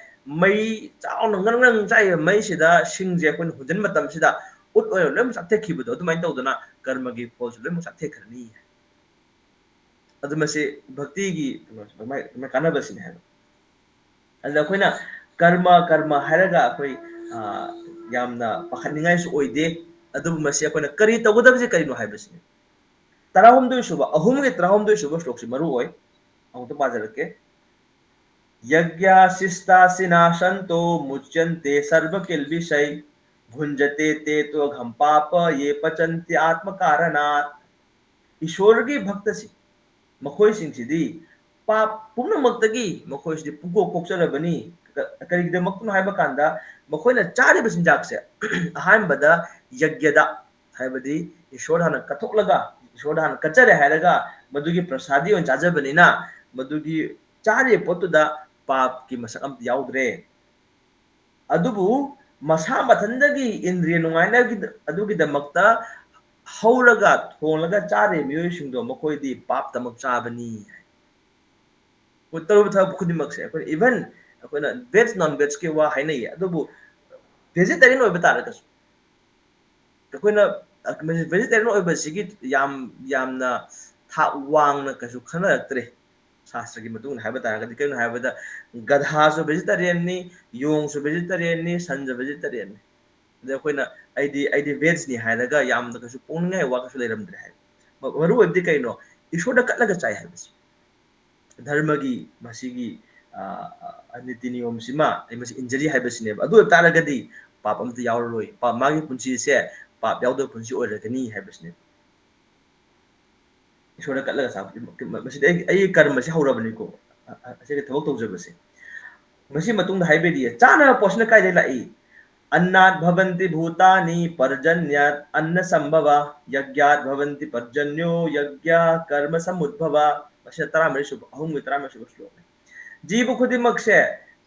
ꯃꯩ ꯆꯥꯎꯅ ꯉꯔꯪ ꯉꯔꯪ ꯆꯥꯛꯏꯕ ꯃꯩꯁꯤꯗ ꯁꯤꯡꯁꯦ ꯑꯩꯈꯣꯏꯅ ꯍꯨꯟꯖꯤꯟꯕ ꯃꯇꯝꯁꯤꯗ ꯎꯠ ꯑꯣꯏꯅ ꯂꯣꯏꯅꯃꯛ ꯆꯥꯛꯊꯦꯛꯈꯤꯕꯗꯣ, ꯑꯗꯨꯃꯥꯏꯅ ꯇꯧꯗꯅ ꯀꯔꯃꯒꯤ ꯐꯣꯜꯁꯨ ꯂꯣꯏꯅꯃꯛ ꯆꯥꯛꯊꯦꯛꯈ꯭ꯔꯅꯤ꯫ ꯑꯗꯨ ꯃꯁꯤ ꯚꯛꯇꯤꯒꯤ ꯀꯩꯅꯣꯁꯦ, ꯃꯥꯏ, ꯃꯥꯏ ꯀꯥꯟꯅꯕꯁꯤꯅꯦ ꯍꯥꯏꯕ꯫ ꯑꯗꯨꯗ ꯑꯩꯈꯣꯏꯅ ꯀꯔꯃ, ꯀꯔꯃ ꯍꯥꯏꯔꯒ ꯑꯩꯈꯣꯏ, ꯑ, ꯌꯥꯝꯅ ꯄꯥꯈꯠꯅꯤꯡꯉꯥꯏꯁꯨ ꯑꯣꯏꯗꯦ꯫ ꯑꯗꯨꯕꯨ ꯃꯁꯤ ꯑꯩꯈꯣꯏꯅ ꯀꯔꯤ ꯇꯧꯒꯗꯕꯁꯦ ꯀꯔꯤꯅꯣ ꯍꯥꯏꯕꯁꯤꯅꯤ꯫ ꯇꯔꯥꯍꯨꯝꯗꯣꯏ ꯁꯨꯕ, ꯑꯍꯨꯝꯒꯤ ꯇꯔꯥꯍꯨꯝꯗꯣꯏ ꯁꯨꯕ ꯁ꯭ꯂꯣꯛꯁꯤ ꯃꯔꯨ ꯑꯣꯏ꯫ ꯑꯃꯨꯛꯇ ꯄꯥꯖꯔꯛꯀꯦ꯫ "ꯌꯒ꯭ꯌꯥ ꯁꯤꯁ꯭ꯇꯥ ꯁꯤꯅꯥ ꯁꯟꯇꯣ ꯃꯨꯆ꯭ꯌꯟꯇꯦ ꯁꯔ꯭ꯕ ꯀꯤꯜꯕꯤꯁꯩ ꯚꯨꯟꯖꯇꯦ ꯇꯦ ꯇ꯭ꯋ ꯘꯝ ꯄꯥꯄ ꯌꯦ ꯄꯆꯟꯇꯤ ꯑꯥꯠꯃ ꯀꯥꯔꯅꯥꯠ"꯫ ꯏꯁꯣꯔꯒꯤ ꯚꯛꯇꯁꯤ, ꯃꯈꯣꯏꯁꯤꯡꯁꯤꯗꯤ ꯄꯥꯞ ꯄꯨꯝꯅꯃꯛꯇꯒꯤ ꯃꯈꯣꯏꯁꯤꯗꯤ ꯄꯨꯡꯀꯣꯛ ꯀꯣꯛꯆꯔꯕꯅꯤ꯫ ꯀ-, ꯀꯔꯤꯒꯤꯗꯃꯛꯇꯅꯣ ꯍꯥꯏꯕ ꯀꯥꯟꯗ, ꯃꯈꯣꯏꯅ ꯆꯥꯔꯤꯕ ꯆꯤꯟꯖꯥꯛꯁꯦ, ꯑꯍꯥꯟꯕꯗ ꯌꯒ꯭ꯌꯗ, ꯍꯥꯏꯕꯗꯤ ꯏꯁꯣꯔꯗ ꯍꯥꯟꯅ ꯀꯠꯊꯣꯛꯂꯒ, ꯏꯁꯣꯔꯗ ꯍꯥꯟꯅ ꯀꯠꯆꯔꯦ ꯍꯥꯏꯔꯒ, ꯃꯗꯨꯒꯤ ꯄ꯭ꯔꯁꯥꯗꯤ ꯑꯣꯏꯅ ꯆꯥꯖꯕꯅꯤꯅ, ꯃꯗꯨꯒꯤ ꯆꯥꯔꯤꯕ ꯄꯣꯠꯇꯨꯗ ꯄꯥꯞꯀꯤ ꯃꯁꯛ ꯑꯝꯇ ꯌꯥꯎꯗ꯭ꯔꯦ꯫ ꯑꯗꯨꯕꯨ ꯃꯁꯥ ꯃꯊꯟꯗꯒꯤ ꯏꯟꯗ꯭ꯔꯤꯌ ꯅꯨꯡꯉꯥꯏꯅꯕꯒꯤ, ꯑꯗꯨꯒꯤꯗꯃꯛꯇ ꯍꯧꯔꯒ ꯊꯣꯡꯂꯒ ꯆꯥꯔꯤꯕ ꯃꯤꯑꯣꯏꯁꯤꯡꯗꯣ, ꯃꯈꯣꯏꯗꯤ ꯄꯥꯞꯇꯃꯛ ꯆꯥꯕꯅꯤ ꯍꯥꯏ꯫ ꯑꯩꯈꯣꯏ ꯇꯧꯔꯤꯕ ꯊꯕꯛ ꯈꯨꯗꯤꯡꯃꯛꯁꯦ, ꯑꯩꯈꯣꯏꯅ even ꯑꯩꯈꯣꯏꯅ veg non vegꯀꯤ ꯋꯥ ꯍꯥꯏꯅꯩꯌꯦ, ꯑꯗꯨꯕꯨ vegetarian ꯑꯣꯏꯕ ꯇꯥꯔꯒꯁꯨ, ꯑꯩꯈꯣꯏꯅ vegetarian ꯑꯣꯏꯕꯁꯤꯒꯤ ꯌꯥꯝ, ꯌꯥꯝꯅ ꯊꯥꯛ ꯋꯥꯡꯅ ꯀꯩꯁꯨ ꯈꯟꯅꯔꯛꯇ꯭ꯔꯦ꯫ ꯁꯥꯁꯇ꯭ꯔꯒꯤ ꯃꯇꯨꯡ ꯏꯟꯅ ꯍꯥꯏꯕ ꯇꯥꯔꯒꯗꯤ, ꯀꯩꯅꯣ ꯍꯥꯏꯕꯗ, ꯒꯙꯥꯁꯨ vegetarianꯅꯤ, ꯌꯣꯡꯁꯨ vegetarianꯅꯤ, ꯁꯟꯁꯨ vegetarianꯅꯤ꯫ ꯑꯗ ꯑꯩꯈꯣꯏꯅ, "ꯑꯩꯗꯤ, ꯑꯩꯗꯤ vegꯅꯤ" ꯍꯥꯏꯔꯒ ꯌꯥꯝꯅ ꯀꯩꯁꯨ ꯄꯣꯡꯅꯤꯡꯉꯥꯏ ꯋꯥ ꯀꯩꯁꯨ ꯂꯩꯔꯝꯗ꯭ꯔꯦ ꯍꯥꯏꯕ꯫ ꯃ-, ꯃꯔꯨ ꯑꯣꯏꯕꯗꯤ ꯀꯩꯅꯣ? ꯏꯁꯣꯔꯗ ꯀꯠꯂꯒ ꯆꯥꯏ ꯍꯥꯏꯕꯁꯤ꯫ ꯙꯔꯃꯒꯤ ꯃꯁꯤꯒꯤ, ꯑ, ꯑ, ꯅꯤꯇꯤ ꯅꯤꯌꯣꯝꯁꯤꯃ ꯑꯩ ꯃꯁꯤ ꯏꯟꯖꯔꯤ ꯍꯥꯏꯕꯁꯤꯅꯦꯕ꯫ ꯑꯗꯨ ꯑꯣꯏꯕ ꯇꯥꯔꯒꯗꯤ ꯄꯥꯞ ꯑꯝꯇ ꯌꯥꯎꯔꯔꯣꯏ꯫ ꯄꯥꯞ, ꯃꯥꯒꯤ ꯄꯨꯟꯁꯤꯁꯦ ꯄꯥꯞ ꯌꯥꯎꯗꯕ ꯄꯨꯟꯁꯤ ꯑꯣꯏꯔꯒꯅꯤ ꯍꯥꯏꯕꯁꯤꯅꯤ꯫ ꯏꯁꯣꯔꯗ ꯀꯠꯂꯒ ꯆꯥꯕ, ꯃꯁꯤꯗꯤ ꯑꯩ, ꯑꯩꯒꯤ ꯀꯔꯃꯁꯤ ꯍꯧꯔꯕꯅꯤꯀꯣ, ꯑ-, ꯑ-, ꯑꯁꯤꯒꯤ ꯊꯕꯛ ꯇꯧꯖꯕꯁꯦ꯫ ꯃꯁꯤ ꯃꯇꯨꯡꯗ ꯍꯥꯏꯕꯤꯔꯤꯌꯦ, ꯆꯥꯅꯕ ꯄꯣꯠꯁꯤꯅ ꯀꯥꯏꯗꯒꯤ ꯂꯥꯛꯏ? "ꯑꯟꯅꯥꯠ ꯚꯕꯟꯇꯤ ꯚꯨꯇꯥꯅꯤ ꯄꯔꯖꯟꯌꯥꯠ ꯑꯟꯅ ꯁꯝꯚꯕ, ꯌꯒ꯭ꯌꯥꯠ ꯚꯕꯟꯇꯤ ꯄꯔꯖꯟꯌꯣ ꯌꯒ꯭ꯌ ꯀꯔꯃ ꯁꯃꯨꯗꯚꯕ"꯫ ꯃꯁꯤꯅ ꯇꯔꯥꯃꯔꯤ ꯁꯨꯕ, ꯑꯍꯨꯝꯒꯤ ꯇꯔꯥꯃꯔꯤ ꯁꯨꯕ ꯁ꯭ꯂꯣꯛꯅꯤ꯫ ꯖꯤꯕ ꯈꯨꯗꯤꯡꯃꯛꯁꯦ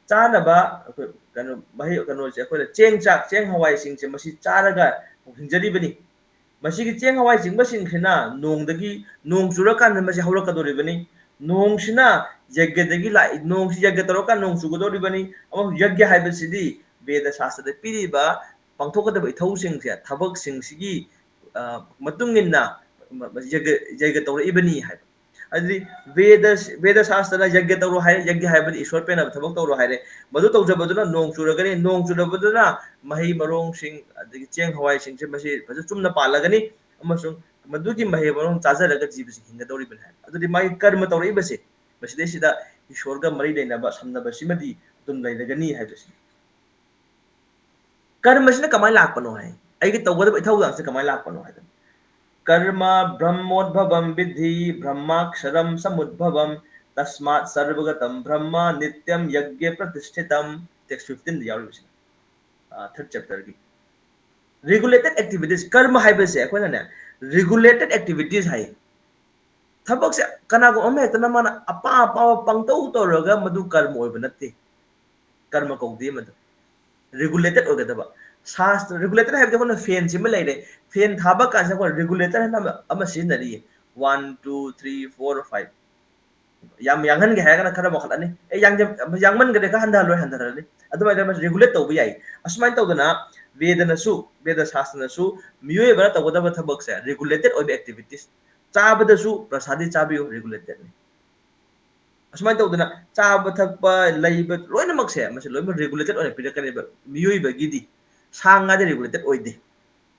ꯆꯥꯅꯕ, ꯑꯩꯈꯣꯏ ꯀꯩꯅꯣ, ꯃꯍꯩ, ꯀꯩꯅꯣꯁꯦ, ꯑꯩꯈꯣꯏꯅ ꯆꯦꯡ, ꯆꯥꯛ, ꯆꯦꯡ ꯍꯋꯥꯏꯁꯤꯡꯁꯦ ꯃꯁꯤ ꯆꯥꯔꯒ ꯍꯤꯡꯖꯔꯤꯕꯅꯤ꯫ ꯃꯁꯤꯒꯤ ꯆꯦꯡ ꯍꯋꯥꯏ ꯆꯤꯡꯕꯁꯤꯡꯁꯤꯅ ꯅꯣꯡꯗꯒꯤ, ꯅꯣꯡ ꯆꯨꯔꯀꯥꯟꯗ ꯃꯁꯤ ꯍꯧꯔꯛꯀꯗꯧꯔꯤꯕꯅꯤ꯫ ꯅꯣꯡꯁꯤꯅ ꯌꯒ꯭ꯌꯗꯒꯤ ꯂꯥꯛꯏ, ꯅꯣꯡꯁꯤ ꯌꯒ꯭ꯌ ꯇꯧꯔꯀꯥꯟꯗ ꯅꯣꯡ ꯆꯨꯒꯗꯧꯔꯤꯕꯅꯤ꯫ ꯑꯃꯁꯨꯡ ꯌꯒ꯭ꯌ ꯍꯥꯏꯕꯁꯤꯗꯤ ꯕꯦꯗ ꯁꯥꯁꯇ꯭ꯔꯗ ꯄꯤꯔꯤꯕ ꯄꯥꯡꯊꯣꯛꯀꯗꯕ ꯏꯊꯧꯁꯤꯡꯁꯦ, ꯊꯕꯛꯁꯤꯡꯁꯤꯒꯤ, ꯑ, ꯃꯇꯨꯡ ꯏꯟꯅ ꯃ-, ꯃ-, ꯌꯒ꯭ꯌ, ꯌꯒ꯭ꯌ ꯇꯧꯔꯛꯏꯕꯅꯤ ꯍꯥꯏꯕ꯫ ꯑꯗꯨꯗꯤ ꯕꯦꯗ, ꯕꯦꯗ ꯁꯥꯁꯇ꯭ꯔꯅ ꯌꯒ꯭ꯌ ꯇꯧꯔꯣ ꯍꯥꯏꯔꯦ, ꯌꯒ꯭ꯌ ꯍꯥꯏꯕꯗꯤ ꯏꯁꯣꯔ ꯄꯦꯟꯅꯕ ꯊꯕꯛ ꯇꯧꯔꯣ ꯍꯥꯏꯔꯦ꯫ ꯃꯗꯨ ꯇꯧꯖꯕꯗꯨꯅ ꯅꯣꯡ ꯆꯨꯔꯒꯅꯤ, ꯅꯣꯡ ꯆꯨꯔꯕꯗꯨꯅ ꯃꯍꯩ ꯃꯔꯣꯡꯁꯤꯡ, ꯑꯗꯒꯤ ꯆꯦꯡ ꯍꯋꯥꯏꯁꯤꯡꯁꯦ ꯃꯁꯤ ꯐꯖ ꯆꯨꯝꯅ ꯄꯥꯜꯂꯒꯅꯤ, ꯑꯃꯁꯨꯡ ꯃꯗꯨꯒꯤ ꯃꯍꯩ ꯃꯔꯣꯡ ꯆꯥꯖꯔꯒ ꯖꯤꯕꯁꯤ ꯍꯤꯡꯒꯗꯧꯔꯤꯕꯅꯤ ꯍꯥꯏꯕ꯫ ꯑꯗꯨꯗꯤ ꯃꯥꯒꯤ ꯀꯔꯃ ꯇꯧꯔꯛꯏꯕꯁꯦ, ꯃꯁꯤꯗꯩꯁꯤꯗ ꯏꯁꯣꯔꯒ ꯃꯔꯤ ꯂꯩꯅꯕ ꯁꯝꯅꯕꯁꯤꯃꯗꯤ ꯑꯗꯨꯝ ꯂꯩꯔꯒꯅꯤ ꯍꯥꯏꯕꯁꯤꯅꯤ꯫ ꯀꯔꯃꯁꯤꯅ ꯀꯃꯥꯏꯅ ꯂꯥꯛꯄꯅꯣ ꯍꯥꯏ? ꯑꯩꯒꯤ ꯇꯧꯒꯗꯕ ꯏꯊꯧꯗꯥꯡꯁꯦ ꯀꯃꯥꯏꯅ ꯂꯥꯛꯄꯅꯣ ꯍꯥꯏꯗꯅ, "ꯀꯔꯃ ꯕ꯭ꯔꯍ꯭ꯃꯣꯗꯚꯕꯝ ꯕꯤꯗꯙꯤ ꯕ꯭ꯔꯍ꯭ꯃꯥꯛꯁꯔꯝ ꯁꯃꯨꯗꯚꯕꯝ, ꯇꯁꯃꯥꯠ ꯁꯔꯕꯒꯇꯝ ꯕ꯭ꯔꯍ꯭ꯃ ꯅꯤꯇ꯭ꯌꯝ ꯌꯒ꯭ꯌ ꯄ꯭ꯔꯇꯤꯁꯊꯤꯇꯝ"꯫ Text fifteen ꯗ ꯌꯥꯎꯔꯤꯕꯁꯤꯅ, ꯑ, third chapter ꯒꯤ꯫ Regulated activities, ꯀꯔꯃ ꯍꯥꯏꯕꯁꯦ ꯑꯩꯈꯣꯏꯅꯅꯦ, regulated activities ꯍꯥꯏ꯫ ꯊꯕꯛꯁꯦ ꯀꯅꯥꯒꯨꯝꯕ ꯑꯃ ꯍꯦꯛꯇꯅ ꯃꯥꯅ ꯑꯄꯥꯝ ꯑꯄꯥꯝꯕ ꯄꯪꯇꯧ ꯇꯧꯔꯒ ꯃꯗꯨ ꯀꯔꯃ ꯑꯣꯏꯕ ꯅꯠꯇꯦ, ꯀꯔꯃ ꯀꯧꯗꯦ ꯃꯗꯨ꯫ Regulated ꯑꯣꯏꯒꯗꯕ꯫ ꯁꯥꯁꯇ꯭ꯔ, regulated ꯍꯥꯏꯕꯗꯤ ꯑꯩꯈꯣꯏꯅ fan ꯁꯤꯃ ꯂꯩꯔꯦ, fan ꯊꯥꯕ ꯀꯥꯟꯁꯤꯗ ꯑꯩꯈꯣꯏ regulator ꯍꯥꯏꯅ ꯑꯃ, ꯑꯃ ꯁꯤꯖꯤꯟꯅꯔꯤꯌꯦ, one, two, three, four, five꯫ ꯌꯥꯝ ꯌꯥꯡꯍꯟꯒꯦ ꯍꯥꯏꯔꯒꯅ ꯈꯔ ꯋꯥꯡꯈꯠꯂꯅꯤ, ꯑꯦ, ꯌꯥꯡꯖ-, ꯌꯥꯡꯃꯟꯒꯗꯤ ꯈꯔ ꯍꯟꯊꯍꯜꯂꯣꯏ, ꯍꯟꯊꯔꯅꯤ꯫ ꯑꯗꯨꯃꯥꯏꯅ ꯃꯁꯤ regulate ꯇꯧꯕ ꯌꯥꯏ꯫ ꯑꯁꯨꯃꯥꯏꯅ ꯇꯧꯗꯅ ꯕꯦꯗꯅꯁꯨ, ꯕꯦꯗ ꯁꯥꯁꯇ꯭ꯔꯅꯁꯨ ꯃꯤꯑꯣꯏꯕꯅ ꯇꯧꯒꯗꯕ ꯊꯕꯛꯁꯦ regulated ꯑꯣꯏꯕ activities꯫ ꯆꯥꯕꯗꯁꯨ ꯄ꯭ꯔꯁꯥꯗꯤ ꯆꯥꯕꯤꯌꯨ, regulated ꯅꯤ꯫ ꯑꯁꯨꯃꯥꯏꯅ ꯇꯧꯗꯅ ꯆꯥꯕ ꯊꯛꯄ, ꯂꯩꯕ ꯂꯣꯏꯅꯃꯛꯁꯦ ꯃꯁꯤ ꯂꯣꯏꯅꯃꯛ regulated ꯑꯣꯏꯅ ꯄꯤꯔꯛꯀꯅꯦꯕ꯫ ꯃꯤꯑꯣꯏꯕꯒꯤꯗꯤ, ꯁꯥ ꯉꯥꯗꯤ regulated ꯑꯣꯏꯗꯦ꯫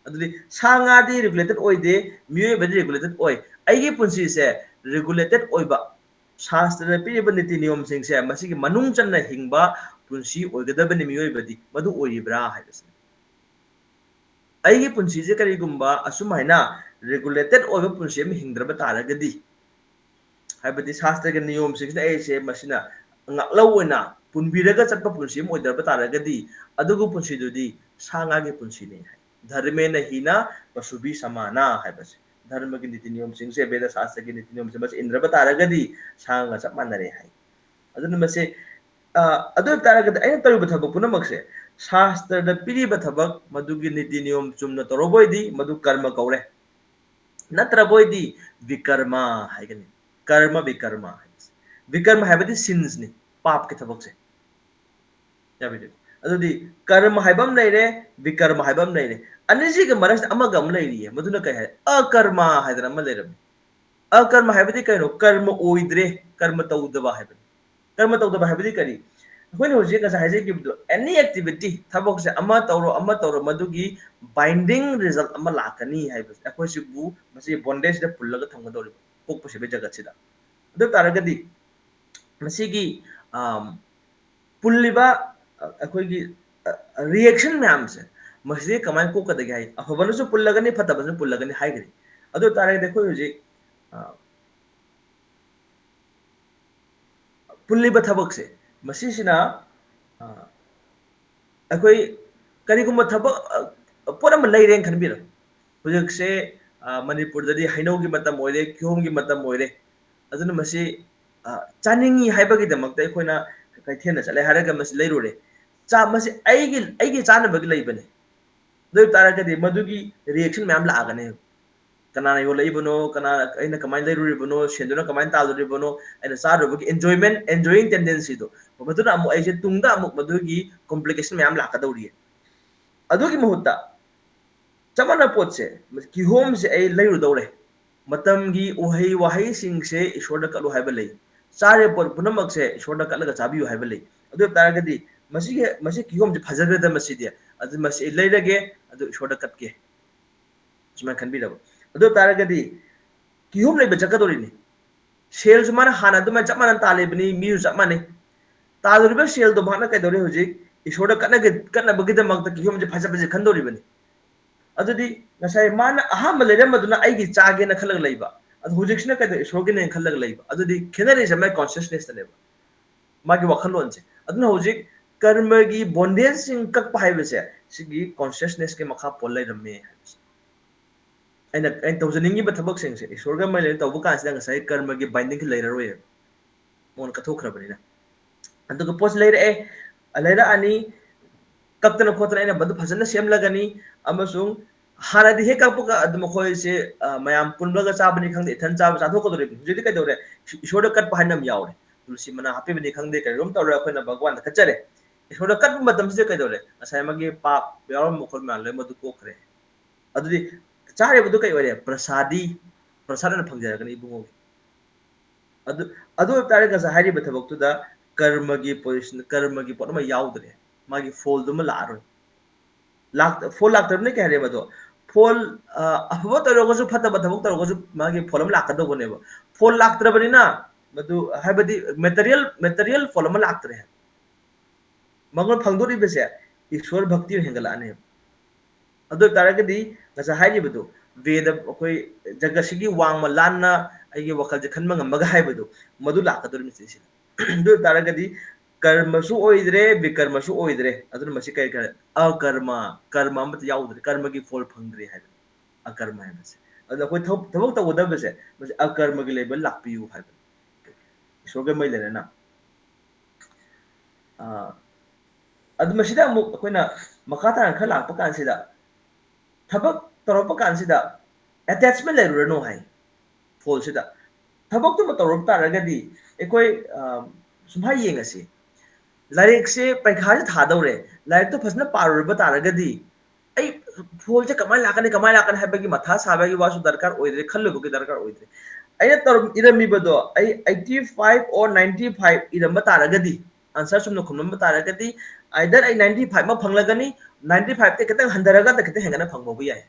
ꯑꯗꯨꯗꯤ ꯁꯥ ꯉꯥꯗꯤ regulated ꯑꯣꯏꯗꯦ, ꯃꯤꯑꯣꯏꯕꯗꯤ regulated ꯑꯣꯏ꯫ ꯑꯩꯒꯤ ꯄꯨꯟꯁꯤꯁꯦ regulated ꯑꯣꯏꯕ, ꯁꯥꯁꯇ꯭ꯔꯅ ꯄꯤꯔꯤꯕ ꯅꯤꯇꯤ ꯅꯤꯌꯣꯝꯁꯤꯡꯁꯦ ꯃꯁꯤꯒꯤ ꯃꯅꯨꯡ ꯆꯟꯅ ꯍꯤꯡꯕ ꯄꯨꯟꯁꯤ ꯑꯣꯏꯒꯗꯕꯅꯤ ꯃꯤꯑꯣꯏꯕꯗꯤ, ꯃꯗꯨ ꯑꯣꯏꯔꯤꯕ꯭ꯔꯥ ꯍꯥꯏꯕꯁꯤꯅꯤ꯫ ꯑꯩꯒꯤ ꯄꯨꯟꯁꯤꯁꯦ ꯀꯔꯤꯒꯨꯝꯕ ꯑꯁꯨꯝ ꯍꯥꯏꯅ regulated ꯑꯣꯏꯕ ꯄꯨꯟꯁꯤ ꯑꯃ ꯍꯤꯡꯗ꯭ꯔꯕ ꯇꯥꯔꯒꯗꯤ, ꯍꯥꯏꯕꯗꯤ ꯁꯥꯁꯇ꯭ꯔꯒꯤ ꯅꯤꯌꯣꯝꯁꯤꯡꯁꯤꯅ ꯑꯩꯁꯦ ꯃꯁꯤꯅ ꯉꯥꯛꯂꯧ ꯑꯣꯏꯅ ꯄꯨꯟꯕꯤꯔꯒ ꯆꯠꯄ ꯄꯨꯟꯁꯤ ꯑꯃ ꯑꯣꯏꯗ꯭ꯔꯕ ꯇꯥꯔꯒꯗꯤ, ꯑꯗꯨꯒ ꯄꯨꯟꯁꯤꯗꯨꯗꯤ ꯁꯥ ꯉꯥꯒꯤ ꯄꯨꯟꯁꯤꯅꯤ ꯍꯥꯏ꯫ ꯙꯔꯃꯦꯅ ꯍꯤꯅ ꯄꯁꯨꯕꯤ ꯁꯃꯥꯅ ꯍꯥꯏꯕꯁꯦ, ꯙꯔꯃꯒꯤ ꯅꯤꯇꯤ ꯅꯤꯌꯣꯝꯁꯤꯡꯁꯦ, ꯕꯦꯗ ꯁꯥꯁꯇ꯭ꯔꯒꯤ ꯅꯤꯇꯤ ꯅꯤꯌꯣꯝꯁꯦ ꯃꯁꯤ ꯏꯟꯗ꯭ꯔꯕ ꯇꯥꯔꯒꯗꯤ ꯁꯥ ꯉꯥ ꯆꯞ ꯃꯥꯟꯅꯔꯦ ꯍꯥꯏ꯫ ꯑꯗꯨꯅ ꯃꯁꯤ, ꯑ, ꯑꯗꯨ ꯑꯣꯏꯕ ꯇꯥꯔꯒꯗꯤ ꯑꯩꯅ ꯇꯧꯔꯤꯕ ꯊꯕꯛ ꯄꯨꯝꯅꯃꯛꯁꯦ ꯁꯥꯁꯇ꯭ꯔꯗ ꯄꯤꯔꯤꯕ ꯊꯕꯛ, ꯃꯗꯨꯒꯤ ꯅꯤꯇꯤ ꯅꯤꯌꯣꯝ ꯆꯨꯝꯅ ꯇꯧꯔꯕ ꯑꯣꯏꯗꯤ ꯃꯗꯨ ꯀꯔꯃ ꯀꯧꯔꯦ, ꯅꯠꯇ꯭ꯔꯕ ꯑꯣꯏꯗꯤ ꯕꯤꯀꯔꯃ ꯍꯥꯏꯒꯅꯤ꯫ ꯀꯔꯃ ꯕꯤꯀꯔꯃ ꯍꯥꯏꯕꯁꯦ, ꯕꯤꯀꯔꯃ ꯍꯥꯏꯕꯗꯤ sins ꯅꯤ, ꯄꯥꯞꯀꯤ ꯊꯕꯛꯁꯦ꯫ ꯌꯥꯕꯤꯗꯦ꯫ ꯑꯗꯨꯗꯤ ꯀꯔꯃ ꯍꯥꯏꯕ ꯑꯃ ꯂꯩꯔꯦ, ꯕꯤꯀꯔꯃ ꯍꯥꯏꯕ ꯑꯃ ꯂꯩꯔꯦ꯫ ꯑꯅꯤꯁꯤꯒꯤ ꯃꯔꯛꯁꯤꯗ ꯑꯃꯒ ꯑꯃ ꯂꯩꯔꯤꯌꯦ, ꯃꯗꯨꯅ ꯀꯩ ꯍꯥꯏ? ꯑꯀꯔꯃ ꯍꯥꯏꯗꯅ ꯑꯃ ꯂꯩꯔꯝꯃꯤ꯫ ꯑꯀꯔꯃ ꯍꯥꯏꯕꯗꯤ ꯀꯩꯅꯣ? ꯀꯔꯃ ꯑꯣꯏꯗ꯭ꯔꯦ, ꯀꯔꯃ ꯇꯧꯗꯕ ꯍꯥꯏꯕꯅꯤ꯫ ꯀꯔꯃ ꯇꯧꯗꯕ ꯍꯥꯏꯕꯗꯤ ꯀꯔꯤ? ꯑꯩꯈꯣꯏꯅ ꯍꯧꯖꯤꯛ ꯉꯁꯥꯏ ꯍꯥꯏꯖꯈꯤꯕꯗꯣ, any activity, ꯊꯕꯛꯁꯦ ꯑꯃ ꯇꯧꯔꯣ, ꯑꯃ ꯇꯧꯔꯣ, ꯃꯗꯨꯒꯤ binding result ꯑꯃ ꯂꯥꯛꯀꯅꯤ ꯍꯥꯏꯕꯁꯦ, ꯑꯩꯈꯣꯏꯁꯤꯕꯨ ꯃꯁꯤ bondageꯗ ꯄꯨꯜꯂꯒ ꯊꯝꯒꯗꯧꯔꯤꯕ ꯄꯣꯛꯄꯁꯤꯕ ꯖꯒꯠꯁꯤꯗ꯫ ꯑꯗꯨ ꯇꯥꯔꯒꯗꯤ ꯃꯁꯤꯒꯤ, ꯑꯝ, ꯄꯨꯜꯂꯤꯕ, ꯑ, ꯑꯩꯈꯣꯏꯒꯤ, ꯑ, reaction ꯃꯌꯥꯝꯁꯦ, ꯃꯁꯤꯗꯤ ꯀꯃꯥꯏꯅ ꯀꯣꯛꯀꯗꯒꯦ ꯍꯥꯏ, ꯑꯐꯕꯅꯁꯨ ꯄꯨꯜꯂꯒꯅꯤ, ꯐꯠꯇꯕꯅꯁꯨ ꯄꯨꯜꯂꯒꯅꯤ ꯍꯥꯏꯈ꯭ꯔꯦ꯫ ꯑꯗꯨ ꯑꯣꯏ ꯇꯥꯔꯒꯗꯤ ꯑꯩꯈꯣꯏ ꯍꯧꯖꯤꯛ, ꯑ, ꯄꯨꯜꯂꯤꯕ ꯊꯕꯛꯁꯦ, ꯃꯁꯤꯁꯤꯅ, ꯑ, ꯑꯩꯈꯣꯏ ꯀꯔꯤꯒꯨꯝꯕ ꯊꯕꯛ, ꯑ, ꯄꯣꯠ ꯑꯃ ꯂꯩꯔꯦꯅ ꯈꯟꯕꯤꯔꯣ꯫ ꯍꯧꯖꯤꯛꯁꯦ, ꯑ, ꯃꯅꯤꯄꯨꯔꯗꯗꯤ ꯍꯩꯅꯧꯒꯤ ꯃꯇꯝ ꯑꯣꯏꯔꯦ, ꯀꯤꯍꯣꯝꯒꯤ ꯃꯇꯝ ꯑꯣꯏꯔꯦ꯫ ꯑꯗꯨꯅ ꯃꯁꯤ, ꯑ, ꯆꯥꯅꯤꯡꯉꯤ ꯍꯥꯏꯕꯒꯤꯗꯃꯛꯇ ꯑꯩꯈꯣꯏꯅ ꯀꯩꯊꯦꯜꯗ ꯆꯠꯂꯦ ꯍꯥꯏꯔꯒ ꯃꯁꯤ ꯂꯩꯔꯨꯔꯦ꯫ ꯆꯥ-, ꯃꯁꯤ ꯑꯩꯒꯤ, ꯑꯩꯒꯤ ꯆꯥꯅꯕꯒꯤ ꯂꯩꯕꯅꯦ꯫ ꯑꯗꯨ ꯑꯣꯏ ꯇꯥꯔꯒꯗꯤ ꯃꯗꯨꯒꯤ reaction ꯃꯌꯥꯝ ꯂꯥꯛꯑꯒꯅꯦꯕ꯫ ꯀꯅꯥꯅ ꯌꯣꯜꯂꯛꯏꯕꯅꯣ, ꯀꯅꯥ, ꯑꯩꯅ ꯀꯃꯥꯏꯅ ꯂꯩꯔꯨꯔꯤꯕꯅꯣ, ꯁꯦꯟꯗꯨꯅ ꯀꯃꯥꯏꯅ ꯇꯥꯜꯂꯨꯔꯤꯕꯅꯣ, ꯑꯩꯅ ꯆꯥꯔꯨꯕꯒꯤ enjoyment, enjoying tendencyꯗꯣ, ꯃꯗꯨꯅ ꯑꯃꯨꯛ ꯑꯩꯁꯦ ꯇꯨꯡꯗ ꯑꯃꯨꯛ ꯃꯗꯨꯒꯤ complication ꯃꯌꯥꯝ ꯂꯥꯛꯀꯗꯧꯔꯤꯌꯦ꯫ ꯑꯗꯨꯒꯤ ꯃꯍꯨꯠꯇ ꯆꯞ ꯃꯥꯟꯅꯕ ꯄꯣꯠꯁꯦ, ꯀꯤꯍꯣꯝꯁꯦ ꯑꯩ ꯂꯩꯔꯨꯗꯧꯔꯦ, ꯃꯇꯝꯒꯤ ꯎꯍꯩ ꯋꯥꯍꯩꯁꯤꯡꯁꯦ ꯏꯁꯣꯔꯗ ꯀꯠꯂꯨ ꯍꯥꯏꯕ ꯂꯩ, ꯆꯥꯔꯤꯕ ꯄꯣꯠ ꯄꯨꯝꯅꯃꯛꯁꯦ ꯏꯁꯣꯔꯗ ꯀꯠꯂꯒ ꯆꯥꯕꯤꯌꯨ ꯍꯥꯏꯕ ꯂꯩ꯫ ꯑꯗꯨ ꯑꯣꯏ ꯇꯥꯔꯒꯗꯤ ꯃꯁꯤꯒꯤ, ꯃꯁꯤ ꯀꯤꯍꯣꯝꯁꯦ ꯐꯖꯈ꯭ꯔꯦꯗ ꯃꯁꯤꯗꯤ, ꯑꯗꯨ ꯃꯁꯤ ꯑꯩ ꯂꯩꯔꯒꯦ, ꯑꯗꯨ ꯏꯁꯣꯔꯗ ꯀꯠꯀꯦ꯫ ꯁꯨꯃꯥꯏꯅ ꯈꯟꯕꯤꯔꯕ? ꯑꯗꯨ ꯑꯣꯏ ꯇꯥꯔꯒꯗꯤ ꯀꯤꯍꯣꯝ ꯂꯩꯕ ꯆꯠꯀꯗꯧꯔꯤꯅꯤ꯫ ꯁꯦꯜꯁꯨ ꯃꯥꯅ ꯍꯥꯟꯅ ꯑꯗꯨꯃꯥꯏꯅ ꯆꯞ ꯃꯥꯟꯅ ꯇꯥꯜꯂꯤꯕꯅꯤ, ꯃꯤꯁꯨ ꯆꯞ ꯃꯥꯟꯅꯩ꯫ ꯇꯥꯜꯂꯨꯔꯤꯕ ꯁꯦꯜꯗꯣ ꯃꯍꯥꯛꯅ ꯀꯩꯗꯧꯔꯤ? ꯍꯧꯖꯤꯛ ꯏꯁꯣꯔꯗ ꯀꯠꯅꯒꯦ-, ꯀꯠꯅꯕꯒꯤꯗꯃꯛꯇ ꯀꯤꯍꯣꯝꯁꯦ ꯐꯖ ꯐꯖ ꯈꯟꯗꯧꯔꯤꯕꯅꯤ꯫ ꯑꯗꯨꯗꯤ ꯉꯁꯥꯏ ꯃꯥꯅ ꯑꯍꯥꯟꯕ ꯂꯩꯔꯝꯕꯗꯨꯅ ꯑꯩꯒꯤ ꯆꯥꯒꯦꯅ ꯈꯜꯂꯒ ꯂꯩꯕ, ꯑꯗꯨ ꯍꯧꯖꯤꯛꯁꯤꯅ ꯀꯩꯗꯧ, ꯏꯁꯣꯔꯒꯤꯅꯦꯅ ꯈꯜꯂꯒ ꯂꯩꯕ꯫ ꯑꯗꯨꯗꯤ ꯈꯦꯠꯅꯔꯤꯁꯦ ꯃꯥꯏ consciousnessꯇꯅꯦꯕ, ꯃꯥꯒꯤ ꯋꯥꯈꯜꯂꯣꯟꯁꯦ꯫ ꯑꯗꯨꯅ ꯍꯧꯖꯤꯛ ꯀꯔꯃꯒꯤ bondageꯁꯤꯡ ꯀꯛꯄ ꯍꯥꯏꯕꯁꯦ ꯁꯤꯒꯤ consciousnessꯀꯤ ꯃꯈꯥ ꯄꯣꯜ ꯂꯩꯔꯝꯃꯦ ꯍꯥꯏꯕꯁꯦ꯫ ꯑꯩꯅ, ꯑꯩꯅ ꯇꯧꯖꯅꯤꯡꯉꯤꯕ ꯊꯕꯛꯁꯤꯡꯁꯦ ꯏꯁꯣꯔꯒ ꯃꯔꯤ ꯂꯩꯅꯅ ꯇꯧꯕ ꯀꯥꯟꯁꯤꯗ ꯉꯁꯥꯏ ꯀꯔꯃꯒꯤ bindingꯁꯤ ꯂꯩꯔꯔꯣꯏꯌꯦꯕ, ꯃꯉꯣꯟꯗ ꯀꯠꯊꯣꯛꯈ꯭ꯔꯕꯅꯤꯅ꯫ ꯑꯗꯨꯒ ꯄꯣꯠꯁꯤ ꯂꯩꯔꯛꯑꯦ, ꯂꯩꯔꯛꯑꯅꯤ, ꯀꯛꯇꯅ ꯈꯣꯠꯇꯅ ꯑꯩꯅ ꯃꯗꯨ ꯐꯖꯅ ꯁꯦꯝꯂꯒꯅꯤ, ꯑꯃꯁꯨꯡ ꯍꯥꯟꯅꯗꯤ ꯍꯦꯛ ꯀꯛꯄꯒ ꯑꯗꯨꯝ ꯑꯩꯈꯣꯏꯁꯦ, ꯑ, ꯃꯌꯥꯝ ꯄꯨꯜꯂꯒ ꯆꯥꯕꯅꯤ ꯈꯪꯗꯦ, ꯏꯊꯟ ꯆꯥꯕ ꯆꯥꯊꯣꯛꯀꯗꯧꯔꯤꯕꯅꯤ꯫ ꯍꯧꯖꯤꯛꯇꯤ ꯀꯩꯗꯧꯔꯦ? ꯏꯁ-, ꯏꯁꯣꯔꯗ ꯀꯠꯄ ꯍꯥꯏꯅ ꯑꯃ ꯌꯥꯎꯔꯦ꯫ ꯇꯨꯜꯁꯤ ꯃꯅꯥ ꯍꯥꯞꯄꯤꯕꯅꯤ ꯈꯪꯗꯦ, ꯀꯔꯤꯒꯨꯝꯕ ꯇꯧꯔꯦ, ꯑꯩꯈꯣꯏꯅ ꯚꯒꯋꯥꯟꯗ ꯀꯠꯆꯔꯦ꯫ ꯏꯁꯣꯔꯗ ꯀꯠꯄ ꯃꯇꯝꯁꯤꯗ ꯀꯩꯗꯧꯔꯦ? ꯉꯁꯥꯏ ꯃꯥꯒꯤ ꯄꯥꯞ ꯌꯥꯎꯔꯝꯕ ꯃꯈꯣꯏ ꯃꯌꯥꯝ ꯂꯣꯏ ꯃꯗꯨ ꯀꯣꯛꯈ꯭ꯔꯦ꯫ ꯑꯗꯨꯗꯤ ꯆꯥꯔꯤꯕꯗꯨ ꯀꯩ ꯑꯣꯏꯔꯦ? ꯄ꯭ꯔꯁꯥꯗꯤ, ꯄ꯭ꯔꯁꯥꯗ ꯑꯣꯏꯅ ꯐꯪꯖꯔꯒꯅꯤ ꯏꯕꯨꯡꯉꯣꯒꯤ꯫ ꯑꯗꯨ, ꯑꯗꯨ ꯑꯣꯏꯕ ꯇꯥꯔꯗꯤ ꯉꯁꯥꯏ ꯍꯥꯏꯔꯤꯕ ꯊꯕꯛꯇꯨꯗ ꯀꯔꯃꯒꯤ position, ꯀꯔꯃꯒꯤ ꯄꯣꯠ ꯑꯃ ꯌꯥꯎꯗ꯭ꯔꯦ, ꯃꯥꯒꯤ ꯐꯣꯜꯗꯨꯃ ꯂꯥꯛꯑꯔꯣꯏ꯫ ꯂꯥꯛ-, ꯐꯣꯜ ꯂꯥꯛꯇ꯭ꯔꯕꯅꯤ ꯀꯩ ꯍꯥꯏꯔꯦꯕ ꯑꯗꯣ? ꯐꯣꯜ, ꯑ, ꯑꯐꯕ ꯇꯧꯔꯒꯁꯨ, ꯐꯠꯇꯕ ꯊꯕꯛ ꯇꯧꯔꯒꯁꯨ ꯃꯥꯒꯤ ꯐꯣꯜ ꯑꯃ ꯂꯥꯛꯀꯗꯧꯕꯅꯦꯕ꯫ ꯐꯣꯜ ꯂꯥꯛꯇ꯭ꯔꯕꯅꯤꯅ ꯃꯗꯨ, ꯍꯥꯏꯕꯗꯤ material, material ꯐꯣꯜ ꯑꯃ ꯂꯥꯛꯇ꯭ꯔꯦ꯫ ꯃꯉꯣꯟ ꯐꯪꯗꯣꯔꯤꯕꯁꯦ ꯏꯁꯣꯔ ꯚꯛꯇꯤ ꯑꯣꯏꯅ ꯍꯦꯟꯒꯠꯂꯛꯑꯅꯦꯕ꯫ ꯑꯗꯨ ꯑꯣꯏ ꯇꯥꯔꯒꯗꯤ ꯉꯁꯥꯏ ꯍꯥꯏꯔꯤꯕꯗꯨ, ꯕꯦꯗ ꯑꯩꯈꯣꯏ ꯖꯒꯠꯁꯤꯒꯤ ꯋꯥꯡꯃ ꯂꯥꯟꯅ ꯑꯩꯒꯤ ꯋꯥꯈꯜꯁꯦ ꯈꯟꯕ ꯉꯝꯃꯒ ꯍꯥꯏꯕꯗꯨ, ꯃꯗꯨ ꯂꯥꯛꯀꯗꯧꯔꯤꯕꯅꯤ ꯁꯤꯗ꯫ ꯑꯗꯨ ꯑꯣꯏ ꯇꯥꯔꯒꯗꯤ ꯀꯔꯃꯁꯨ ꯑꯣꯏꯗ꯭ꯔꯦ, ꯕꯤꯀꯔꯃꯁꯨ ꯑꯣꯏꯗ꯭ꯔꯦ꯫ ꯑꯗꯨꯅ ꯃꯁꯤ ꯀꯔꯤ ꯀꯔꯤ? ꯑꯀꯔꯃ, ꯀꯔꯃ ꯑꯃꯠꯇ ꯌꯥꯎꯗ꯭ꯔꯦ, ꯀꯔꯃꯒꯤ ꯐꯣꯜ ꯐꯪꯗ꯭ꯔꯦ ꯍꯥꯏꯕꯅꯤ꯫ ꯑꯀꯔꯃ ꯍꯥꯏꯕꯁꯦ꯫ ꯑꯗꯨꯅ ꯑꯩꯈꯣꯏ ꯊꯕꯛ, ꯊꯕꯛ ꯇꯧꯒꯗꯕꯁꯦ ꯃꯁꯤ ꯑꯀꯔꯃꯒꯤ level ꯂꯥꯛꯄꯤꯌꯨ ꯍꯥꯏꯕꯅꯤ, ꯏꯁꯣꯔꯒ ꯃꯔꯤ ꯂꯩꯅꯅ꯫ ꯑ, ꯑꯗꯨ ꯃꯁꯤꯗ ꯑꯃꯨꯛ ꯑꯩꯈꯣꯏꯅ ꯃꯈꯥ ꯇꯥꯅ ꯈꯔ ꯂꯥꯛꯄ ꯀꯥꯟꯁꯤꯗ, ꯊꯕꯛ ꯇꯧꯔꯛꯄ ꯀꯥꯟꯁꯤꯗ attachment ꯂꯩꯔꯨꯔꯅꯨ ꯍꯥꯏ ꯐꯣꯜꯁꯤꯗ꯫ ꯊꯕꯛꯇꯨꯃ ꯇꯧꯔꯛ ꯇꯥꯔꯒꯗꯤ ꯑꯩꯈꯣꯏ, ꯑ, ꯁꯨꯃꯥꯏ ꯌꯦꯡꯉꯁꯤ꯫ ꯂꯥꯏꯔꯤꯛꯁꯦ, ꯄꯔꯤꯈꯥꯁꯦ ꯊꯥꯗꯧꯔꯦ, ꯂꯥꯏꯔꯤꯛꯇꯣ ꯐꯖꯅ ꯄꯥꯔꯨꯔꯕ ꯇꯥꯔꯒꯗꯤ ꯑꯩ ꯐꯣꯜꯁꯦ ꯀꯃꯥꯏꯅ ꯂꯥꯛꯀꯅꯤ, ꯀꯃꯥꯏꯅ ꯂꯥꯛꯀꯅꯤ ꯍꯥꯏꯕꯒꯤ ꯃꯊꯥ ꯁꯥꯕꯒꯤ ꯋꯥꯁꯨ ꯗꯔꯀꯥꯔ ꯑꯣꯏꯗ꯭ꯔꯦ, ꯈꯜꯂꯨꯕꯒꯤ ꯗꯔꯀꯥꯔ ꯑꯣꯏꯗ꯭ꯔꯦ꯫ ꯑꯩꯅ ꯇꯧꯔꯝ-, ꯏꯔꯝꯃꯤꯕꯗꯣ ꯑꯩ eighty five or ninety five ꯏꯔꯝꯕ ꯇꯥꯔꯒꯗꯤ, answer ꯆꯨꯝꯅ ꯈꯨꯝꯂꯝꯕ ꯇꯥꯔꯒꯗꯤ, either ꯑꯩ ninety five ꯑꯃ ꯐꯪꯂꯒꯅꯤ, ninety five ꯇꯩ ꯈꯤꯇꯪ ꯍꯟꯊꯔꯒ ꯈꯤꯇꯪ ꯍꯦꯟꯒꯠꯅ ꯐꯪꯕꯕꯨ ꯌꯥꯏ꯫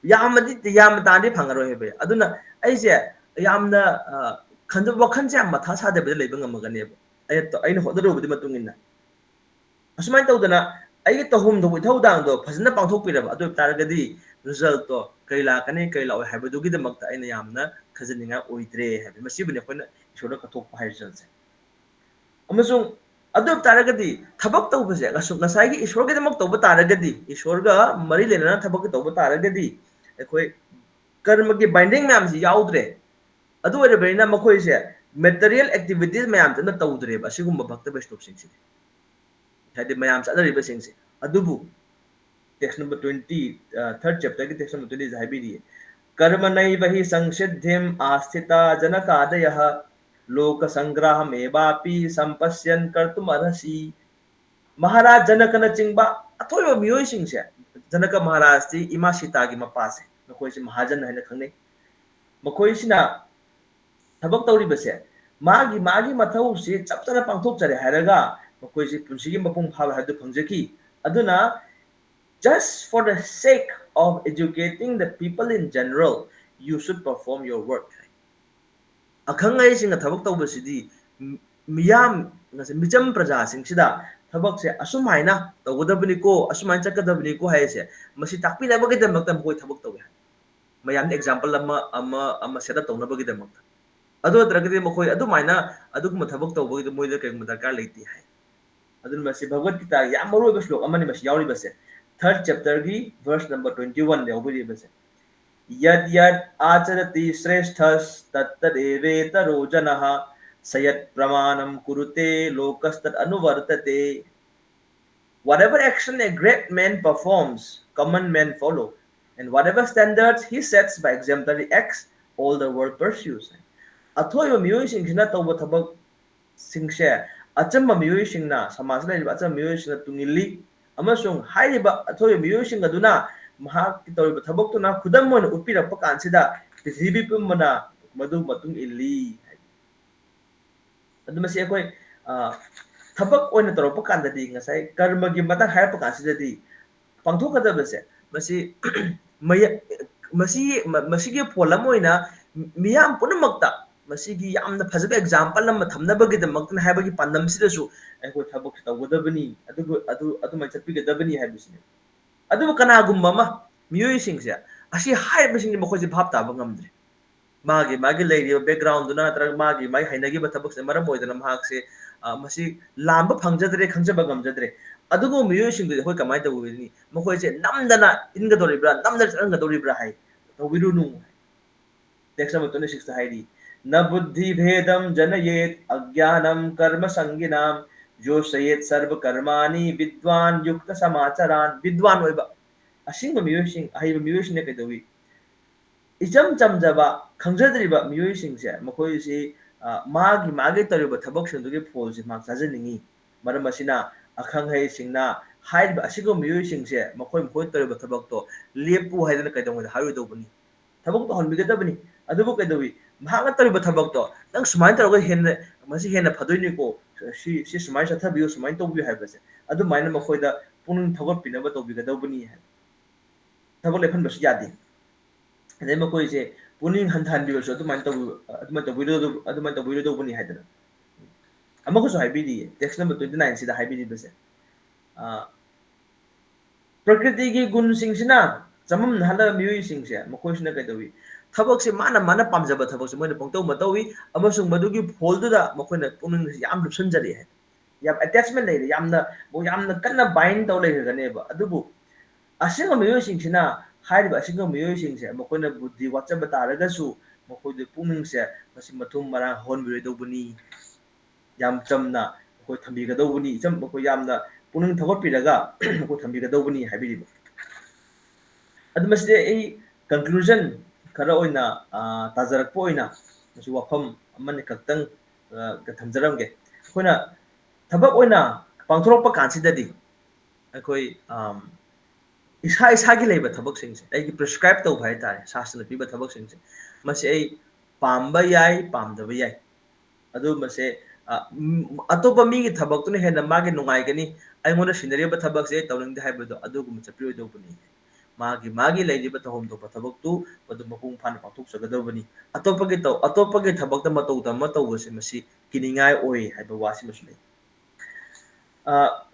ꯌꯥꯝꯃꯗꯤ, ꯌꯥꯝꯅ ꯇꯥꯔꯗꯤ ꯐꯪꯉꯔꯣꯏ ꯍꯥꯏꯕ ꯌꯥꯏ꯫ ꯑꯗꯨꯅ ꯑꯩꯁꯦ ꯌꯥꯝꯅ, ꯑ, ꯈꯟꯖ-, ꯋꯥꯈꯜꯁꯦ ꯌꯥꯝ ꯃꯊꯥ ꯁꯥꯗꯕꯤꯗ ꯂꯩꯕ ꯉꯝꯃꯒꯅꯦꯕ꯫ ꯑꯩꯅ ꯇ-, ꯑꯩꯅ ꯍꯣꯠꯅꯔꯨꯕꯗꯨꯒꯤ ꯃꯇꯨꯡ ꯏꯟꯅ꯫ ꯑꯁꯨꯃꯥꯏꯅ ꯇꯧꯗꯅ ꯑꯩꯒꯤ ꯇꯧꯐꯝ ꯊꯣꯛꯄ ꯏꯊꯧꯗꯥꯡꯗꯣ ꯐꯖꯅ ꯄꯥꯡꯊꯣꯛꯄꯤꯔꯕ, ꯑꯗꯨ ꯑꯣꯏꯕ ꯇꯥꯔꯒꯗꯤ result ꯇꯣ ꯀꯔꯤ ꯂꯥꯛꯀꯅꯤ, ꯀꯔꯤ ꯂꯥꯛꯑꯣꯏ ꯍꯥꯏꯕꯗꯨꯒꯤꯗꯃꯛꯇ ꯑꯩꯅ ꯌꯥꯝꯅ ꯈꯟꯖꯅꯤꯡꯉꯥꯏ ꯑꯣꯏꯗ꯭ꯔꯦ ꯍꯥꯏꯕ꯫ ꯃꯁꯤꯕꯨꯅꯤ ꯑꯩꯈꯣꯏꯅ ꯏꯁꯣꯔꯅ ꯀꯠꯊꯣꯛꯄ ꯍꯥꯏꯔꯤꯁꯦ꯫ ꯑꯃꯁꯨꯡ ꯑꯗꯨ ꯑꯣꯏꯕ ꯇꯥꯔꯒꯗꯤ ꯊꯕꯛ ꯇꯧꯕꯁꯦ, ꯉꯁꯥꯏꯒꯤ ꯏꯁꯣꯔꯒꯤꯗꯃꯛ ꯇꯧꯕ ꯇꯥꯔꯒꯗꯤ, ꯏꯁꯣꯔꯒ ꯃꯔꯤ ꯂꯩꯅꯅ ꯊꯕꯛ ꯇꯧꯕ ꯇꯥꯔꯒꯗꯤ, ꯑꯩꯈꯣꯏ ꯀꯔꯃꯒꯤ binding ꯃꯌꯥꯝꯁꯤ ꯌꯥꯎꯗ꯭ꯔꯦ꯫ ꯑꯗꯨ ꯑꯣꯏꯔꯕꯅꯤꯅ ꯃꯈꯣꯏꯁꯦ material activities ꯃꯌꯥꯝꯁꯤꯅ ꯇꯧꯗ꯭ꯔꯦꯕ ꯑꯁꯤꯒꯨꯝꯕ ꯚꯛꯇ ꯕꯩꯁꯅꯣꯞꯁꯤꯡꯁꯤꯗꯤ, ꯍꯥꯏꯗꯤ ꯃꯌꯥꯝ ꯆꯠꯅꯔꯤꯕꯁꯤꯡꯁꯦ꯫ ꯑꯗꯨꯕꯨ text number twenty, third chapter ꯒꯤ text number twenty ꯁꯦ ꯍꯥꯏꯕꯤꯔꯤꯌꯦ, "ꯀꯔꯃꯅꯩꯕ ꯍꯤ ꯁꯪꯁꯤꯗ꯭ꯙꯤꯝ ꯑꯥꯁꯊꯤꯇꯥ ꯖꯅꯀꯥꯗꯌ, ꯂꯣꯀ ꯁꯪꯒ꯭ꯔꯍꯃꯦꯕꯥꯄꯤ ꯁꯝꯄꯁ꯭ꯌꯟ ꯀꯔꯇꯨꯝ ꯑꯔꯍꯁꯤ"꯫ ꯃꯍꯥꯔꯥꯖ ꯖꯅꯀꯅꯆꯤꯡꯕ ꯑꯊꯣꯏꯕ ꯃꯤꯑꯣꯏꯁꯤꯡꯁꯦ, ꯖꯅꯀ ꯃꯍꯥꯔꯥꯖꯇꯤ ꯏꯃꯥ ꯁꯤꯇꯥꯒꯤ ꯃꯄꯥꯁꯦ, ꯃꯈꯣꯏꯁꯦ ꯃꯍꯥꯖꯟ ꯍꯥꯏꯅ ꯈꯪꯅꯩ꯫ ꯃꯈꯣꯏꯁꯤꯅ ꯊꯕꯛ ꯇꯧꯔꯤꯕꯁꯦ ꯃꯥꯒꯤ, ꯃꯥꯒꯤ ꯃꯊꯧꯁꯤ ꯆꯞ ꯆꯥꯅ ꯄꯥꯡꯊꯣꯛꯆꯔꯦ ꯍꯥꯏꯔꯒ ꯃꯈꯣꯏꯁꯤ ꯄꯨꯟꯁꯤꯒꯤ ꯃꯄꯨꯡ ꯐꯥꯕ ꯍꯥꯏꯕꯗꯨ ꯐꯪꯖꯈꯤ꯫ ꯑꯗꯨꯅ, "Just for the sake of educating the people in general, you should perform your work." ꯑꯈꯪ ꯑꯍꯩꯁꯤꯡꯅ ꯊꯕꯛ ꯇꯧꯕꯁꯤꯗꯤ ꯃꯤꯌꯥꯝ, ꯃꯤꯆꯝ ꯄ꯭ꯔꯖꯥꯁꯤꯡꯁꯤꯗ ꯊꯕꯛꯁꯦ ꯑꯁꯨꯝ ꯍꯥꯏꯅ ꯇꯧꯒꯗꯕꯅꯤꯀꯣ, ꯑꯁꯨꯃꯥꯏꯅ ꯆꯠꯀꯗꯕꯅꯤꯀꯣ ꯍꯥꯏꯁꯦ, ꯃꯁꯤ ꯇꯥꯛꯄꯤꯅꯕꯒꯤꯗꯃꯛꯇ ꯃꯈꯣꯏ ꯊꯕꯛ ꯇꯧꯋꯦ ꯍꯥꯏ꯫ ꯃꯌꯥꯝꯗ example ꯑꯃ, ꯑꯃ, ꯑꯃ set up ꯇꯧꯅꯕꯒꯤꯗꯃꯛꯇ꯫ ꯑꯗꯨ ꯅꯠꯇ꯭ꯔꯒꯗꯤ ꯃꯈꯣꯏ ꯑꯗꯨꯃꯥꯏꯅ ꯑꯗꯨꯒꯨꯝꯕ ꯊꯕꯛ ꯇꯧꯕꯒꯤꯗ ꯃꯣꯏꯗ ꯀꯔꯤꯒꯨꯝꯕ ꯗꯔꯀꯥꯔ ꯂꯩꯇꯦ ꯍꯥꯏ꯫ ꯑꯗꯨꯅ ꯃꯁꯤ ꯚꯒꯋꯠ ꯒꯤꯇꯥꯒꯤ ꯌꯥꯝ ꯃꯔꯨꯑꯣꯏꯕ ꯁ꯭ꯂꯣꯛ ꯑꯃꯅꯤ ꯃꯁꯤ ꯌꯥꯎꯔꯤꯕꯁꯦ꯫ Third chapter ꯒꯤ verse number twenty one ꯗ ꯌꯥꯎꯕꯤꯔꯤꯕꯁꯦ꯫ "ꯌꯗ ꯌꯗ ꯑꯆꯔꯇꯤ ꯁ꯭ꯔꯦꯁꯊꯁ ꯇꯠ ꯇꯗꯦ ꯚꯦ ꯇꯔꯣ ꯖꯅ, ꯁ ꯌꯗ ꯄ꯭ꯔꯃꯥꯅꯝ ꯀꯨꯔꯨꯇꯦ ꯂꯣꯀꯁ ꯇꯗ ꯑꯅꯨꯕꯔꯇꯇꯦ꯫ Whatever action a great man performs, common men follow, and whatever standards he sets by exemplary acts, all the world pursues." ꯑꯊꯣꯏꯕ ꯃꯤꯑꯣꯏꯁꯤꯡꯁꯤꯅ ꯇꯧꯕ ꯊꯕꯛꯁꯤꯡꯁꯦ ꯑꯆꯝꯕ ꯃꯤꯑꯣꯏꯁꯤꯡꯅ, ꯁꯃꯥꯖꯇ ꯂꯩꯔꯤꯕ ꯑꯆꯝꯕ ꯃꯤꯑꯣꯏꯁꯤꯡꯅ ꯇꯨꯡ ꯏꯜꯂꯤ, ꯑꯃꯁꯨꯡ ꯍꯥꯏꯔꯤꯕ ꯑꯊꯣꯏꯕ ꯃꯤꯑꯣꯏꯁꯤꯡ ꯑꯗꯨꯅ ꯃꯍꯥꯛꯀꯤ ꯇꯧꯔꯤꯕ ꯊꯕꯛꯇꯨꯅ ꯈꯨꯗꯝ ꯑꯣꯏꯅ ꯎꯠꯄꯤꯔꯛꯄ ꯀꯥꯟꯁꯤꯗ ꯄ꯭ꯔꯤꯊꯤꯕꯤ ꯄꯨꯝꯕꯅ ꯃꯗꯨ ꯃꯇꯨꯡ ꯏꯜꯂꯤ꯫ ꯑꯗꯨ ꯃꯁꯤ ꯑꯩꯈꯣꯏ, ꯑ, ꯊꯕꯛ ꯑꯣꯏꯅ ꯇꯧꯔꯛꯄ ꯀꯥꯟꯗꯗꯤ, ꯉꯁꯥꯏ ꯀꯔꯃꯒꯤ ꯃꯇꯥꯡ ꯍꯥꯏꯔꯛꯄ ꯀꯥꯟꯁꯤꯗꯗꯤ, ꯄꯥꯡꯊꯣꯛꯀꯗꯕꯁꯦ ꯃꯁꯤ, ꯃꯌ-, ꯃꯁꯤ, ꯃ-, ꯃꯁꯤꯒꯤ ꯐꯣꯜ ꯑꯃ ꯑꯣꯏꯅ ꯃꯤꯌꯥꯝ ꯄꯨꯝꯅꯃꯛꯇ ꯃꯁꯤꯒꯤ ꯌꯥꯝꯅ ꯐꯖꯕ ꯑꯦꯛꯖꯥꯝꯄꯜ ꯑꯃ ꯊꯝꯅꯕꯒꯤꯗꯃꯛꯇꯅꯤ ꯍꯥꯏꯕꯒꯤ ꯄꯥꯟꯗꯝꯁꯤꯗꯁꯨ ꯑꯩꯈꯣꯏ ꯊꯕꯛ ꯇꯧꯒꯗꯕꯅꯤ, ꯑꯗꯨꯒ ꯑꯗꯨ ꯑꯗꯨꯃꯥꯏꯅ ꯆꯠꯄꯤꯒꯗꯕꯅꯤ ꯍꯥꯏꯕꯁꯤꯅꯤ꯫ ꯑꯗꯨꯕꯨ ꯀꯅꯥꯒꯨꯝꯕ ꯑꯃ, ꯃꯤꯑꯣꯏꯁꯤꯡꯁꯦ, ꯑꯁꯤ ꯍꯥꯏꯔꯤꯕꯁꯤꯡꯁꯦ ꯃꯈꯣꯏꯁꯦ ꯚꯥꯞ ꯇꯥꯕ ꯉꯝꯗ꯭ꯔꯦ꯫ ꯃꯥꯒꯤ ꯃꯥꯒꯤ ꯂꯩꯔꯤꯕ ꯕꯦꯛꯒ꯭ꯔꯥꯎꯟꯗꯨꯅ ꯅꯠꯇ꯭ꯔꯒ ꯃꯥꯒꯤ ꯃꯥꯒꯤ ꯍꯩꯅꯈꯤꯕ ꯊꯕꯛꯁꯤꯅ ꯃꯔꯝ ꯑꯣꯏꯗꯅ ꯃꯍꯥꯛꯁꯦ, ꯑ, ꯃꯁꯤ ꯂꯥꯝꯕ ꯐꯪꯖꯗ꯭ꯔꯦ, ꯈꯪꯖꯕ ꯉꯝꯖꯗ꯭ꯔꯦ꯫ ꯑꯗꯨꯒꯨꯝꯕ ꯃꯤꯑꯣꯏꯁꯤꯡꯗꯨꯗꯤ ꯑꯩꯈꯣꯏ ꯀꯃꯥꯏꯅ ꯇꯧꯒꯅꯤ? ꯃꯈꯣꯏꯁꯦ ꯅꯝꯗꯅ ꯏꯟꯒꯗꯧꯔꯤꯕ꯭ꯔꯥ, ꯅꯝꯗꯅ ꯆꯠꯍꯟꯒꯗꯧꯔꯤꯕ꯭ꯔꯥ ꯍꯥꯏ꯫ ꯇꯧꯕꯤꯔꯨꯅꯨ꯫ Text number twenty six ꯇ ꯍꯥꯏꯔꯤ, "ꯅ ꯕꯨꯗ꯭ꯙꯤ ꯚꯦꯗꯝ ꯖꯅꯌꯦꯠ ꯑꯒ꯭ꯌꯥꯅꯝ ꯀꯔꯃ ꯁꯪꯒꯤꯅꯥꯝ ꯖꯣꯁꯌꯦꯠ ꯁꯔꯕ ꯀꯔꯃꯥꯅꯤ ꯕꯤꯗ꯭ꯋꯥꯟ ꯌꯨꯛꯇ ꯁꯃꯥꯆꯔꯥꯟ"꯫ ꯕꯤꯗ꯭ꯋꯥꯟ ꯑꯣꯏꯕ, ꯑꯁꯤꯡꯕ ꯃꯤꯑꯣꯏꯁꯤꯡ, ꯑꯍꯩꯕ ꯃꯤꯑꯣꯏꯁꯤꯡꯅ ꯀꯩꯗꯧꯏ? ꯏꯆꯝ ꯆꯝꯖꯕ, ꯈꯪꯖꯗ꯭ꯔꯤꯕ ꯃꯤꯑꯣꯏꯁꯤꯡꯁꯦ, ꯃꯈꯣꯏꯁꯤ, ꯑ, ꯃꯥꯒꯤ ꯃꯥꯒꯤ ꯇꯧꯔꯤꯕ ꯊꯕꯛꯁꯤꯡꯗꯨꯒꯤ ꯐꯣꯜꯁꯦ ꯃꯍꯥꯛ ꯆꯥꯖꯅꯤꯡꯉꯤ꯫ ꯃꯔꯝ ꯑꯁꯤꯅ, ꯑꯈꯪ ꯑꯍꯩꯁꯤꯡꯅ ꯍꯥꯏꯔꯤꯕ ꯑꯁꯤꯒꯨꯝꯕ ꯃꯤꯑꯣꯏꯁꯤꯡꯁꯦ ꯃꯈꯣꯏ ꯃꯈꯣꯏ ꯇꯧꯔꯤꯕ ꯊꯕꯛꯇꯣ ꯂꯦꯞꯄꯨ ꯍꯥꯏꯗꯅ ꯀꯩꯗꯧꯉꯩꯗ ꯍꯥꯏꯔꯣꯏꯗꯧꯕꯅꯤ? ꯊꯕꯛ ꯇꯧꯍꯟꯕꯤꯒꯗꯕꯅꯤ꯫ ꯑꯗꯨꯕꯨ ꯀꯩꯗꯧꯏ? ꯃꯍꯥꯛꯅ ꯇꯧꯔꯤꯕ ꯊꯕꯛꯇꯣ, "ꯅꯪ ꯁꯨꯃꯥꯏꯅ ꯇꯧꯔꯒ ꯍꯦꯟꯅ, ꯃꯁꯤ ꯍꯦꯟꯅ ꯐꯗꯣꯏꯅꯤꯀꯣ, ꯁꯤ, ꯁꯤ ꯁꯨꯃꯥꯏꯅ ꯆꯠꯊꯕꯤꯌꯨ, ꯁꯨꯃꯥꯏꯅ ꯇꯧꯕꯤꯌꯨ" ꯍꯥꯏꯕꯁꯦ, ꯑꯗꯨꯃꯥꯏꯅ ꯃꯈꯣꯏꯗ ꯄꯨꯛꯅꯤꯡ ꯊꯧꯒꯠꯄꯤꯅꯕ ꯇꯧꯕꯤꯒꯗꯧꯕꯅꯤ ꯍꯥꯏ꯫ ꯊꯕꯛ ꯂꯦꯞꯍꯟꯕꯁꯨ ꯌꯥꯗꯦ꯫ ꯑꯗꯩ ꯃꯈꯣꯏꯁꯦ ꯄꯨꯛꯅꯤꯡ ꯍꯟꯊꯍꯟꯕꯤꯕꯁꯨ ꯑꯗꯨꯃꯥꯏꯅ ꯇꯧꯕꯤ-, ꯑꯗꯨꯃꯥꯏꯅ ꯇꯧꯕꯤꯔꯣꯏꯗꯧ-, ꯑꯗꯨꯃꯥꯏꯅ ꯇꯧꯕꯤꯔꯣꯏꯗꯧꯕꯅꯤ ꯍꯥꯏꯗꯅ꯫ ꯑꯃꯒꯁꯨ ꯍꯥꯏꯕꯤꯔꯤꯌꯦ, text number twenty nine ꯁꯤꯗ ꯍꯥꯏꯕꯤꯔꯤꯕꯁꯦ, ꯑ, ꯄ꯭ꯔꯀ꯭ꯔꯤꯇꯤꯒꯤ ꯒꯨꯟꯁꯤꯡꯁꯤꯅ ꯆꯃꯝꯅꯍꯜꯂꯕ ꯃꯤꯑꯣꯏꯁꯤꯡꯁꯦ, ꯃꯈꯣꯏꯁꯤꯅ ꯀꯩꯗꯧꯏ? ꯊꯕꯛꯁꯦ ꯃꯥꯅ, ꯃꯥꯅ ꯄꯥꯝꯖꯕ ꯊꯕꯛꯁꯦ ꯃꯣꯏꯅ ꯄꯪꯇꯧ ꯃꯇꯧꯏ, ꯑꯃꯁꯨꯡ ꯃꯗꯨꯒꯤ ꯐꯣꯜꯗꯨꯗ ꯃꯈꯣꯏꯅ ꯄꯨꯛꯅꯤꯡꯁꯦ ꯌꯥꯝ ꯂꯨꯞꯁꯤꯟꯖꯔꯛꯑꯦ ꯍꯥꯏ꯫ ꯌꯥꯝ attachment ꯂꯩꯔꯦ, ꯌꯥꯝꯅ, ꯌꯥꯝꯅ ꯀꯟꯅ bind ꯇꯧ ꯂꯩꯈ꯭ꯔꯒꯅꯦꯕ꯫ ꯑꯗꯨꯕꯨ ꯑꯁꯦꯡꯕ ꯃꯤꯑꯣꯏꯁꯤꯡꯁꯤꯅ, ꯍꯥꯏꯔꯤꯕ ꯑꯁꯦꯡꯕ ꯃꯤꯑꯣꯏꯁꯤꯡꯁꯦ, ꯃꯈꯣꯏꯅ ꯕꯨꯗ꯭ꯙꯤ ꯋꯥꯠꯆꯕ ꯇꯥꯔꯒꯁꯨ, ꯃꯈꯣꯏꯗꯨ ꯄꯨꯛꯅꯤꯡꯁꯦ ꯃꯁꯤ ꯃꯊꯨꯝ ꯃꯔꯥꯡ ꯍꯧꯍꯟꯕꯤꯔꯣꯏꯗꯧꯕꯅꯤ꯫ ꯌꯥꯝ ꯆꯝꯅ ꯑꯩꯈꯣꯏ ꯊꯝꯕꯤꯒꯗꯧꯕꯅꯤ, ꯏꯆꯝ, ꯑꯩꯈꯣꯏ ꯌꯥꯝꯅ ꯄꯨꯛꯅꯤꯡ ꯊꯧꯒꯠꯄꯤꯔꯒ ꯑꯩꯈꯣꯏ ꯊꯝꯕꯤꯒꯗꯧꯕꯅꯤ ꯍꯥꯏꯕꯤꯔꯤꯕ꯫ ꯑꯗꯨ ꯃꯁꯤꯗꯤ ꯑꯩ conclusion ꯈꯔ ꯑꯣꯏꯅ, ꯑ, ꯇꯥꯖꯔꯛꯄ ꯑꯣꯏꯅ ꯃꯁꯤ ꯋꯥꯐꯝ ꯑꯃꯅꯤ ꯈꯛꯇꯪ, ꯑ, ꯊꯝꯖꯔꯝꯒꯦ꯫ ꯑꯩꯈꯣꯏꯅ ꯊꯕꯛ ꯑꯣꯏꯅ ꯄꯥꯡꯊꯣꯔꯛꯄ ꯀꯥꯟꯁꯤꯗꯗꯤ ꯑꯩꯈꯣꯏ, ꯑꯝ, ꯏꯁꯥ ꯏꯁꯥꯒꯤ ꯂꯩꯕ ꯊꯕꯛꯁꯤꯡꯁꯦ, ꯑꯩꯒꯤ prescribe ꯇꯧꯕ ꯍꯥꯏꯇꯥꯔꯦ, ꯁꯥꯁꯇ꯭ꯔꯅ ꯄꯤꯕ ꯊꯕꯛꯁꯤꯡꯁꯦ, ꯃꯁꯤ ꯑꯩ ꯄꯥꯝꯕ ꯌꯥꯏ, ꯄꯥꯝꯗꯕ ꯌꯥꯏ꯫ ꯑꯗꯨ ꯃꯁꯦ, ꯑ, ꯎꯝ, ꯑꯇꯣꯞꯄ ꯃꯤꯒꯤ ꯊꯕꯛꯇꯨꯅ ꯍꯦꯟꯅ ꯃꯥꯒꯤ ꯅꯨꯡꯉꯥꯏꯒꯅꯤ, ꯑꯩꯉꯣꯟꯗ ꯁꯤꯟꯅꯔꯤꯕ ꯊꯕꯛꯁꯦ ꯑꯩ ꯇꯧꯅꯤꯡꯗꯦ ꯍꯥꯏꯕꯗꯣ ꯑꯗꯨꯒꯨꯝꯕ ꯆꯠꯄꯤꯔꯣꯏꯗꯧꯕꯅꯤ꯫ ꯃꯥꯒꯤ ꯃꯥꯒꯤ ꯂꯩꯔꯤꯕ ꯇꯧꯐꯝ ꯊꯣꯛꯄ ꯊꯕꯛꯇꯨ ꯃꯗꯨ ꯃꯄꯨꯡ ꯐꯥꯅ ꯄꯥꯡꯊꯣꯛꯆꯒꯗꯕꯅꯤ꯫ ꯑꯇꯣꯞꯄꯒꯤ ꯇꯧ-, ꯑꯇꯣꯞꯄꯒꯤ ꯊꯕꯛꯇ ꯃꯇꯧ ꯇꯝꯕ ꯇꯧꯕꯁꯦ ꯃꯁꯤ ꯀꯤꯅꯤꯡꯉꯥꯏ ꯑꯣꯏ ꯍꯥꯏꯕ ꯋꯥꯁꯤꯃꯁꯨ ꯂꯩ꯫ ꯑ,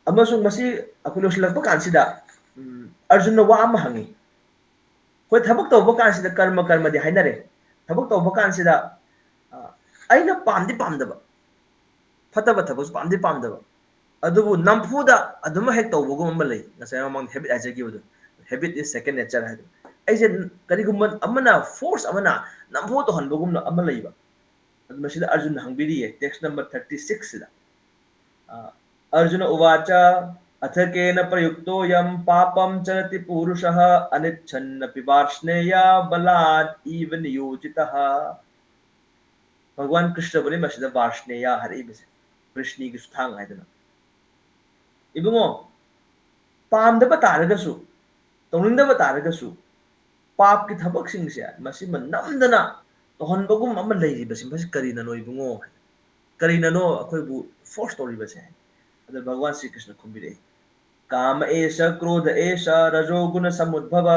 ꯑꯃꯁꯨꯡ ꯃꯁꯤ ꯑꯩꯈꯣꯏ ꯂꯣꯏꯁꯤꯜꯂꯛꯄ ꯀꯥꯟꯁꯤꯗ, ꯎꯝ, ꯑꯔꯖꯨꯟꯅ ꯋꯥ ꯑꯃ ꯍꯪꯉꯤ꯫ ꯑꯩꯈꯣꯏ ꯊꯕꯛ ꯇꯧꯕ ꯀꯥꯟꯁꯤꯗ ꯀꯔꯃ, ꯀꯔꯃꯗꯤ ꯍꯥꯏꯅꯔꯦ꯫ ꯊꯕꯛ ꯇꯧꯕ ꯀꯥꯟꯁꯤꯗ, ꯑ, ꯑꯩꯅ ꯄꯥꯝꯗꯤ ꯄꯥꯝꯗꯕ, ꯐꯠꯇꯕ ꯊꯕꯛꯁꯨ ꯄꯥꯝꯗꯤ ꯄꯥꯝꯗꯕ, ꯑꯗꯨꯕꯨ ꯅꯝꯐꯨꯗ ꯑꯗꯨꯃꯛ ꯍꯦꯛ ꯇꯧꯕꯒꯨꯝ ꯑꯃ ꯂꯩ꯫ ꯉꯁꯥꯏ ꯃꯃꯥꯡꯗ habit ꯍꯥꯏꯖꯈꯤꯕꯗꯣ, habit is second nature ꯍꯥꯏꯗꯣ꯫ ꯑꯩꯁꯦ ꯀꯔꯤꯒꯨꯝꯕ ꯑꯃꯅ, force ꯑꯃꯅ ꯅꯝꯐꯨ ꯇꯧꯍꯟꯕꯒꯨꯝꯅ ꯑꯃ ꯂꯩꯕ꯫ ꯑꯗꯨ ꯃꯁꯤꯗ ꯑꯔꯖꯨꯟꯅ ꯍꯪꯕꯤꯔꯤꯌꯦ, text number thirty six ꯁꯤꯗ꯫ ꯑ, अर्जुन उवाच, अथ केन प्रयुक्तोऽयं पापं चरति पूरुषः अनिच्छन्नपि वार्ष्णेय बलात् इव नियोजितः। ꯚꯒꯋꯥꯟ ꯀ꯭ꯔꯤꯁꯅꯕꯨꯅꯤ ꯃꯁꯤꯗ ꯕꯥꯔꯁꯅꯦꯌꯥ ꯍꯥꯏꯔꯛꯏꯕꯁꯦ, ꯕ꯭ꯔꯤꯁꯅꯤꯒꯤ ꯁꯨꯊꯥꯡ ꯍꯥꯏꯗꯅ꯫ ꯏꯕꯨꯡꯉꯣ, ꯄꯥꯝꯗꯕ ꯇꯥꯔꯒꯁꯨ, ꯇꯧꯅꯤꯡꯗꯕ ꯇꯥꯔꯒꯁꯨ, ꯄꯥꯞꯀꯤ ꯊꯕꯛꯁꯤꯡꯁꯦ ꯃꯁꯤꯃ ꯅꯝꯗꯅ ꯇꯧꯍꯟꯕꯒꯨꯝ ꯑꯃ ꯂꯩꯔꯤꯕꯁꯤ, ꯃꯁꯤ ꯀꯔꯤꯅꯅꯣ ꯏꯕꯨꯡꯉꯣ? ꯀꯔꯤꯅꯅꯣ ꯑꯩꯈꯣꯏꯕꯨ force ꯇꯧꯔꯤꯕꯁꯦ? ꯑꯗ ꯚꯒꯋꯥꯟ ꯁ꯭ꯔꯤ ꯀ꯭ꯔꯤꯁꯅ ꯈꯨꯝꯕꯤꯔꯛꯏ, काम एष क्रोध एष रजोगुणसमुद्भव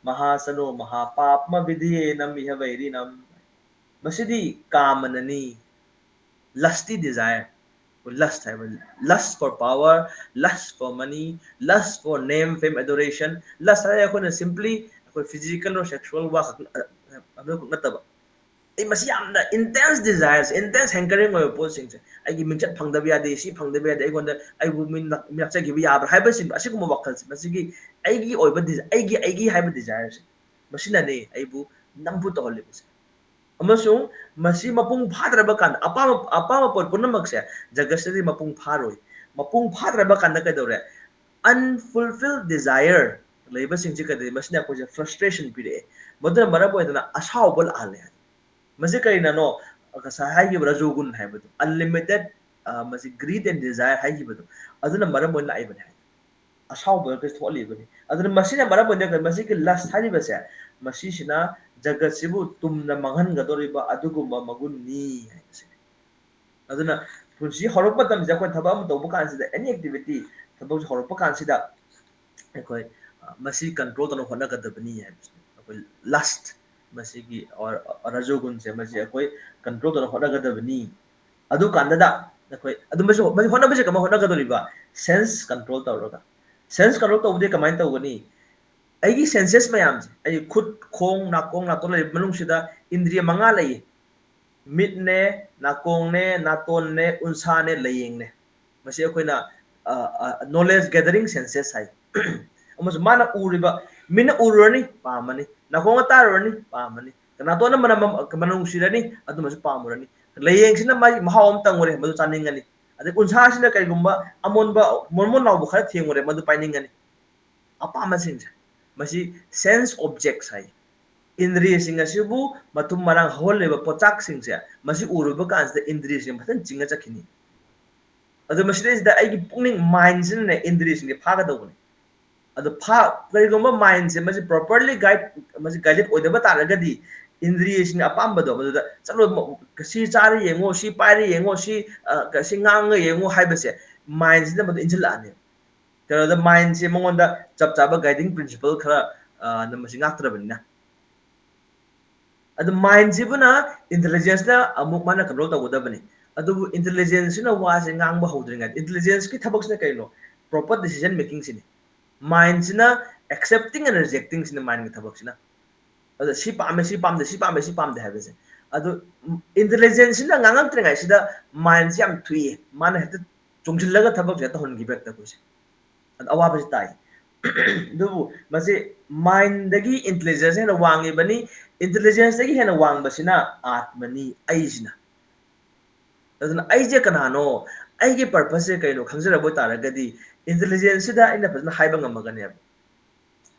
महासनो महापाप्मविधियेनमिह वैरिणम्꯫ ꯃꯁꯤꯗꯤ ꯀꯥꯃꯅꯅꯤ, lusty desire, lust ꯍꯥꯏꯕ, lust for power, lust for money, lust for name, fame, adoration. Lust ꯍꯥꯏꯔꯦ ꯑꯩꯈꯣꯏꯅ simply ꯑꯩꯈꯣꯏ physical or sexual ꯋꯥ ꯈꯛ, ꯑꯗꯨ ꯈꯛ ꯅꯠꯇꯕ, ꯑꯩ ꯃꯁꯤ ꯌꯥꯝꯅ intense desires, intense hankering ꯑꯣꯏꯕ ꯄꯣꯠꯁꯤꯡꯁꯦ, ꯑꯩꯒꯤ ꯃꯤꯡꯆꯠ ꯐꯪꯗꯕ ꯌꯥꯗꯦ, ꯁꯤ ꯐꯪꯗꯕ ꯌꯥꯗꯦ, ꯑꯩꯉꯣꯟꯗ, ꯑꯩꯕꯨ ꯃꯤ ꯂꯥꯛ-, ꯃꯤ ꯂꯥꯛꯆꯈꯤꯕ ꯌꯥꯕ꯭ꯔꯥ ꯍꯥꯏꯕꯁꯤꯡ, ꯑꯁꯤꯒꯨꯝꯕ ꯋꯥꯈꯜꯁꯦ, ꯃꯁꯤꯒꯤ ꯑꯩꯒꯤ ꯑꯣꯏꯕ ꯗꯤ-, ꯑꯩꯒꯤ, ꯑꯩꯒꯤ ꯍꯥꯏꯕ desireꯁꯦ, ꯃꯁꯤꯅꯅꯦ ꯑꯩꯕꯨ ꯅꯝꯐꯨ ꯇꯧꯍꯜꯂꯤꯕꯁꯦ꯫ ꯑꯃꯁꯨꯡ ꯃꯁꯤ ꯃꯄꯨꯡ ꯐꯥꯗ꯭ꯔꯕ ꯀꯥꯟꯗ, ꯑꯄꯥꯝꯕ, ꯑꯄꯥꯝꯕ ꯄꯣꯠ ꯄꯨꯝꯅꯃꯛꯁꯦ ꯖꯒꯠꯁꯤꯗꯗꯤ ꯃꯄꯨꯡ ꯐꯥꯔꯣꯏ꯫ ꯃꯄꯨꯡ ꯐꯥꯗ꯭ꯔꯕ ꯀꯥꯟꯗ ꯀꯩꯗꯧꯔꯦ? Unfulfilled desire ꯂꯩꯕꯁꯤꯡꯁꯤ ꯀꯩꯗꯧꯔꯦ? ꯃꯁꯤꯅ ꯑꯩꯈꯣꯏꯁꯦ frustration ꯄꯤꯔꯛꯑꯦ꯫ ꯃꯗꯨꯅ ꯃꯔꯝ ꯑꯣꯏꯗꯅ ꯑꯁꯥꯎꯕ ꯂꯥꯛꯍꯜꯂꯦ꯫ ꯃꯁꯤ ꯀꯔꯤꯅꯅꯣ? ꯉꯁꯥꯏ ꯍꯥꯏꯈꯤꯕ ꯔꯖꯣꯒꯨꯟ ꯍꯥꯏꯕꯗꯨ, unlimited, ꯑ, ꯃꯁꯤ greed and desire ꯍꯥꯏꯈꯤꯕꯗꯨ, ꯑꯗꯨꯅ ꯃꯔꯝ ꯑꯣꯏꯅ ꯂꯥꯛꯏꯕꯅꯤ ꯍꯥꯏ꯫ ꯑꯁꯥꯎꯕ ꯀꯩ ꯊꯣꯛꯍꯜꯂꯤꯕꯅꯤ꯫ ꯑꯗꯨꯅ ꯃꯁꯤꯅ ꯃꯔꯝ ꯑꯣꯏꯅ ꯃꯁꯤꯒꯤ lust ꯍꯥꯏꯔꯤꯕꯁꯦ, ꯃꯁꯤꯁꯤꯅ ꯖꯒꯠꯁꯤꯕꯨ ꯇꯨꯝꯅ ꯃꯥꯡꯍꯟꯒꯗꯧꯔꯤꯕ ꯑꯗꯨꯒꯨꯝꯕ ꯃꯒꯨꯟꯅꯤ ꯍꯥꯏꯕꯁꯤꯅꯤ꯫ ꯑꯗꯨꯅ ꯄꯨꯟꯁꯤ ꯍꯧꯔꯛꯄ ꯃꯇꯝꯁꯤꯗ ꯑꯩꯈꯣꯏ ꯊꯕꯛ ꯑꯃ ꯇꯧꯕ ꯀꯥꯟꯁꯤꯗ, any activity, ꯊꯕꯛꯁꯦ ꯍꯧꯔꯛꯄ ꯀꯥꯟꯁꯤꯗ ꯑꯩꯈꯣꯏ ꯃꯁꯤ ꯀꯟꯇ꯭ꯔꯣꯜ ꯇꯧꯅ ꯍꯣꯠꯅꯒꯗꯕꯅꯤ ꯍꯥꯏꯕꯁꯤꯅꯤ꯫ ꯑꯩꯈꯣꯏ ꯂꯁ, ꯃꯁꯤꯒꯤ ꯔꯖꯣꯒꯨꯟꯁꯦ, ꯃꯁꯤ ꯑꯩꯈꯣꯏ ꯀꯟꯇ꯭ꯔꯣꯜ ꯇꯧꯅ ꯍꯣꯠꯅꯒꯗꯕꯅꯤ꯫ ꯑꯗꯨ ꯀꯥꯟꯗꯗ ꯑꯩꯈꯣꯏ ꯑꯗꯨ ꯃꯁꯤ ꯍꯣꯠꯅꯕꯁꯦ ꯀꯃꯥꯏꯅ ꯍꯣꯠꯅꯒꯗꯧꯔꯤꯕ? ꯁꯦꯟꯁ ꯀꯟꯇ꯭ꯔꯣꯜ ꯇꯧꯔꯒ꯫ ꯁꯦꯟꯁ ꯀꯟꯇ꯭ꯔꯣꯜ ꯇꯧꯕꯗꯤ ꯀꯃꯥꯏꯅ ꯇꯧꯒꯅꯤ? ꯑꯩꯒꯤ ꯁꯦꯟꯁꯦꯁ ꯃꯌꯥꯝꯁꯦ, ꯑꯩ ꯈꯨꯠ, ꯈꯣꯡ, ꯅꯥꯀꯣꯡ, ꯅꯥꯇꯣꯟ ꯂꯩꯔꯤꯕ ꯃꯅꯨꯡꯁꯤꯗ ꯏꯟꯗ꯭ꯔꯤꯌ ꯃꯉꯥ ꯂꯩꯌꯦ꯫ ꯃꯤꯠꯅꯦ, ꯅꯥꯀꯣꯡꯅꯦ, ꯅꯥꯇꯣꯟꯅꯦ, ꯎꯟꯁꯥꯅꯦ, ꯂꯩꯌꯦꯡꯅꯦ꯫ ꯃꯁꯤ ꯑꯩꯈꯣꯏꯅ knowledge gathering senses ꯍꯥꯏ꯫ ꯑꯃꯁꯨ ꯃꯥꯅ ꯎꯔꯤꯕ, ꯃꯤꯠꯅ ꯎꯔꯨꯔꯅꯤ, ꯄꯥꯝꯃꯅꯤ, ꯅꯥꯀꯣꯡꯅ ꯇꯥꯔꯨꯔꯅꯤ, ꯄꯥꯝꯃꯅꯤ, ꯅꯥꯇꯣꯟꯅ ꯃꯅꯝ, ꯃꯅꯝ ꯅꯨꯡꯁꯤꯔꯅꯤ, ꯑꯗꯨꯃꯁꯨ ꯄꯥꯝꯃꯨꯔꯅꯤ, ꯂꯩꯌꯦꯡꯁꯤꯅ ꯃꯥꯒꯤ ꯃꯍꯥꯎ ꯑꯃ ꯇꯪꯉꯨꯔꯦ, ꯃꯗꯨ ꯆꯥꯅꯤꯡꯉꯅꯤ, ꯑꯗꯩ ꯎꯟꯁꯥꯁꯤꯅ ꯀꯔꯤꯒꯨꯝꯕ ꯑꯃꯣꯟꯕ ꯃꯣꯟꯃꯣꯟ ꯂꯥꯎꯕ ꯈꯔ ꯊꯦꯡꯉꯨꯔꯦ, ꯃꯗꯨ ꯄꯥꯏꯅꯤꯡꯉꯅꯤ꯫ ꯑꯄꯥꯝꯕꯁꯤꯡꯁꯦ, ꯃꯁꯤ sense objects ꯍꯥꯏ꯫ ꯏꯟꯗ꯭ꯔꯤꯌꯁꯤꯡ ꯑꯁꯤꯕꯨ ꯃꯊꯨꯝ ꯃꯔꯥꯡ ꯍꯧꯍꯜꯂꯤꯕ ꯄꯣꯠꯆꯥꯛꯁꯤꯡꯁꯦ, ꯃꯁꯤ ꯎꯔꯨꯕ ꯀꯥꯟꯁꯤꯗ ꯏꯟꯗ꯭ꯔꯤꯌꯁꯤꯡ ꯐꯖꯅ ꯆꯤꯡꯉ ꯆꯠꯈꯤꯅꯤ꯫ ꯑꯗꯨ ꯃꯁꯤꯗꯩꯁꯤꯗ ꯑꯩꯒꯤ ꯄꯨꯛꯅꯤꯡ, ꯃꯥꯏꯟꯁꯤꯅꯅꯦ ꯏꯟꯗ꯭ꯔꯤꯌꯁꯤꯡꯁꯦ ꯐꯥꯒꯗꯧꯕꯅꯤ꯫ ꯑꯗꯨ ꯐꯥ-, ꯀꯔꯤꯒꯨꯝꯕ ꯃꯥꯏꯟꯁꯦ ꯃꯁꯤ properly guide, ꯃꯁꯤ guided ꯑꯣꯏꯗꯕ ꯇꯥꯔꯒꯗꯤ, ꯏꯟꯗ꯭ꯔꯤꯌꯁꯤꯡ ꯑꯄꯥꯝꯕꯗꯣ ꯃꯗꯨꯗ ꯆꯠꯂꯣ, ꯁꯤ ꯆꯥꯔ ꯌꯦꯡꯉꯣ, ꯁꯤ ꯄꯥꯏꯔ ꯌꯦꯡꯉꯣ, ꯁꯤ, ꯑ, ꯁꯤ ꯉꯥꯡꯉ ꯌꯦꯡꯉꯣ ꯍꯥꯏꯕꯁꯦ ꯃꯥꯏꯟꯁꯤꯅ ꯃꯗꯨ ꯏꯟꯁꯤꯜꯂꯛꯑꯅꯦꯕ꯫ ꯀꯩꯅꯣꯗ ꯃꯥꯏꯟꯁꯦ ꯃꯉꯣꯟꯗ ꯆꯞ ꯆꯥꯕ guiding principle ꯈꯔ, ꯑ, ꯅ ꯃꯁꯤ ꯉꯥꯛꯇ꯭ꯔꯕꯅꯤꯅ꯫ ꯑꯗꯨ ꯃꯥꯏꯟꯁꯤꯕꯨꯅ ꯏꯟꯇꯦꯂꯤꯖꯦꯟꯁꯅ ꯑꯃꯨꯛ ꯃꯥꯅ ꯀꯟꯇ꯭ꯔꯣꯜ ꯇꯧꯒꯗꯕꯅꯤ꯫ ꯑꯗꯨꯕꯨ ꯏꯟꯇꯦꯂꯤꯖꯦꯟꯁꯁꯤꯅ ꯋꯥꯁꯦ ꯉꯥꯡꯕ ꯍꯧꯗ꯭ꯔꯤꯉꯩꯗ, ꯏꯟꯇꯦꯂꯤꯖꯦꯟꯁꯀꯤ ꯊꯕꯛꯁꯤꯅ ꯀꯩꯅꯣ? Proper decision makingꯁꯤꯅꯤ꯫ ꯃꯥꯏꯟꯁꯤꯅ accepting and rejectingꯁꯤꯅ ꯃꯥꯏꯟꯒꯤ ꯊꯕꯛꯁꯤꯅ꯫ ꯑꯗ ꯁꯤ ꯄꯥꯝꯃꯦ, ꯁꯤ ꯄꯥꯝꯗꯦ, ꯁꯤ ꯄꯥꯝꯃꯦ, ꯁꯤ ꯄꯥꯝꯗꯦ ꯍꯥꯏꯕꯁꯦ꯫ ꯑꯗꯨ ꯏꯟꯇꯦꯂꯤꯖꯦꯟꯁꯁꯤꯅ ꯉꯥꯡꯉꯛꯇ꯭ꯔꯤꯉꯩꯁꯤꯗ ꯃꯥꯏꯟꯁꯤ ꯌꯥꯝ ꯊꯨꯏꯌꯦ, ꯃꯥꯅ ꯍꯦꯛꯇ ꯆꯣꯡꯁꯤꯜꯂꯒ ꯊꯕꯛꯁꯦ ꯇꯧꯍꯟꯈꯤꯕ ꯍꯦꯛꯇ ꯑꯩꯈꯣꯏꯁꯦ꯫ ꯑꯗ ꯑꯋꯥꯕꯁꯤ ꯇꯥꯏ꯫ ꯑꯗꯨꯕꯨ ꯃꯁꯤ ꯃꯥꯏꯟꯗꯒꯤ ꯏꯟꯇꯦꯂꯤꯖꯦꯟꯁ ꯍꯦꯟꯅ ꯋꯥꯡꯉꯤꯕꯅꯤ, ꯏꯟꯇꯦꯂꯤꯖꯦꯟꯁꯇꯒꯤ ꯍꯦꯟꯅ ꯋꯥꯡꯕꯁꯤꯅ ꯑꯥꯠꯃꯅꯤ, ꯑꯩꯁꯤꯅ꯫ ꯑꯗꯨꯅ ꯑꯩꯁꯦ ꯀꯅꯥꯅꯣ, ꯑꯩꯒꯤ ꯄꯔꯄꯁꯁꯦ ꯀꯩꯅꯣ ꯈꯪꯖꯔꯕ ꯑꯣꯏ ꯇꯥꯔꯒꯗꯤ, ꯏꯟꯇꯦꯂꯤꯖꯦꯟꯁꯁꯤꯗ ꯑꯩꯅ ꯐꯖꯅ ꯍꯥꯏꯕ ꯉꯝꯃꯒꯅꯦꯕ꯫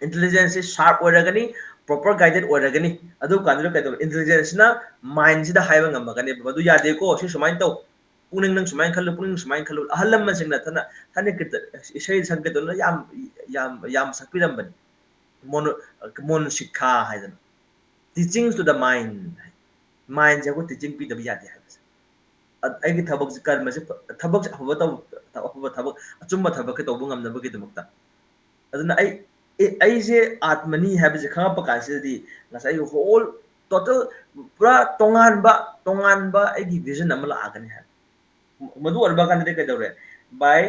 ꯏꯟꯇꯦꯂꯤꯖꯦꯟꯁꯁꯤ ꯁꯥꯔꯞ ꯑꯣꯏꯔꯒꯅꯤ, ꯄ꯭ꯔꯣꯄꯔ ꯒꯥꯏꯗꯦꯠ ꯑꯣꯏꯔꯒꯅꯤ꯫ ꯑꯗꯨ ꯀꯥꯟꯗꯨꯗ ꯀꯩꯗꯧꯕ? ꯏꯟꯇꯦꯂꯤꯖꯦꯟꯁꯁꯤꯅ ꯃꯥꯏꯟꯁꯤꯗ ꯍꯥꯏꯕ ꯉꯝꯃꯒꯅꯦꯕ, "ꯃꯗꯨ ꯌꯥꯗꯦꯀꯣ, ꯁꯤ ꯁꯨꯃꯥꯏꯅ ꯇꯧ, ꯄꯨꯛꯅꯤꯡ ꯅꯪ ꯁꯨꯃꯥꯏꯅ ꯈꯜꯂꯨ, ꯄꯨꯛꯅꯤꯡ ꯁꯨꯃꯥꯏꯅ ꯈꯜꯂꯨ"꯫ ꯑꯍꯜ ꯂꯃꯟꯁꯤꯡꯅ ꯊꯥꯏꯅ, ꯊꯥꯏꯅ ꯀꯤꯔꯇꯟ, ꯏꯁꯩ ꯁꯪꯀꯤꯔꯇꯟꯗ ꯌꯥꯝ, ꯌꯥꯝ, ꯌꯥꯝ ꯁꯛꯄꯤꯔꯝꯕꯅꯤ꯫ ꯃꯣꯅꯣ-, ꯃꯣꯟ ꯁꯤꯛꯈꯥ ꯍꯥꯏꯗꯅ, "Teachings to the mind" ꯍꯥꯏ꯫ ꯃꯥꯏꯟꯁꯦ ꯑꯩꯈꯣꯏ ꯇꯤꯆꯤꯡ ꯄꯤꯗꯕ ꯌꯥꯗꯦ ꯍꯥꯏꯕꯁꯦ꯫ ꯑ-, ꯑꯩꯒꯤ ꯊꯕꯛꯁꯦ, ꯀꯔꯃꯁꯦ ꯐ-, ꯊꯕꯛꯁꯦ ꯑꯐꯕ ꯇꯧ-, ꯑꯐꯕ ꯊꯕꯛ, ꯑꯆꯨꯝꯕ ꯊꯕꯛꯀꯤ ꯇꯧꯕ ꯉꯝꯅꯕꯒꯤꯗꯃꯛꯇ꯫ ꯑꯗꯨꯅ ꯑꯩ ꯑꯦ, ꯑꯩꯁꯦ ꯑꯥꯠꯃꯅꯤ ꯍꯥꯏꯕꯁꯦ ꯈꯪꯉꯛꯄ ꯀꯥꯟꯁꯤꯗꯗꯤ ꯉꯁꯥꯏꯒꯤ whole total ꯄꯨꯔꯥ ꯇꯣꯉꯥꯟꯕ, ꯇꯣꯉꯥꯟꯕ ꯑꯩꯒꯤ vision ꯑꯃ ꯂꯥꯛꯑꯒꯅꯤ ꯍꯥꯏꯕ꯫ ꯃꯗꯨ ꯑꯣꯏꯔꯕ ꯀꯥꯟꯗꯗꯤ ꯀꯩꯗꯧꯔꯦ? By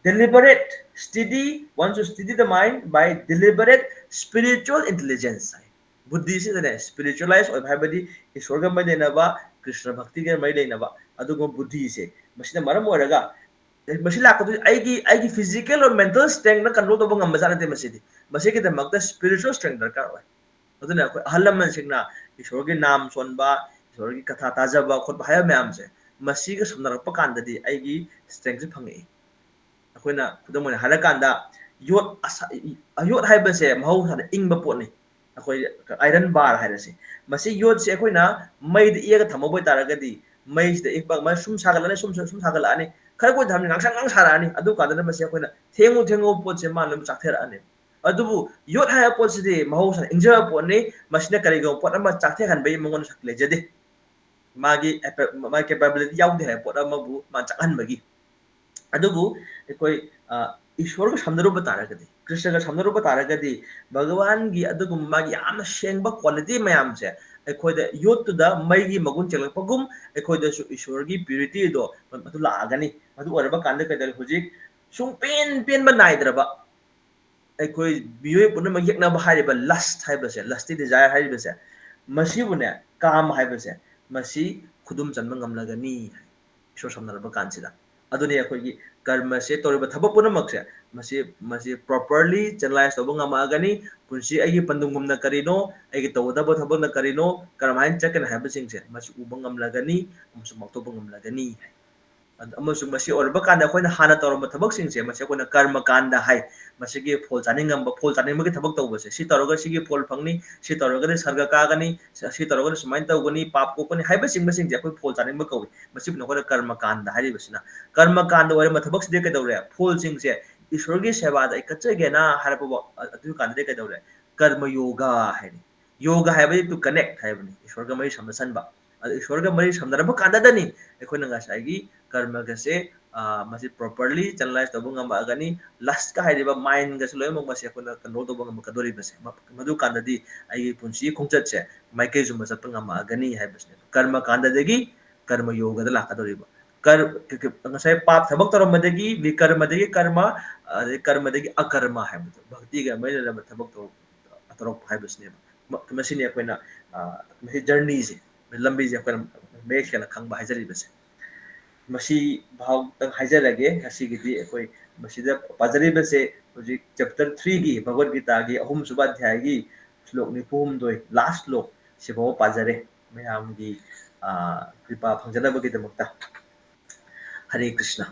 deliberate study, one should study the mind by deliberate spiritual intelligence high. ꯕꯨꯙꯤꯁꯤꯗꯅꯦ, spiritualize ꯑꯣꯏꯕ ꯍꯥꯏꯕꯗꯤ ꯏꯁꯣꯔꯒ ꯃꯔꯤ ꯂꯩꯅꯕ, ꯀ꯭ꯔꯤꯁꯅ ꯚꯛꯇꯤꯒ ꯃꯔꯤ ꯂꯩꯅꯕ ꯑꯗꯨꯒꯨꯝꯕ ꯕꯨꯙꯤꯁꯦ, ꯃꯁꯤꯅ ꯃꯔꯝ ꯑꯣꯏꯔꯒ, ꯑꯦ, ꯃꯁꯤ ꯂꯥꯛꯄꯗꯨ ꯑꯩꯒꯤ, ꯑꯩꯒꯤ physical or mental strengthꯅ control ꯇꯧꯕ ꯉꯝꯕ ꯖꯥꯠ ꯅꯠꯇꯦ ꯃꯁꯤꯗꯤ꯫ ꯃꯁꯤꯒꯤꯗꯃꯛꯇ spiritual strength ꯗꯔꯀꯥꯔ ꯑꯣꯏ꯫ ꯑꯗꯨꯅ ꯑꯩꯈꯣꯏ ꯑꯍꯜ ꯂꯃꯟꯁꯤꯡꯅ ꯏꯁꯣꯔꯒꯤ ꯅꯥꯝ ꯁꯣꯟꯕ, ꯏꯁꯣꯔꯒꯤ ꯀꯊꯥ ꯇꯥꯖꯕ ꯈꯣꯠꯄ ꯍꯥꯏꯕ ꯃꯌꯥꯝꯁꯦ, ꯃꯁꯤꯒ ꯁꯝꯅꯔꯛꯄ ꯀꯥꯟꯗꯗꯤ ꯑꯩꯒꯤ strengthꯁꯦ ꯐꯪꯉꯛꯏ꯫ ꯑꯩꯈꯣꯏꯅ ꯈꯨꯗꯝ ꯑꯣꯏꯅ ꯍꯥꯏꯔꯀꯥꯟꯗ, ꯌꯣꯠ ꯑꯁꯥ-, ꯌꯣꯠ ꯍꯥꯏꯕꯁꯦ ꯃꯍꯧꯁꯥꯅ ꯏꯪꯕ ꯄꯣꯠꯅꯤ꯫ ꯑꯩꯈꯣꯏ iron bar ꯍꯥꯏꯔꯁꯦ, ꯃꯁꯤ ꯌꯣꯠꯁꯦ ꯑꯩꯈꯣꯏꯅ ꯃꯩꯗ ꯏꯔꯒ ꯊꯝꯍꯧꯕ ꯑꯣꯏꯇꯥꯔꯒꯗꯤ, ꯃꯩꯁꯤꯗ ꯏꯪꯕ, ꯃꯩ ꯁꯨꯝ ꯁꯥꯒꯠꯂꯛꯑꯅꯤ, ꯁꯨꯝ, ꯁꯨꯝ, ꯁꯨꯝ ꯁꯥꯒꯠꯂꯛꯑꯅꯤ, ꯈꯔ ꯀꯨꯏꯅ ꯊꯝꯃꯅꯤ, ꯉꯥꯡꯁꯪ ꯉꯥꯡ ꯁꯥꯔꯛꯑꯅꯤ꯫ ꯑꯗꯨ ꯀꯥꯟꯗꯨꯗ ꯃꯁꯤ ꯑꯩꯈꯣꯏꯅ ꯊꯦꯡꯉꯨ ꯊꯦꯡꯉꯨ ꯄꯣꯠꯁꯦ ꯃꯥꯅ ꯑꯗꯨꯝ ꯆꯥꯛꯊꯔꯛꯑꯅꯤ꯫ ꯑꯗꯨꯕꯨ ꯌꯣꯠ ꯍꯥꯏꯕ ꯄꯣꯠꯁꯤꯗꯤ ꯃꯍꯧꯁꯥꯅ ꯏꯪꯖꯕ ꯄꯣꯠꯅꯤ, ꯃꯁꯤꯅ ꯀꯔꯤꯒꯨꯝꯕ ꯄꯣꯠ ꯑꯃ ꯆꯥꯛꯊꯍꯟꯕꯒꯤ ꯃꯉꯣꯟꯗ ꯁꯛꯇꯤ ꯂꯩꯖꯗꯦ꯫ ꯃꯥꯒꯤ ꯑꯦꯄ-, ꯃꯥꯒꯤ capability ꯌꯥꯎꯗꯦ ꯍꯥꯏꯕ ꯄꯣꯠ ꯑꯃꯕꯨ ꯃꯥ ꯆꯥꯛꯍꯟꯕꯒꯤ꯫ ꯑꯗꯨꯕꯨ ꯑꯩꯈꯣꯏ, ꯑ, ꯏꯁꯣꯔꯒ ꯁꯝꯅꯔꯨꯕ ꯇꯥꯔꯒꯗꯤ, ꯀ꯭ꯔꯤꯁꯅꯒ ꯁꯝꯅꯔꯨꯕ ꯇꯥꯔꯒꯗꯤ, ꯚꯒꯋꯥꯟꯒꯤ ꯑꯗꯨꯒꯨꯝꯕ ꯃꯥꯒꯤ ꯌꯥꯝꯅ ꯁꯦꯡꯕ quality ꯃꯌꯥꯝꯁꯦ ꯑꯩꯈꯣꯏꯗ ꯌꯣꯠꯇꯨꯗ ꯃꯩꯒꯤ ꯃꯒꯨꯟ ꯆꯦꯜꯂꯛꯄꯒꯨꯝ ꯑꯩꯈꯣꯏꯗꯁꯨ ꯏꯁꯣꯔꯒꯤ purity ꯗꯣ ꯃꯗꯨ ꯂꯥꯛꯑꯒꯅꯤ꯫ ꯃꯗꯨ ꯑꯣꯏꯔꯕ ꯀꯥꯟꯗ ꯀꯩꯗꯧꯔꯦ? ꯍꯧꯖꯤꯛ ꯁꯨꯡꯄꯦꯟ ꯄꯦꯟꯕ ꯅꯥꯏꯗ꯭ꯔꯕ ꯑꯩꯈꯣꯏ ꯃꯤꯑꯣꯏ ꯄꯨꯝꯅꯃꯛ ꯌꯦꯛꯅꯕ ꯍꯥꯏꯔꯤꯕ lust ꯍꯥꯏꯕꯁꯦ, lusty desire ꯍꯥꯏꯔꯤꯕꯁꯦ, ꯃꯁꯤꯕꯨꯅꯦ, ꯀꯥꯝ ꯍꯥꯏꯕꯁꯦ, ꯃꯁꯤ ꯈꯨꯗꯨꯝ ꯆꯟꯕ ꯉꯝꯂꯒꯅꯤ ꯍꯥꯏ, ꯏꯁꯣꯔ ꯁꯝꯅꯔꯕ ꯀꯥꯟꯁꯤꯗ꯫ ꯑꯗꯨꯅꯤ ꯑꯩꯈꯣꯏꯒꯤ ꯀꯔꯃꯁꯦ, ꯇꯧꯔꯤꯕ ꯊꯕꯛ ꯄꯨꯝꯅꯃꯛꯁꯦ, ꯃꯁꯤ, ꯃꯁꯤ properly channelize ꯇꯧꯕ ꯉꯝꯃꯛꯑꯒꯅꯤ꯫ ꯄꯨꯟꯁꯤ ꯑꯩꯒꯤ ꯄꯟꯊꯨꯡꯐꯝꯅ ꯀꯔꯤꯅꯣ, ꯑꯩꯒꯤ ꯇꯧꯒꯗꯕ ꯊꯕꯛꯅ ꯀꯔꯤꯅꯣ, ꯀꯔꯝꯍꯥꯏꯅ ꯆꯠꯀꯅꯤ ꯍꯥꯏꯕꯁꯤꯡꯁꯦ ꯃꯁꯤ ꯎꯕ ꯉꯝꯂꯒꯅꯤ ꯑꯃꯁꯨꯡ ꯃꯥꯡꯊꯣꯛꯄ ꯉꯝꯂꯒꯅꯤ ꯍꯥꯏ꯫ ꯑꯗ-, ꯑꯃꯁꯨꯡ ꯃꯁꯤ ꯑꯣꯏꯔꯕ ꯀꯥꯟꯗ ꯑꯩꯈꯣꯏꯅ ꯍꯥꯟꯅ ꯇꯧꯔꯝꯕ ꯊꯕꯛꯁꯤꯡꯁꯦ, ꯃꯁꯤ ꯑꯩꯈꯣꯏꯅ ꯀꯔꯃ ꯀꯥꯟꯗ ꯍꯥꯏ꯫ ꯃꯁꯤꯒꯤ ꯐꯣꯜ ꯆꯥꯅꯤꯡꯉꯝꯕ, ꯐꯣꯜ ꯆꯥꯅꯤꯡꯕꯒꯤ ꯊꯕꯛ ꯇꯧꯕꯁꯦ, ꯁꯤ ꯇꯧꯔꯒ ꯁꯤꯒꯤ ꯐꯣꯜ ꯐꯪꯅꯤ, ꯁꯤ ꯇꯧꯔꯒꯗꯤ ꯁꯔꯒ ꯀꯥꯒꯅꯤ, ꯁ-, ꯁꯤ ꯇꯧꯔꯒꯗꯤ ꯁꯨꯃꯥꯏꯅ ꯇꯧꯒꯅꯤ, ꯄꯥꯞ ꯀꯣꯛꯀꯅꯤ ꯍꯥꯏꯕꯁꯤꯡꯕꯁꯤꯡꯁꯦ ꯑꯩꯈꯣꯏ ꯐꯣꯜ ꯆꯥꯅꯤꯡꯕ ꯀꯧꯏ꯫ ꯃꯁꯤꯕꯨꯅ ꯑꯩꯈꯣꯏꯅ ꯀꯔꯃ ꯀꯥꯟꯗ ꯍꯥꯏꯔꯤꯕꯁꯤꯅ꯫ ꯀꯔꯃ ꯀꯥꯟꯗ ꯑꯣꯏꯔꯝꯕ ꯊꯕꯛꯁꯤꯗꯤ ꯀꯩꯗꯧꯔꯦ? ꯐꯣꯜꯁꯤꯡꯁꯦ ꯏꯁꯣꯔꯒꯤ ꯁꯦꯕꯥꯗ ꯑꯩ ꯀꯠꯆꯒꯦꯅ ꯍꯥꯏꯔꯛꯄ ꯋꯥ-, ꯑ-, ꯑꯗꯨ ꯀꯥꯟꯗꯗꯤ ꯀꯩꯗꯧꯔꯦ? ꯀꯔꯃ ꯌꯣꯒ ꯍꯥꯏꯔꯦ꯫ ꯌꯣꯒ ꯍꯥꯏꯕꯗꯤ to connect ꯍꯥꯏꯕꯅꯤ, ꯏꯁꯣꯔꯒ ꯃꯔꯤ ꯁꯝꯅꯁꯟꯕ꯫ ꯑꯗꯣ ꯏꯁꯣꯔꯒ ꯃꯔꯤ ꯁꯝꯅꯔꯕ ꯀꯥꯟꯗꯗꯅꯤ ꯑꯩꯈꯣꯏꯅ ꯉꯁꯥꯏꯒꯤ ꯀꯔꯃꯒꯁꯦ, ꯃꯁꯤ properly channelize ꯇꯧꯕ ꯉꯝꯃꯛꯑꯒꯅꯤ꯫ Lustꯀ ꯍꯥꯏꯔꯤꯕ mindꯒꯁꯨ ꯂꯣꯏꯅꯃꯛ ꯃꯁꯤ ꯑꯩꯈꯣꯏꯅ control ꯇꯧꯕ ꯉꯝꯃꯛꯀꯗꯧꯔꯤꯕꯁꯦ꯫ ꯃꯗꯨꯀꯥꯟꯗꯗꯤ ꯑꯩꯒꯤ ꯄꯨꯟꯁꯤꯒꯤ ꯈꯣꯡꯆꯠꯁꯦ ꯃꯥꯏꯀꯩ ꯆꯨꯝꯕ ꯆꯠꯄ ꯉꯝꯃꯛꯑꯒꯅꯤ ꯍꯥꯏꯕꯁꯤꯅꯦ꯫ ꯀꯔꯃ ꯀꯥꯟꯗꯗꯒꯤ ꯀꯔꯃ ꯌꯣꯒꯗ ꯂꯥꯛꯀꯗꯧꯔꯤꯕ꯫ ꯀꯔ-, ꯀ-, ꯀ-, ꯉꯁꯥꯏ ꯄꯥꯞ ꯊꯕꯛ ꯇꯧꯔꯝꯕꯗꯒꯤ ꯕꯤꯀꯔꯃꯗꯒꯤ ꯀꯔꯃ, ꯑꯗꯩ ꯀꯔꯃꯗꯒꯤ ꯑꯀꯔꯃ ꯍꯥꯏꯕꯗꯣ, ꯚꯛꯇꯤꯒ ꯃꯔꯤ ꯂꯩꯅꯕ ꯊꯕꯛ ꯇꯧ-, ꯇꯧꯔꯛꯄ ꯍꯥꯏꯕꯁꯤꯅꯦꯕ꯫ ꯃ-, ꯃꯁꯤꯅꯤ ꯑꯩꯈꯣꯏꯅ, ꯑ, ꯃꯁꯤ journeyꯁꯦ, ꯂꯝꯕꯤꯁꯦ ꯑꯩꯈꯣꯏꯅ ꯃꯌꯦꯛ ꯁꯦꯡꯅ ꯈꯪꯕ ꯍꯥꯏꯖꯔꯤꯕꯁꯦ꯫ ꯃꯁꯤ ꯐꯥꯎꯗꯪ ꯍꯥꯏꯖꯔꯒꯦ ꯉꯁꯤꯒꯤꯗꯤ꯫ ꯑꯩꯈꯣꯏ ꯃꯁꯤꯗ ꯄꯥꯖꯔꯤꯕꯁꯦ ꯍꯧꯖꯤꯛ chapter threeꯒꯤ, ꯚꯒꯋꯠ ꯒꯤꯇꯥꯒꯤ ꯑꯍꯨꯝꯁꯨꯕ ꯑꯙ꯭ꯌꯥꯏꯒꯤ ꯁ꯭ꯂꯣꯛ ꯅꯤꯐꯨ ꯍꯨꯝꯗꯣꯏ, last ꯁ꯭ꯂꯣꯛ, ꯁꯤꯐꯥꯎꯕ ꯄꯥꯖꯔꯦ꯫ ꯃꯌꯥꯝꯒꯤ, ꯑ, ꯀ꯭ꯔꯤꯄꯥ ꯐꯪꯖꯅꯕꯒꯤꯗꯃꯛꯇ꯫ ꯍꯔꯦ ꯀ꯭ꯔꯤꯁꯅ꯫